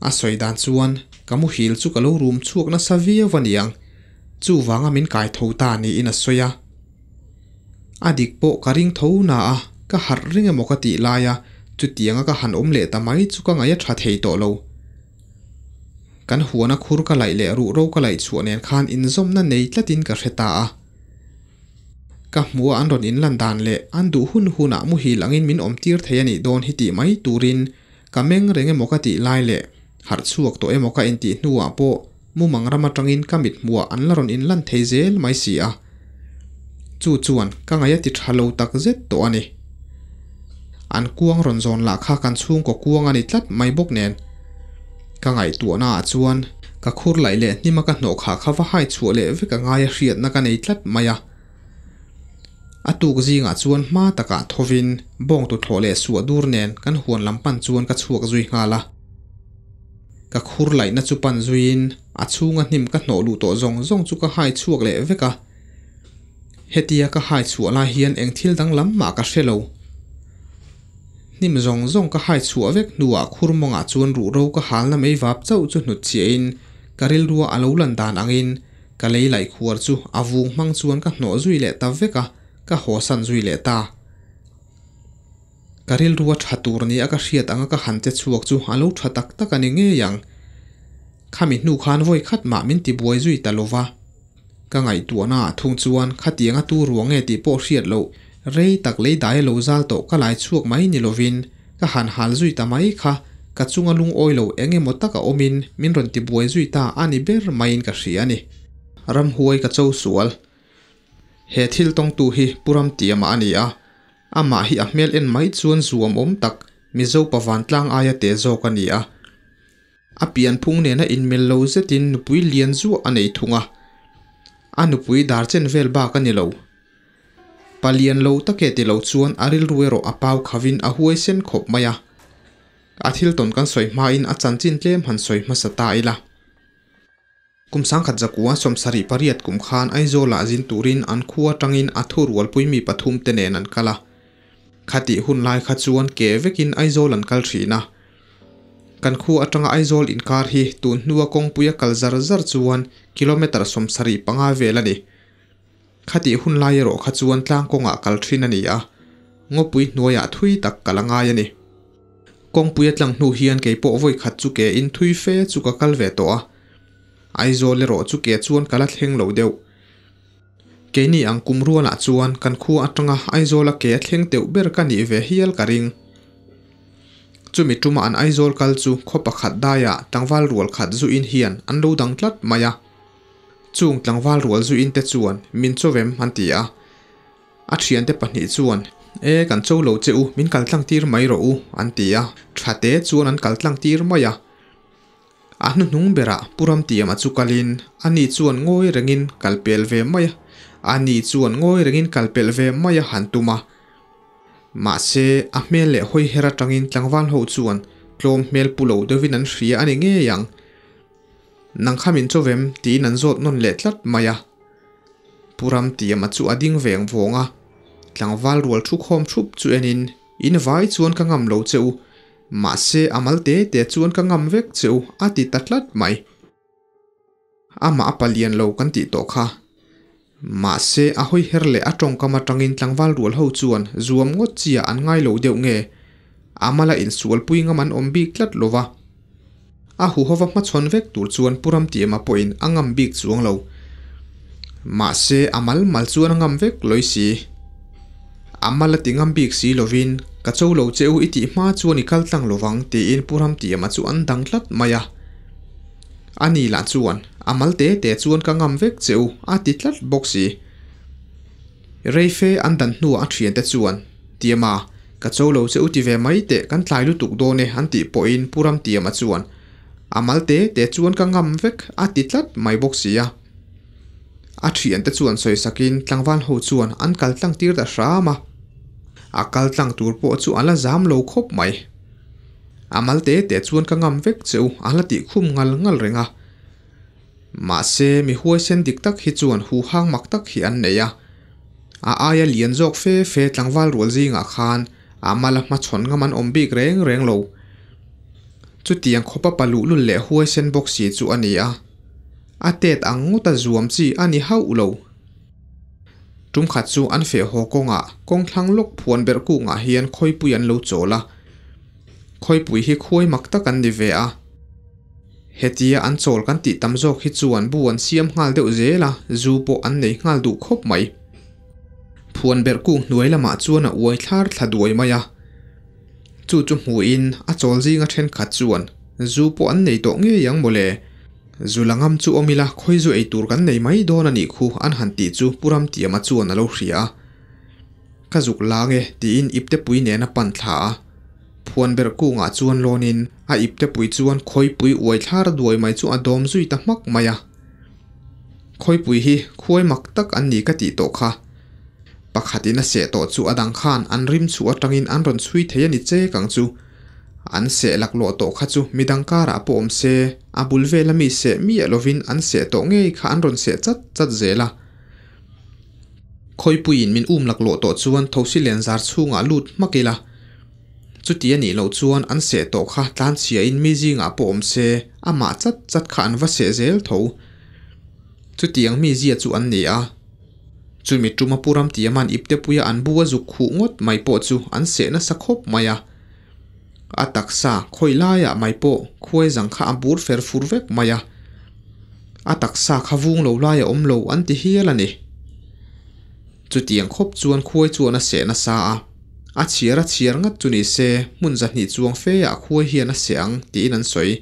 a sawi dan chuan ka muhil chu ka lo rum chhuak nasa viau a niang, chuvanga min kai tho ta niin a sawi a. A dik pawh ka ring tho na a, ka harh reng emaw ka tih laia chutianga ka han awm leh ta mai chu ka ngaih a tha thei tawh lo. Kan huana khur ka laih leh ruhro ka laih chhuah nen khan inzawmna nei tlatin ka hre ta a. Ka hmuh a an rawn inlan dan leh an duh hun hunah muhil angin min awmtir thei a nih dawn hi tih mai turin ka meng reng emaw ka tih lai leh harh chhuak tawh emaw ka intih hnuah pawh mumang ram atangin ka mit hmuhah an la rawn inlan thei zel mai si a. Chu chuan ka ngaih a ti tha lo tak zet tawh a ni. An kuang rawn zawn lah kha kan chhungkaw kuang a ni tlat mai bawk nen. Ka ngaihtuahna ah chuan ka khur laih leh hnima ka hnawh khah kha va hai chhuah leh vek a ngai a hriatna ka nei tlat mai a. A tuk zingah chuan hma takah thovin bawng tuthlawh leh suah dur nen kan huan lam pan chuan ka chhuak zui nghal a. Ka khur laihna chu pan zuiin a chhunga hnim ka hnawh luh tawh zawng zawng chu ka hai chhuak leh vek a. Hetia ka hai chhuah lai hian eng thil danglam mah ka hre lo. Hnim zawng zawng ka hai chhuah vek hnuah khur mawngah chuan ruhro ka halna mei vap chauh chu hnut chhiahin ka rilrua a lo lan dan angin ka lei laih khuar chu a vung hmang chuan ka hnawh zui leh ta vek a, ka hawsan zui leh ta. Ka rilrua tha tur ni a ka hriat anga ka han che chhuak chu a lo tha tak tak a ni ngei ang. Khami hnu khan vawi khat mah min tibuai zui ta lova. Ka ngaihtuahna ah thung chuan khatiang a tu ruang nge tih pawh hriat loh rei tak lei dai a lo zal tawh ka lai chhuak mai ni lovin ka han hal zui ta mai kha ka chunga lungawi lo eng emaw tak a awmin min rawn tibuai zui ta a ni ber maiin ka hria a ni. Ramhuai ka cho sual. He thil tawngtu hi Pu Ramtiama a ni a, amah hi a hmel en mai chuan zuam awm tak Mizo pa vantlang aia teh zawk a ni a. A pianphung nena inmel lo zetin nupui lian zuah a nei thung a, a nupui dar chen vel bak a ni lo. Pa lian lo take ti lo chuan a rilru erawh a pau khavin a huaisen khawp mai a. A thil tawn kan sawi hmain a chanchin tlem han sawi hmasa ta ila. Kum sangkhat zakua 78 kum khan Aizawlah zin turin an khua atangin a thurualpui mi pathum te nen an kal a. Khatih hun lai kha chuan ke vekin Aizawl an kal thin a. Kan khua atanga Aizawl inkar hi tun hnua kawngpuia kal zar zar chuan kilometre 75 vel a ni. Khatih hun lai erawh kha chuan tlang kawngah kal thin a ni a, ngawpui hnuaiah thui tak kal a ngai a ni. Kawngpuia tlang hnu hian kei pawh vawi khat chu ke in thui fe chu ka kal ve tawh a. Aizawl erawh chu ke chuan ka la thleng lo deuh. Keini ang kum rualah chuan kan khua atanga Aizawla ke a thleng teuh ber ka nih ve hial ka ring. Chumi tuma an Aizawl kal chu khaw pakhat daiah tlangval rual khat zu in hian an lo dang tlat mai a. Chung tlangval rual zu in te chuan min chawem an ti a. A thiante pahnih chuan, E, kan cho lo che u, min kal tlang tir mai rawh u, an ti a. Thate chuan an kal tlang tir mai a. A hnuhnung berah Pu Ramtiama chu kalin ani chuan ngawi rengin kal pel ve mai a, ani chuan ngawi rengin kal pel ve mai a han tum a. Mahse, a hmel leh hawi her atangin tlangval ho chuan tlawm hmel pu lo deuhin an hria a ni ngei ang. Nang kha min chawvem tiin an zawt nawn leh tlat mai a. Pu Ramtiama chu a ding veng vawng a, tlangval rual thu khawm thup chu enin, In vai chuan ka ngam lo che u, Mahse, a mal te te chuan ka ngam vek che u, a ti ta tlat mai. Amah a palian lo kan tih tawh kha. Mahse, a hawi her leh a tawngkam atangin tlangval rual ho chuan zuam ngawt chia an ngai lo deuh nge? A mala insualpui ngam an awm bik tlat lo va. A huhova hmachhawn vek tur chuan Pu Ramtiama pawhin a ngam bik chuang lo. Mahse, a mal mal chuan a ngam vek lawi si. A mal a ti ngam bik si lovin, Ka cho lo che u i tih hma chuan i kal tlang lovang tiin Pu Ramtiama chu an dang tlat mai a. Ani lah chuan, A mal te te chuan ka ngam vek che u a ti tlat bawk si. Reife an dan hnuah a thiante chuan, Tiama, ka cho lo che u ti ve mai teh, kan tlai lutuk dawn e an tih pawhin Pu Ramtiama chuan, A mal te te chuan ka ngam vek a ti tlat mai bawk si a. A thiante chuan sawi sakin tlangval ho chuan an kal tlang tir ta hram a. A kal tlang tur pawh chu a la zam lo khawp mai. A mal te te chuan ka ngam vek che u a la tih khum ngal ngal reng a. Mahse, mi huaisen dik tak hi chuan huhang mak tak hi an nei a. A aia lian zawk fe fe tlangval rual zingah khan a mala hmachhawn ngam an awm bik reng reng lo. Chutiang khawpa pa luhlul leh huaisen bawk si chu a ni a. A tet ang ngawta zuam chi a ni hauh lo. Tum khat chu an feh haw kawngah kawng thlang lawk phuan berh kungah hian khawipui an lo chawl a. Khawipui hi khuai mak tak an ni ve a. Hetia an chawl kan tih tam zawk hi chuan bu an siam nghal deuh zel a, zu pawh an nei nghal duh khawp mai. Phuan berh kung hnuai lamah chuan a uai thlar thla duai mai a. Chu chu hmuhin a chawl zinga thenkhat chuan zu pawh an nei tawh ngei ang mawle. Zu la ngam chu awm ila khawi zu ei tur kan nei mai dawn a nih khu an han tih chu Pu Ramtiama chuan a lo hria a. Ka zuk lang e tiin iptepui nen a pan thla a. Phuan berh kungah chuan lawnin a iptepui chuan khawipui uai thlar duai mai chu a dawm zui ta hmak mai a. Khawipui hi khuai mak tak an ni ka tih tawh kha. Pakhatin a seh tawh chu a dang khan an rim chhuh atangin an rawn chhui thei a ni chek ang chu. An seh laklawh tawh kha chu midang karah pawh awm se, a bul vela mi seh miah lovin an seh tawh ngei kha an rawn seh chat chat zel a. Khawipuiin min um laklawh tawh chuan thosi len zar chhungah lut hmak ila. Chuti a nih loh chuan an seh tawh kha tlanchhiain mi zingah pawh awm se, amah chat chat kha an va seh zel tho. Chutiang mi zia chu an ni a. Chumi tuma Pu Ramtiama'n iptepuia an bu a zuk khuh ngawt mai pawh chu an seh nasa khawp mai a. A taksa khawi laiah mai pawh khuai zang kha a bur fer fur vek mai a. A taksa kha vung lo lai a awm lo an ti hial a ni. Chutiang khawp chuan khuai chuan a seh nasa a. A chhiar a chhiar ngat chu ni se hmun zahnih chuang fe ah khuai hian a seh ang tiin an sawi.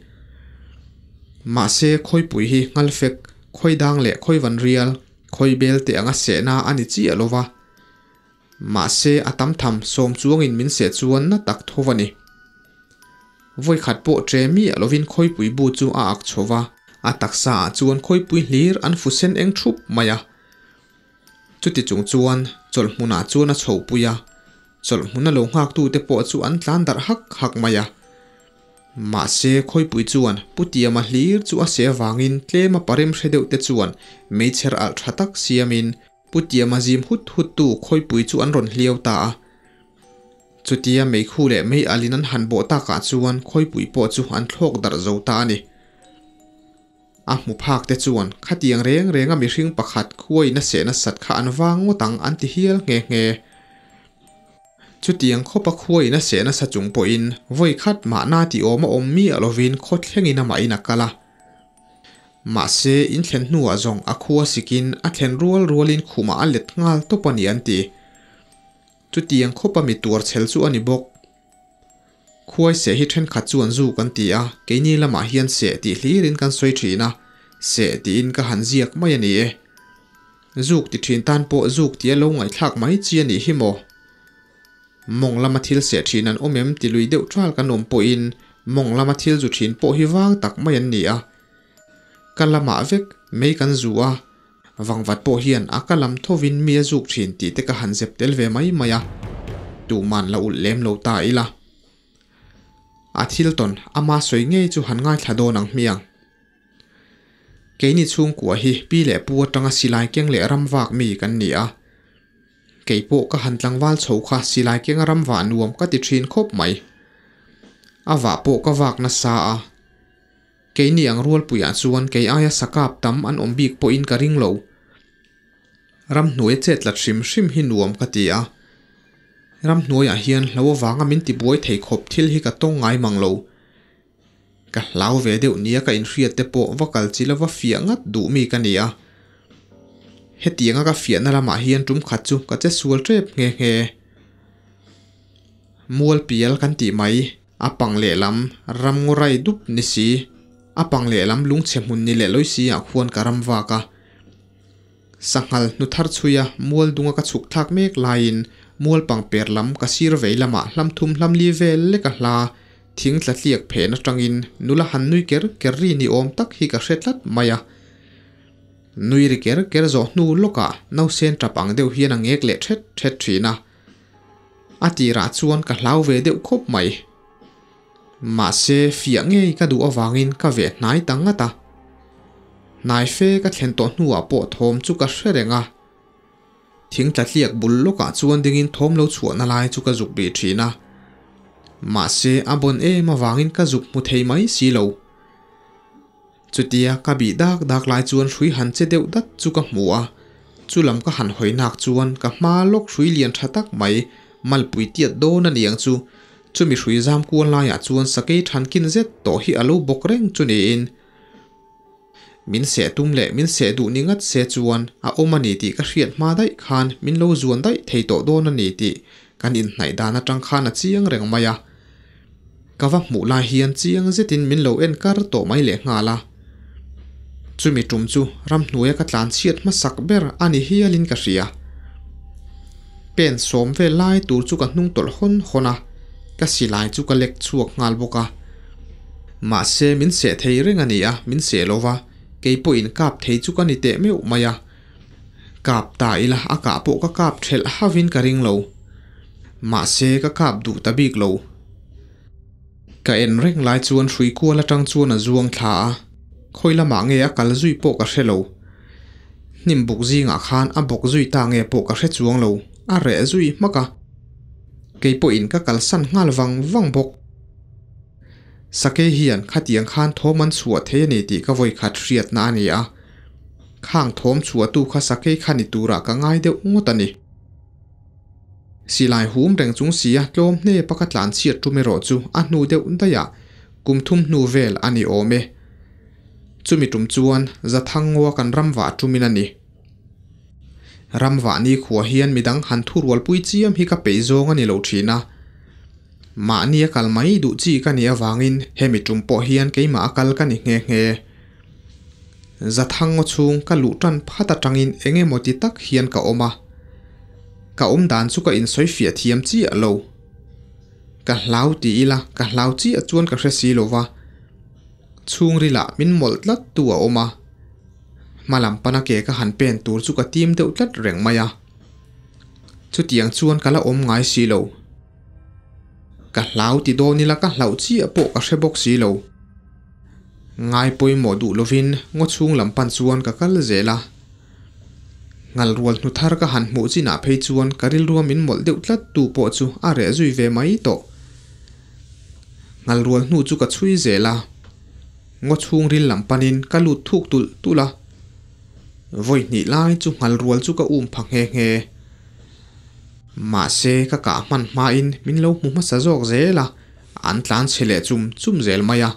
Mahse khawipui hi ngalfek, khawidang leh khawivan rial, Khawibel teh anga sehna a ni chiah lo va, mahse a tam tham sawm chuangin min seh chuan na tak tho a ni. Vawikhat pawh ṭe miah lovin khawipui bu chu a ak chho va, a taksa ah chuan khawipui hlir an fu sen eng thup mai a. Chuti chung chuan chawlhhmunah chuan a chhopui a, chawlhhmuna lo nghaktute pawh chu an tlan darh hak hak mai a. Mahse, khawipui chuan Pu Tiama hlir chu a seh avangin tlema parem hre deuh te chuan meichher alh tha tak siamin Pu Tiama zim hut hut tu khawipui chu an rawn hliau ta a. Chutia meikhu leh mei alin an han bawh takah chuan khawipui pawh chu an thlawk darh zo ta a ni. A hmu phak te chuan khatiang reng renga mihring pakhat khuain a seh nasat kha an vang ngawt ang an ti hial nghe nghe. Chutiang khawpa khuain a seh nasa chung pawhin vawi khat mahna tih awm a awm miah lovin khaw thlengin amahin a kal a. Mahse, in thlen hnuah zawng a khua sikin a thlen rual rualin khumah a let nghal tawp a ni an ti. Chutiang khawpa mi tuar chhel chu a ni bawk. Khuai seh hi thenkhat chuan zu kan ti a, keini lamah hian seh tih hlirin kan sawi thin a, seh tiin ka han ziak mai a ni e. Zuk ti thin tan pawh zuk tia lo ngaihthlak mai chi a nih hi maw? Mawng lama thil seh thin an awm em ti lui deuh tral kan awm pawhin mawng lama thil zu thin pawh hi vang tak mai an ni a. Ka lamah vek mei kan zu a, vangvat pawh hian a ka lam thovin mi a zuk thin tih te ka han zep tel ve mai mai a, tuhman la ulh lem lo ta ila. A thil tawn ama sawi ngei chu han ngaithla dawn ang hmiang. Keini chhungkua hi pi leh pu atanga silai keng leh ram vak mi kan ni a. Kei pawh ka han tlangval chho kha silai kenga ram vah nuam ka ti thin khawp mai. A vah pawh ka vak nasa a. Keini ang rualpuiah chuan kei aia sakap tam an awm bik pawhin ka ring lo. Ramhnuai chet tlat hrim hrim hi nuam ka ti a. Ramhnuaiah hian hlo avanga min tibuai thei khawp thil hi ka tawng ngai mang lo. Ka hlau ve deuh nia ka inhriat te pawh va kal chi lova fiah ngat duh mi ka ni a. Hetianga ka fiahna lamah hian tum khat chu ka che sual tep nghe nghe. Mualpial kan tih mai, a pang lehlam ramngurai dup ni si, a pang lehlam lungchhe hmun ni leh lawi si ah khuan ka ram vak a. Sanghal hnu thar chhuia mual dunga ka chhuk thlak mek laiin mual pang per lam ka sir vei lamah hlam thum hlam li vel lek a hla thing tla tliak phen atangin nula han nui ker ker ri ni awm tak hi ka hre tlat mai a. Nui ri ker ker zawh hnu lawkah nausen tap ang deuh hian a ngek leh thet thet thin a. A tirah chuan ka hlau ve deuh khawp mai. Mahse, fiah ngei ka duh avangin ka veh hnai ta ngat a. Hnai fe ka thlen tawh hnuah pawh thawm chu ka hre reng a. Thing tla tliak bul lawkah chuan dingin thawm lo chhuahna lai chu ka zuk bih thin a. Mahse, a bawn em avangin ka zuk hmu thei mai si lo. Chutia ka bih dak dak lai chuan hrui han che deuh dat chu ka hmu a. Chulam ka han hawi nak chuan ka hma lawk hrui lian tha tak mai malpui tiat dawn a ni ang chu. Chumi hrui zam kual laiah chuan sakei thankin zet tawh hi a lo bawk reng chu niin. Min seh tum leh min seh duh ni ngat se chuan a awm a ni tih ka hriat hma daih khan min lo zuan daih thei tawh dawn a ni tih kan inhnaih dan atang khan a chiang reng mai a. Ka va hmuh lai hian chiang zetin min lo en kar tawh mai leh nghal a. Chumi tum chu ramhnuaia ka tlan chhiat hmasak ber a ni hialin ka hria. Pen sawm vel lai tur chu ka hnung tawlh hawn hawn a, ka silai chu ka lek chhuak nghal bawk a. Mahse min seh thei reng a ni a, min seh lo va, kei pawhin kap thei chu ka ni teh meuh mai a. Kap ta ila a kah pawh ka kap thelh havin ka ring lo. Mahse ka kap duh ta bik lo. Ka en reng lai chuan hrui kual atang chuan a zuang thla a, khawi lamah nge a kal zui pawh ka hre lo. Hnim buk zingah khan a bawk zui ta nge pawh ka hre chuang lo, a reh zui hmak a. Kei pawhin ka kalsan nghal vang vang bawk. Sakei hian khatiang khan thawm an chhuah thei a ni tih ka vawikhat hriatna a ni a. Khang thawm chhuahtu kha sakei kha ni turah ka ngai deuh ngawt a ni. Silai hum reng chung sia tlawm hnepa ka tlan chhiat tum erawh chu a hnu deuh daih ah kum thum hnu vel a ni awm e. Chumi tum chuan Zathangngawa kan ramvah tumin a ni. Ramvah nikhua hian midang han thurualpui chiam hi ka peih zawng a ni lo thin a. Mahni a kal mai duh chi ka nih avangin hemi tum pawh hian keimah a kal ka ni nghe nghe. Zathangngaw chhung ka luh tan phat atangin eng emaw ti tak hian ka awm a. Ka awm dan chu ka insawi fiah thiam chiah lo. Ka hlau ti ila ka hlau chiah chuan ka hre si lo va. Chhungrilah min mawlh tlat tu a awm a. Hmalam pana ke ka han pen tur chu ka tim deuh tlat reng mai a. Chutiang chuan ka la awm ngai si lo. Ka hlau ti dawn ila ka hlauh chiah pawh ka hre bawk si lo. Ngai pawimawh duh lovin ngaw chhung lam pan chuan ka kal zel a. Ngal rual hnu thar ka han hmuh chinah phei chuan ka rilrua min mawlh deuh tlat tu pawh chu a reh zui ve mai tawh. Ngal rual hnu chu ka chhui zel a. Ngaw chhung ril lam panin ka lut thuk tulh tulh a. Vawi hnih lai chu ngal rual chu ka um pha nghe nghe. Mahse ka kah hman hmain min lo hmu hmasa zawk zel a, an tlan chhe leh chum chum zel mai a.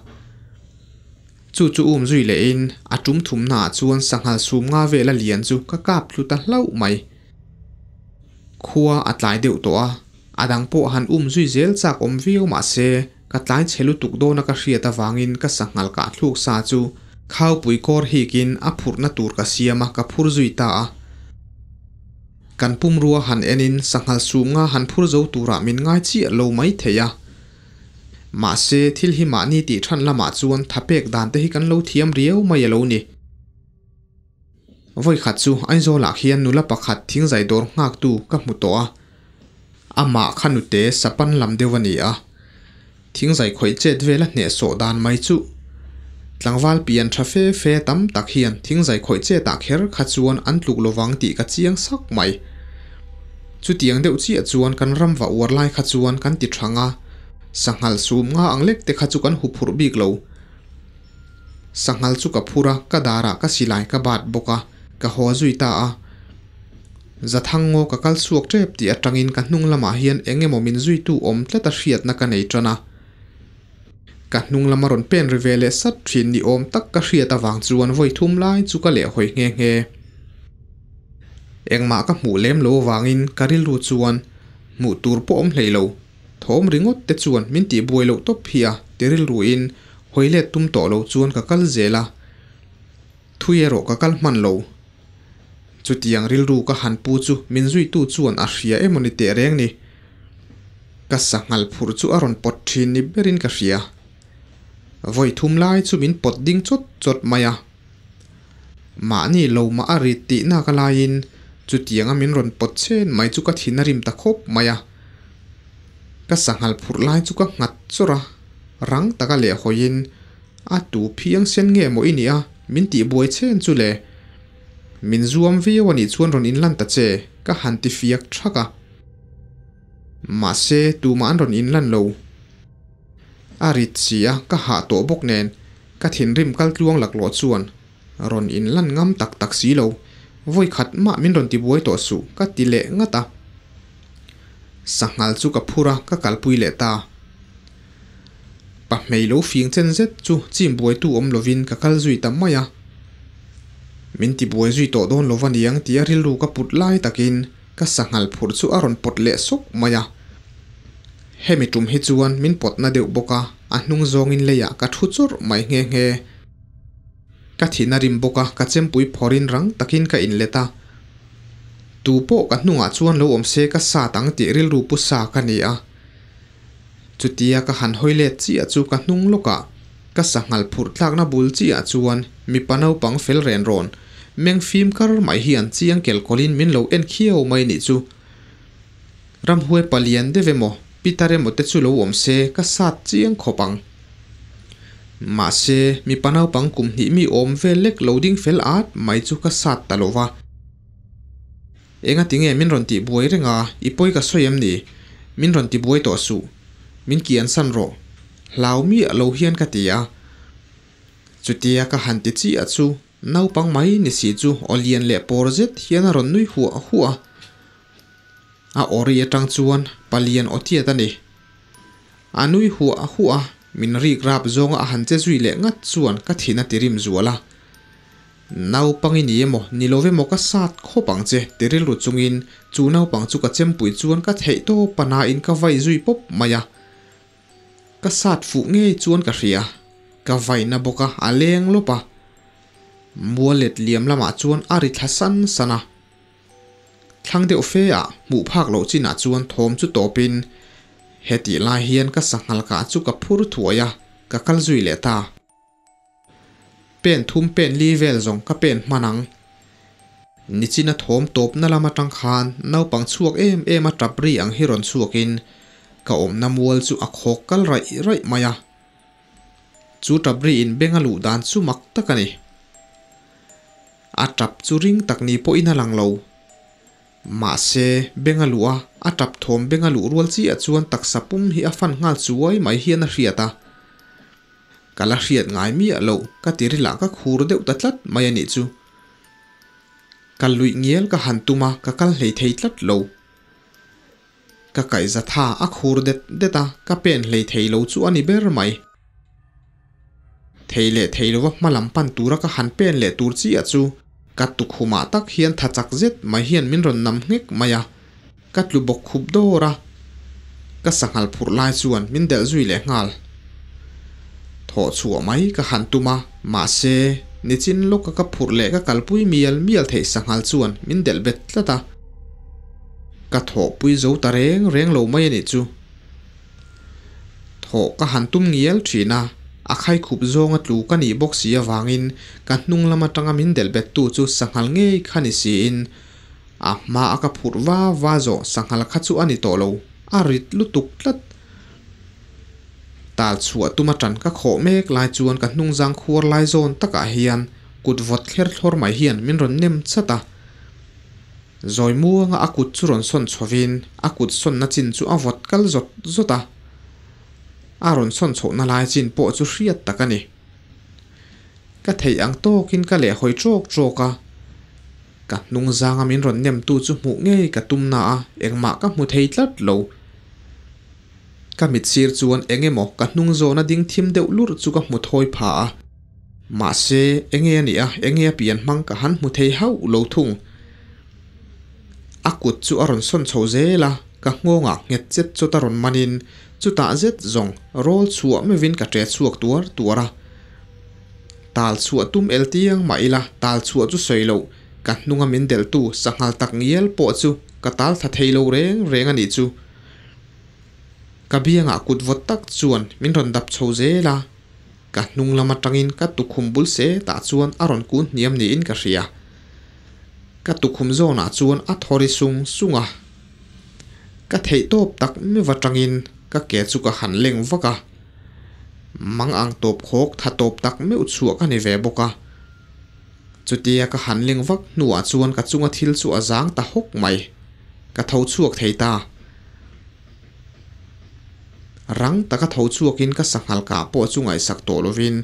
Chu chu um zui lehin a tum thumnaah chuan sanghal sum nga vela lian chu ka kap tlu ta hlauh mai. Khua a tlai deuh tawh a, a dang pawh han um zui zel chak awm viau mahse ka tlai chhe lutuk dawna ka hriat avangin ka sanghal kah thluk sa chu khaupui kawr hikin a phurhna tur ka siam a, ka phur zui ta a. Kan pumrua han enin sanghal sum nga han phur zo turah min ngai chiah lo mai thei a. Mahse, thil hi mahni tih than lamah chuan thapek dan te hi kan lo thiam riau mai a lo ni. Vawi khat chu Aizawlah khian nula pakhat thingzai dawr nghaktu ka hmu tawh a. Amah kha nute sapan lam deuh a ni a. Thingzai khawih chet vela hnehsawh dan mai chu tlangval pian tha fe fe tam tak hian thingzai khawih chetah kher kha chuan an tluk lovang tih ka chiang sak mai. Chutiang deuh chiah chuan kan ram va uar lai kha chuan kan ti thang a, sanghal sum nga ang lek te kha chu kan hu phurh bik lo. Sanghal chu ka phur a, ka darah ka silai ka bat bawk a, ka haw zui ta a. Zathangngaw ka kal chhuak tep tih atangin ka hnung lamah hian eng emaw min zuitu awm tlat a hriatna ka nei tan a. Ka hnung lama rawn pen ri ve leh sat thin ni awm tak ka hriat avang chuan vawi thum lai chu ka leh hawi nghe nghe. Engmah ka hmuh lem lo avangin ka rilru chuan hmuh tur pawh awm hlei lo. Thawm ringawt te chuan min tih buai loh tawp hi a ti rilruin hawi let tum tawh lo chuan ka kal zel a. Thui erawh ka kal hman lo. Chutiang rilru ka han pu chu min zuitu chuan a hria emaw ni teh reng ni. Ka sanghal phurh chu a rawn pawt thin ni berin ka hria. Vawi thum lai chu min pawt ding chawt chawt mai a. Mahni lo mah a rit tihna ka laiin chutianga min rawn pawt chen mai chu ka thin a rim ta khawp mai a. Ka sanghal phurh lai chu ka nghat chawrh a, rang taka lehhawiin a tu phiang sen nge maw i nih a, min tihbuai chen chu le. Min zuam viau a nih chuan rawn inlan ta che, ka han ti fiak thak a. Mahse, tumah an rawn inlan lo. A rit si a, ka hah tawh bawk nen, ka thinrim kal tluang laklawh chuan rawn inlan ngam tak tak si lo. Vawi khat mah min rawn tibuai tawh suh ka ti leh ngat a. Sanghal chu ka phur a, ka kalpui leh ta. Pahmei lo fing chen zet chu chim buaitu awm lovin ka kal zui ta mai a. Min tibuai zui tawh dawn lo aniang tia rilru ka put lai takin ka sanghal phurh chu a rawn pawt leh sawk mai a. Hemi tum hi chuan min pawtna deuh bawk a, a hnung zawngin leiah ka thu chawrh mai nghe nghe. Ka thihna rim bawk a, ka chempui phawrhin rang takin ka inlet a. Tu pawh ka hnungah chuan lo awm se ka sat ang tih rilru pu sa ka ni a. Chutia ka han hawi let chiah chu ka hnung lawkah ka sanghal phurh tlakna bul chiah chuan mipa naupang fel ren rawn meng fim kar mai hian chiang kelkawlin min lo en khiau mai nih chu. Ramhuai palian deuh emaw Pitar emaw te chu lo awm se ka sat chiang khawp ang. Mahse, mipa naupang kum hnih mi awm vel lek lo ding fel at mai chu ka sat ta lo va. Engati nge min rawn tih buai reng a, i pawi ka sawi em ni? Min rawn ti buai tawh suh. Min kian san rawh. Hlau miah lo hian ka ti a. Chutia ka han ti chiah chu naupang mai ni si chu aw lian leh pawr zet hian a rawn nui huah huah a. A awri atang chuan palian aw tiat a ni. A nui huah huah a, min rik rap zawnga a han che zui leh ngat chuan ka thin a ti rim zual a. Naupang i ni emaw, ni lo emaw ka sat khawp ang che ti rilru chungin chu naupang chu ka chempui chuan ka theih tawp a nain ka vai zui pawp mai a. Ka sat fuh ngei chuan ka hria. Ka vaina bawk a, a leng lawp a. Mual let liam lamah chuan a ri thla san san a. Thlang deuh fe ah hmuh phak loh chinah chuan thawm chu tawpin hetih lai hian ka sanghal kah chu ka phur thuai a, ka kal zui leh ta. Pen thum pen li vel zawng ka pen hman ang. Nichina thawm tawpna lam atang khan naupang chhuak em em a tap ri ang hi rawn chhuakin ka awmna mual chu a khawk kal raih raih mai a. Chu tap ri in beng a luh dan chu mak tak a ni. A tap chu ring tak ni pawhin a lang lo. Mahse, beng a luh a, a tap thawm beng a luh rual chiah chuan taksa pum hi a fan nghal chuai mai hian a hriat a. Ka la hriat ngai miah loh, ka ti ri lah ka khur deuh ta tlat mai a nih chu. Ka luih ngial ka han tum a, ka kal hlei thei tlat lo. Ka kaihza tha a khur det det a, ka pen hlei thei lo chu a ni ber mai. Thei leh thei lova hma lam pan tura ka han pen leh tur chiah chu ka tukhumah tak hian tha chak zet mai hian min rawn nam nghek mai a, ka tlu bawk khup dawr a, ka sanghal phurh lai chuan min delh zui leh nghal. Thawh chhuah mai ka han tum a, mahse, nichin lawka ka phurh leh ka kalpui mial mial theih sanghal chuan min delh bet tlat a. Ka thawhpui zo ta reng reng lo mai a nih chu. Thawh ka han tum ngial thin a, a khaikhup zawnga tlu ka nih bawk si avangin ka hnung lam atanga min delh bettu chu sanghal ngei kha ni siin a hma a ka phurh va va zawh sanghal kha chu a ni tawh lo, a rit lutuk tlat. Tal chhuah tum atan ka khawh mek lai chuan ka hnung zang khuar lai zawn takah hian kut vawt thler thlawr mai hian min rawn nem chat a. Zawi muanga a kut chu rawn sawn chhovin a kut sawnna chin chu a vawt kal zawt zawt a, a rawn sawn chhohna lai chin pawh chu hriat tak a ni. Ka theih ang tawkin ka lehhawi ṭawk ṭawk a, ka hnung zanga min rawn nemtu chu hmuh ngei ka tum na a, engmah ka hmu thei tlat lo. Ka mit sir chuan eng emaw ka hnung zawna ding thim deuh lurh chu ka hmu thawi pha a. Mahse, enge a nih a, enge a pian hmang ka han hmu thei hauh lo thung. A kut chu a rawn sawn chho zel a, ka nghawngah nghet chet chawt a rawn manin chutah zet zawng rawl chhuah meuhin ka ṭe chhuak tuar tuar a. Tal chhuah tum el tiang mah ila tal chhuah chu sawi loh, ka hnunga min delhtu sanghal tak ngial pawh chu ka tal tha thei lo reng reng a nih chu. Ka biangah kut vawt tak chuan min rawn dap chho zel a. Ka hnung lam atangin ka tukhum bul se tah chuan a rawn kun hniam niin ka hria. Ka tukhum zawnah chuan a thaw ri sung sung a. Ka theih tawp tak meuh atangin ka ke chu ka han leng vak a. Mang ang tawp khawk tha tawp tak meuh chhuah ka ni ve bawk a. Chutia ka han leng vak hnuah chuan ka chunga thil chu a zang ta hawk mai. Ka tho chhuak thei ta. Rang taka tho chhuakin ka sanghal kah pawh chu ngaihsak tawh lovin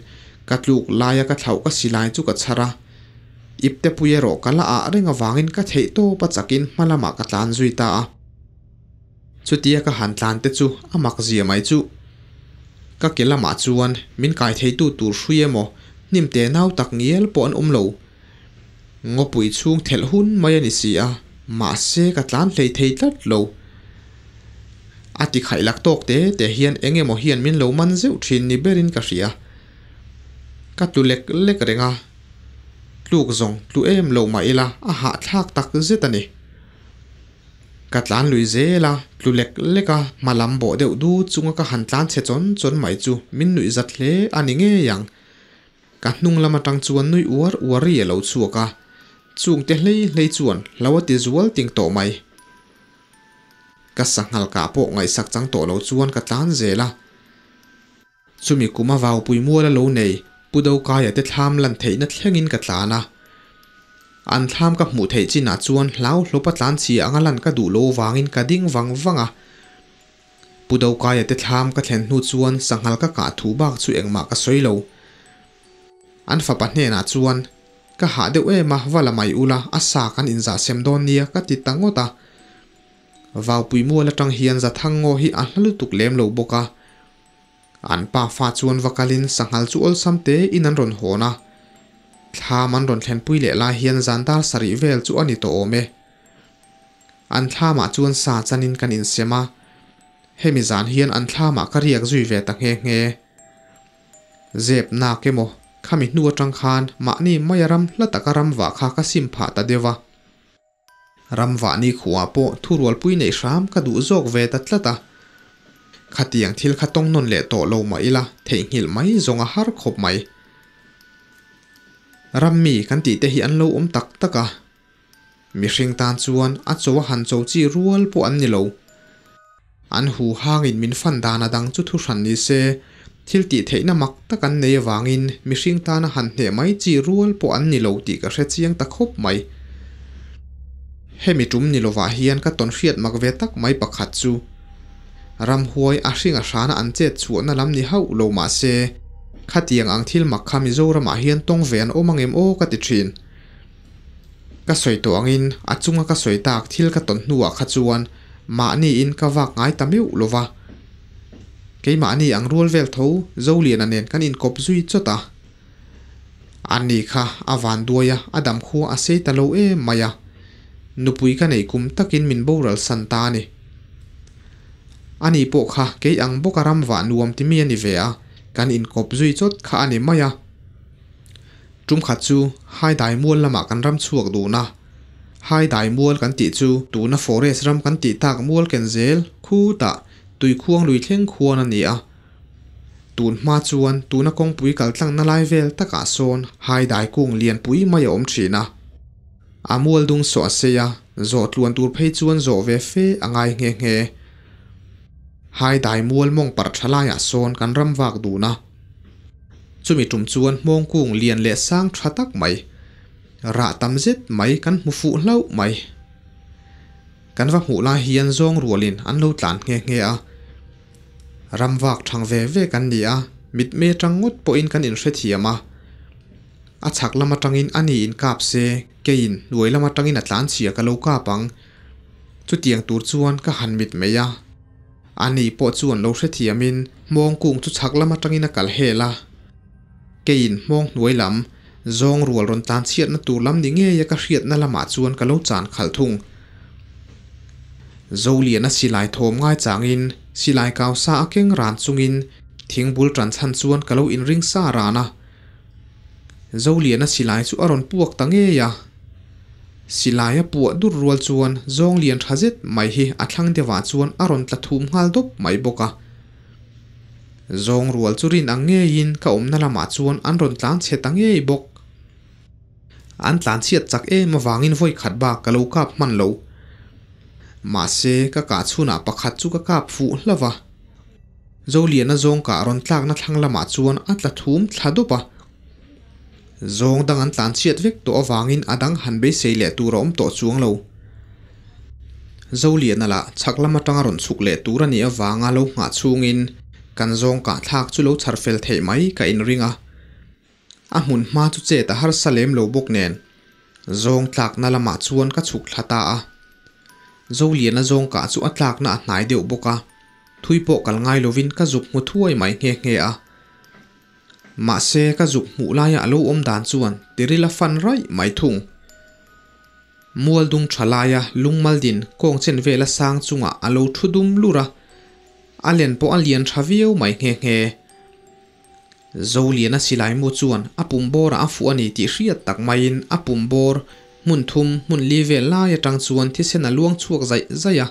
ka tluk laia ka thlauh ka silai chu ka chhar a. Iptepui erawh ka la ah reng avangin ka theih tawp a chakin hma lamah ka tlan zui ta a. Chutia ka han tlan te chu a mak zia mai chu. Ka ke lamah chuan min kai theitu tur hrui emaw hnim te nau tak ngial pawh an awm lo. Ngawpui chhung thelh hun mai a ni si a, mahse ka tlan hlei thei tlat lo. A ti khaih lak tawk te te hian eng emaw hian min lo man zeuh thin ni berin ka hria. Ka tlu lek lek reng a, tluk zawng tlu em lo mah ila a hahthlak tak zet a ni. Ka tlan lui zel a, tlu lek lek a, hma lam bawh deuh dut chunga ka han tlan chhe chawn chawn mai chu min nuih zat hle a ni ngei ang. Ka hnung lam atang chuan nui uar uar ri a lo chhuak a, chungte hlei hlei chuan hlo a ti zual ting tawh mai. Ka sanghal kah pawh ngaihsak chang tawh lo chuan ka tlan zel a. Chumi kuma vaupui mual a lo nei Pu Dokaia te thlam lan theihna thlengin ka tlan a. An thlam ka hmuh theih chinah chuan hlau hlawpa tlan chhia anga lan ka duh lo vangin ka ding vang vang a. Pu Dokaia te thlam ka thlen hnu chuan sanghal ka kah thu bak chu engmah ka sawi lo. An fapa hnenah chuan, Ka hah deuh em a, va la mai ula, a sa kan inzah sem dawn nia ka ti ta ngawt a. Vaupui mual atang hian Zathang ngaw hi a hla lutuk lem lo bawk a. An pa fa chuan va kalin sanghal chu awlsam te in an rawn hawn a. Thlam an rawn thlenpui leh lai hian zan dar sarih vel chu a ni tawh awm e. An thlamah chuan sa chanin kan insem a. Hemi zan hian an thlamah ka riak zui ve ta nghe nghe. Zep nak emaw, khami hnu atang khan mahni maia ram hla taka ram vah kha ka sim phah ta deuh a. Ram vah ni khuah pawh thurualpui neih hram ka duh zawk ve ta tlat a. Khatiang thil kha tawng nawn leh tawh lo mah ila theihnghilh mai zawng a har khawp mai. Ram mi kan tih te hi an lo awm tak tak a. Mihring tan chuan a cho a han cho chi rual pawh an ni lo. An hu hangin min fan dan a dang chu thu hran ni se, thil tih theihna mak tak an nei avangin mihring tana han hneh mai chi rual pawh an ni lo tih ka hre chiang ta khawp mai. Hemi tum ni lovah hian ka tawn hriat mak ve tak mai pakhat chu ramhuai a hring a hrana an chet chhuahna lam ni hauh lo mah se, khatiang ang thil mak kha Mizoramah hian tawng ve an awm angem aw ka ti thin. Ka sawi tawh angin a chunga ka sawi tak thil ka tawn hnuah kha chuan mahniin ka vak ngai ta meuh lo va. Keimahni ang rual vel tho Zoliana nen kan inkawp zui chawt a. Ani kha a van duai a, a dam khua a sei ta lo em mai a. Nupui ka neih kum takin min boral san ta a ni. Ani pawh kha kei ang bawka ram vah nuam ti mi a ni ve a, kan inkawp zui chawt kha a ni mai a. Tum khat chu Haidai mual lamah kan ram chhuak dun a. Haidai mual kan tih chu tuna forest ram kan tih tak mual ken zel khutah tuikhuang lui thleng khuan a ni a. Tun hma chuan tuna kawngpui kal tlangna lai vel takah sawn Haidai kung lianpui mai a awm thin a. A mual dung sawh a sei a, zawh tluan tur phei chuan zawh ve fe a ngai nghe nghe. Haidai mual mawng parh tha laiah sawn kan ram vak dun a. Chumi tum chuan hmawng kung lian leh sang tha tak mai, rah tam zet mai kan hmu fuh hlauh mai. Kan va hmuh lai hian zawng rualin an lo tlan nghe nghe a. Ram vak thang ve ve kan ni a, mitmei atang ngawt pawhin kan inhrethiam a. A chhak lam atangin a ni in kap se, keiin hnuai lam atangin a tlanchhia ka lo kap ang. Chutiang tur chuan ka han mitmei a. Ani pawh chuan lo hrethiamin hmawng kung chu chhak lam atangin a kal hel a. Keiin hmawng hnuai lam, zawng rual rawn tlan chhiatna tur lam ni ngeia ka hriatna lamah chuan ka lo chan khalh thung. Zoliana silai thawm ngai changin silai kau sa a keng ran chungin thing bul tan chhan chuan ka lo inring sa ran a. Zoliana silai chu a rawn puak ta ngei a. Silai a puah dur rual chuan zawng lian tha zet mai hi a thlang deuhah chuan a rawn tla thum nghal dawp mai bawk a. Zawng rual chu rin ang ngeiin ka awmna lamah chuan an rawn tlan chhe ta ngei bawk. An tlan chhiat chak em avangin vawi khat bak ka lo kap hman lo. Mahse ka kah chhunah pakhat chu ka kap fuh hlauh a. Zoliana zawng kah rawn tlakna thlang lamah chuan a tla thum thla dawp a. Zawng dang an tlan chhiat vek tawh avangin a dang han beisei leh tur a awm tawh chuang lo. Zoliana lah chhak lam atanga rawn chhuk leh tur a nih avanga lo nghah chhungin kan zawng kah thlak chu lo chhar fel theih mai ka inring a. A hmun hma chu chet a harsa lem lo bawk nen. Zawng tlakna lamah chuan ka chhuk thla ta a. Zoliana zawng kah chu a tlakna a hnai deuh bawk a, thui pawh kal ngai lovin ka zuk hmu thuai mai nghe nghe a. Mahse ka zuk hmuh laia a lo awm dan chuan tiril a fan raih mai thung. Mual dung tha laia lungmal din kawng chen vela sang chungah a lo thu dum lur a, a len pawh a lian tha viau mai nghe nghe. Zoliana silai mu chuan a pum bawrah a fuh a ni tih hriat tak maiin a pum bawr hmun thum hmun li vel lai atang chuan thisen a luang chhuak zaih zaih a.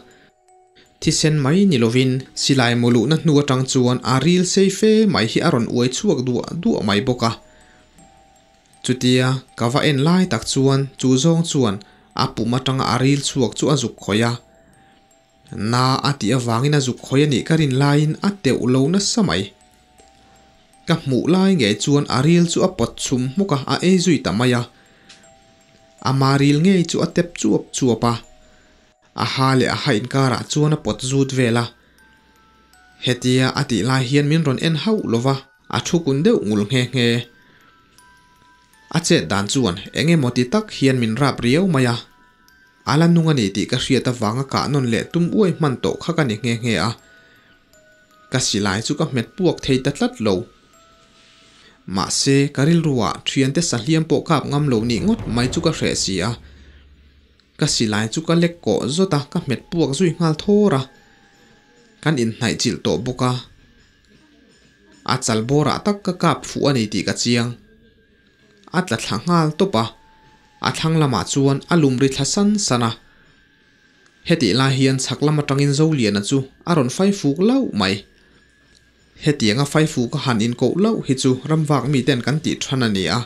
Thisen mai ni lovin silai mu luhna hnu atang chuan a ril sei fe mai hi a rawn uai chhuak duah duah mai bawk a. Chutia ka va en lai tak chuan chu zawng chuan a pum atanga a ril chhuak chu a zuk khawih a. Na a tih avangin a zuk khawih a nih ka rin laiin a teuh lo nasa mai. Ka hmuh lai ngei chuan a ril chu a pawt chhum hmuk a, a ei zui ta mai a. Ama ril ngei chu a tep chuap chuap a. A ha leh a ha inkarah chuan a pawt zut vel a. Hetia a tih lai hian min rawn en hauh lo va, a thu kun deuh ngul nghe nghe. A chet dan chuan eng emaw ti tak hian min rap riau mai a. A la nung a ni tih ka hriat avanga kah nawn leh tum uai hman tawh kha ka ni nghe nghe a. Ka silai chu ka hmet puak thei ta tlat lo. Mahse, ka rilruah thiante sahliam pawh kap ngam lo nih ngawt mai chu ka hreh si a. Ka silai chu ka lek kawh zawt a, ka hmet puak zui nghal thawr a. Kan inhnaih chilh tawh bawk a. A chal bawrah tak ka kap fuh a ni tih ka chiang. A tla thla nghal tawp a, a thlang lamah chuan a lum ri thla san san a. Hetih lai hian chhak lam atangin Zoliana chu a rawn fai fuk lauh mai. Hetianga faifuk a han inkoh lauh hi chu ramvak miten kan tih than a ni a.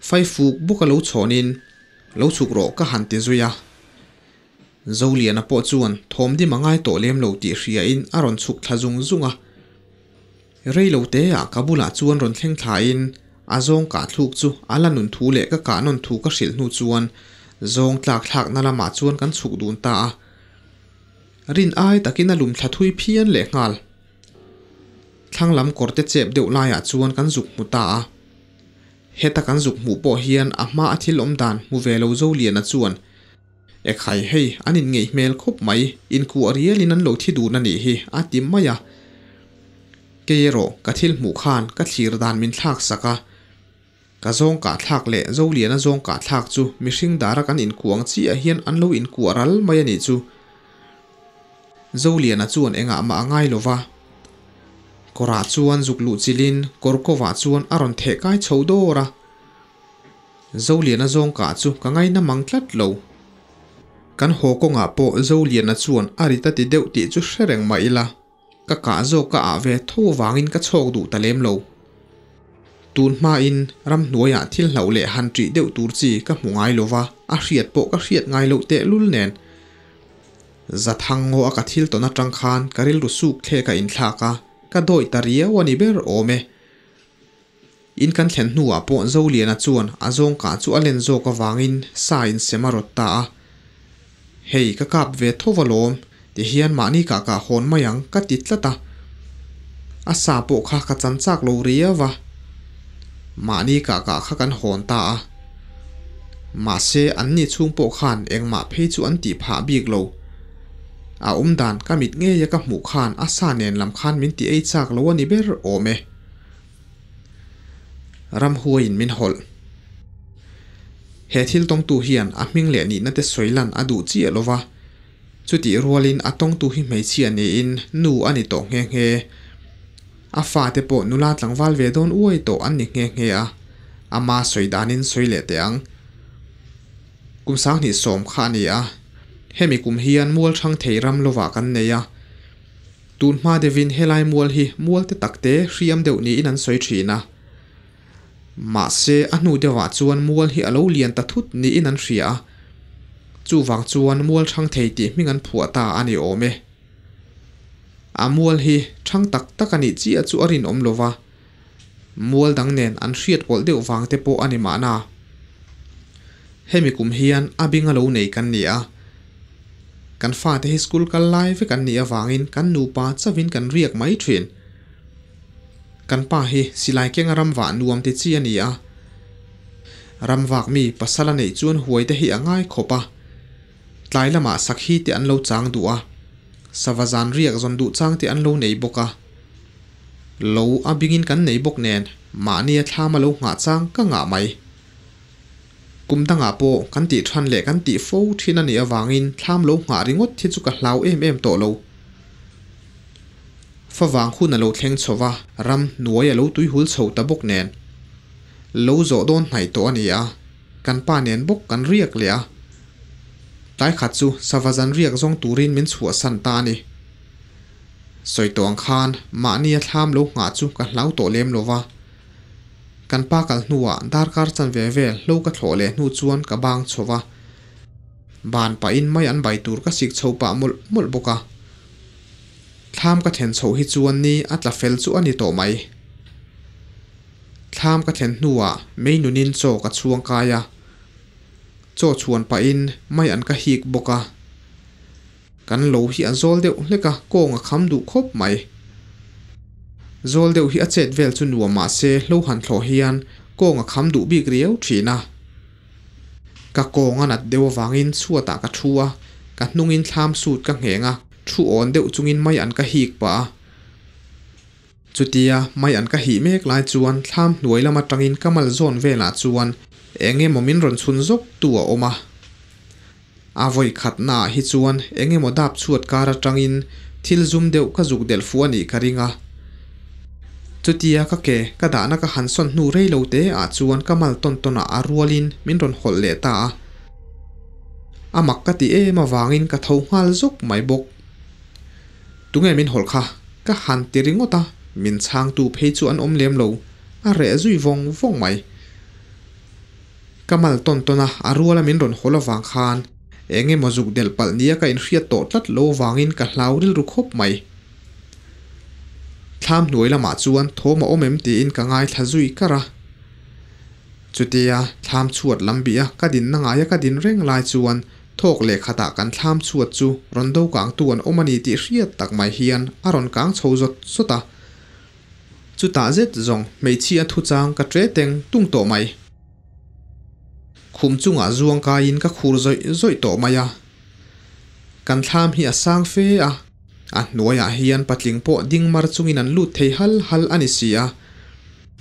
Faifuk bawk a lo chhawnin, Lo chhuk rawh ka han ti zui a. Zoliana pawh chuan thawm dim a ngai tawh lem lo tih hriain a rawn chhuk thla zung zung a. Rei lo teah ka bulah chuan rawn thleng thlain a zawng kah thluk chu a la nun thu leh ka kah nawn thu ka hrilh hnu chuan zawng tlak thlakna lamah chuan kan chhuk dun ta a. Rin ai takin a lum thla thui phian leh nghal. Thlang lam kawr te chep deuh laiah chuan kan zuk hmu ta a. Heta kan zuk hmuh pawh hian a hma a thil awm dan hmu ve lo Zoliana chuan, Ekhai hei, an inngeih hmel khawp mai, inkuah rialin an lo thi dun a nih hi, a ti mai a. Kei erawh ka thil hmuh khan ka thlir dan min thlak sak a. Ka zawng kah thlak leh Zoliana zawng kah thlak chu mihring dara kan inkuang chiah hian an lo inkuah ral mai a nih chu. Zoliana chuan engah mah a ngai lo va. Kawrah chuan zuk luh chilhin kawr kovah chuan a rawn theh kai chho dawr a. Zoliana zawng kah chu ka ngaina mang tlat lo. Kan haw kawngah pawh Zoliana chuan a rit a ti deuh tih chu hre reng mah ila. Ka kah zawk ka ah ve tho avangin ka chhawk duh ta lem lo. Tun hmain ramhnuaiah thil hlauh leh han ṭih deuh tur chi ka hmu ngai lo va, a hriat pawh ka hriat ngai loh tehlul nen. Zathang ngaw a ka thil tawn aṭang khan ka rilru suk thlek a inthlak a, ka dawih ta riau a ni ber awm e. In kan thlen hnuah pawh Zoliana chuan a zawng kah chu a len zawk avangin sa in sem a rawt ta a. Hei ka kap ve tho alawm, ti hian mahni kah kah hawn mai ang ka ti tlat a. A sa pawh kha ka chan chak lo riau a. Mahni kah kah kha kan hawn ta a. Mahse an ni chhung pawh khan engmah phei chu an tih phah bik lo. A awmdan ka mit ngeia ka hmuh khan a sa nen lam khan min ti ei chak lo a ni ber awm e. Ramhuaiin min hawlh. He thil tawngtu hian a hming leh nihna te sawi lan a duh chiah lo va, chutih rualin a tawngtu hi hmeichhia niin nu a ni tawh nghe nghe. A fate pawh nula tlangval ve dawn uai tawh an ni nghe nghe a, ama sawi danin sawi leh teh ang. Kum sanghnih sawm kha a ni a, hemi kum hian mual hrang thei ram lovah kan nei a. Tun hma deuhin helai mual hi mual te tak te hriam deuh niin an sawi thin a. Mahse a hnu deuhah chuan mual hi a lo lian ta thut niin an hria a. Chuvang chuan mual hrang thei tih hming an phuah ta a ni awm e. A mual hi hrang tak tak a nih chiah chu a rinawm lo va. Mual dang nen an hriat pawlh deuh vang te pawh a ni mahna. Hemi kum hian a bing a lo nei kan ni a. Kan fate hi school kal lai vek an nih avangin kan nupa chauhin kan riak mai thin. Kan pa hi silai kenga ram vah nuam ti chi a ni a. Ramvak mi pasal a neih chuan huai te hi a ngai khawp a. Tlai lamah sakhi te an lo chang duh a, sava zan riak zawn duh chang te an lo nei bawk a. Lo a bingin kan nei bawk nen mahnia thlam a lo nghah chang ka ngah mai. Kum dangah pawh kan tih than leh kan tih fo thin a nih avangin thlam lo nghah ringawt hi chu ka hlau em em tawh lo. Favang hun a lo thleng chho va, ram hnuai a lo tuihul chho ta bawk nen. Lo zawh dawn hnaih tawh a ni a, kan pa nen bawk kan riak leh a. Tlai khat chu sava zan riak zawng turin min chhuahsan ta a ni. Sawi tawh ang khan mahnia thlam lo nghah chu ka hlau tawh lem lo va. Kan pa kal hnuah darkar chanve vel hlo ka thlawh leh hnu chuan ka bang chho va. Ban pahin mai an bai tur ka sik chho pah mawlh mawlh bawk a. Thlam ka thlen chhoh hi chuan ni a tla fel chu a ni tawh mai. Thlam ka thlen hnuah mei nunin chaw ka chhuang kai a. Chaw chhuan pahin mai an ka hik bawk a. Kan lo hi a zawl deuh hlek a, kawng a kham duh khawp mai. Zawl deuh hi a chet vel chu nuam mah se hlo han thlawh hian kawng a kham duh bik riau thin a. Ka kawng a nat deuh avangin chhuatah ka thu a, ka hnungin thlam sut ka ngheng a, thu awn deuh chungin mai an ka hik pah a. Chutia mai an ka hih mek lai chuan thlam hnuai lam atangin ka mal zawn velah chuan eng emaw min rawn chhun zawk tu a awm a. A vawi khatnaah hi chuan eng emaw dap chhuat kar atangin thil zum deuh ka zuk delh fuh a nih ka ring a. Chutia ka ke ka dahna ka han sawn hnu rei lo te ah chuan ka mal tawn tawn ah a rualin min rawn hawlh leh ta a. A mak ka ti em avangin ka tho nghal zawk mai bawk. Tunge min hawlh kha? Ka han ti ringawt a, min chhangtu phei chu an awm lem lo, a reh zui vawng vawng mai. Ka mal tawn tawn a, a ruala min rawn hawlh avang khan eng emaw zuk delh palh nia ka inhriat tawh tlat lo avangin ka hlau rilru khawp mai. Thlam hnuai lamah chuan thawm a awm em tiin ka ngaithla zui kar a. Chutia thlam chhuat lam bih a ka dinna ngaia ka din reng lai chuan thawk leh khatah kan thlam chhuat chu rawn do kangtu an awm a ni tih hriat tak mai hian a rawn kang chho zawt zawt a. Chutah zet zawng hmeichhia thuchang ka tre teng tung tawh mai. Khum chungah zuang kaiin ka khur zawih zawih tawh mai a. Kan thlam hi a sang fe a, a hnuaiah hian patling pawh ding mar chungin an lut thei hal hal a ni si a.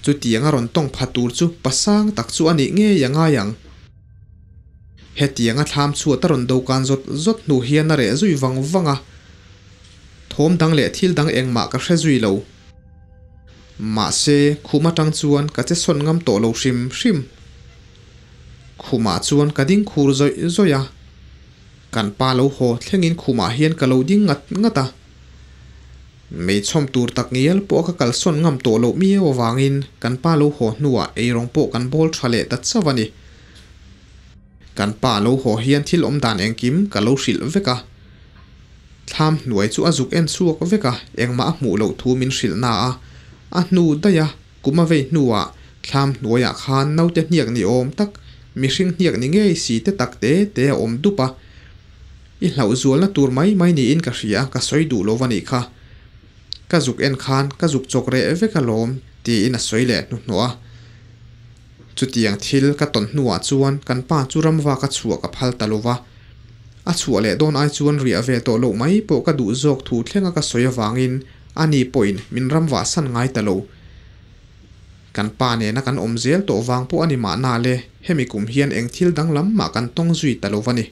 Chutiang a rawn tawng pha tur chu pasang tak chu a nih ngei a ngai ang. Hetiang a thlam chhuat a rawn do kan zawt zawt hnu hian a reh zui vang vang a. Thawm dang leh thil dang engmah ka hre zui lo. Mahse, khum atang chuan ka che sawn ngam tawh lo hrim hrim. Khumah chuan ka ding khur zawih zawih a. Kan pa lo haw thlengin khumah hian ka lo ding ngat ngat a. Meichhawm tur tak ngial pawh ka kalsawn ngam tawh loh miau avangin kan pa lo haw hnuah eirawng pawh kan bawl tha leh ta chauh a ni. Kan pa lo haw hian thil awm dan engkim ka lo hrilh vek a. Thlam hnuai chu a zuk en chhuak vek a, engmah a hmuh loh thu min hrilh na a. A hnu daih a, kum a vei hnuah thlam hnuaiah khan naute hniak ni awm tak, mihring hniak ni ngei si te tak te te a awm dup a. I hlauh zualna tur mai mai niin ka hria, ka sawi duh lo va nih kha. Ka zuk en khan ka zuk chawk reh vek alawm, tiin a sawi leh hnuhnawh a. Chutiang thil ka tawn hnuah chuan kan pa chu ramva ka chhuah ka phal ta lo va. A chhuah leh dawn ai chuan riah ve tawh loh mai pawh ka duh zawk thu thlenga ka sawi avangin ani pawhin min ramvah san ngai ta lo. Kan pa nena kan awm zel tawh vang pawh a ni mahna le, hemi kum hian eng thil danglam mah kan tawng zui ta lo va ni.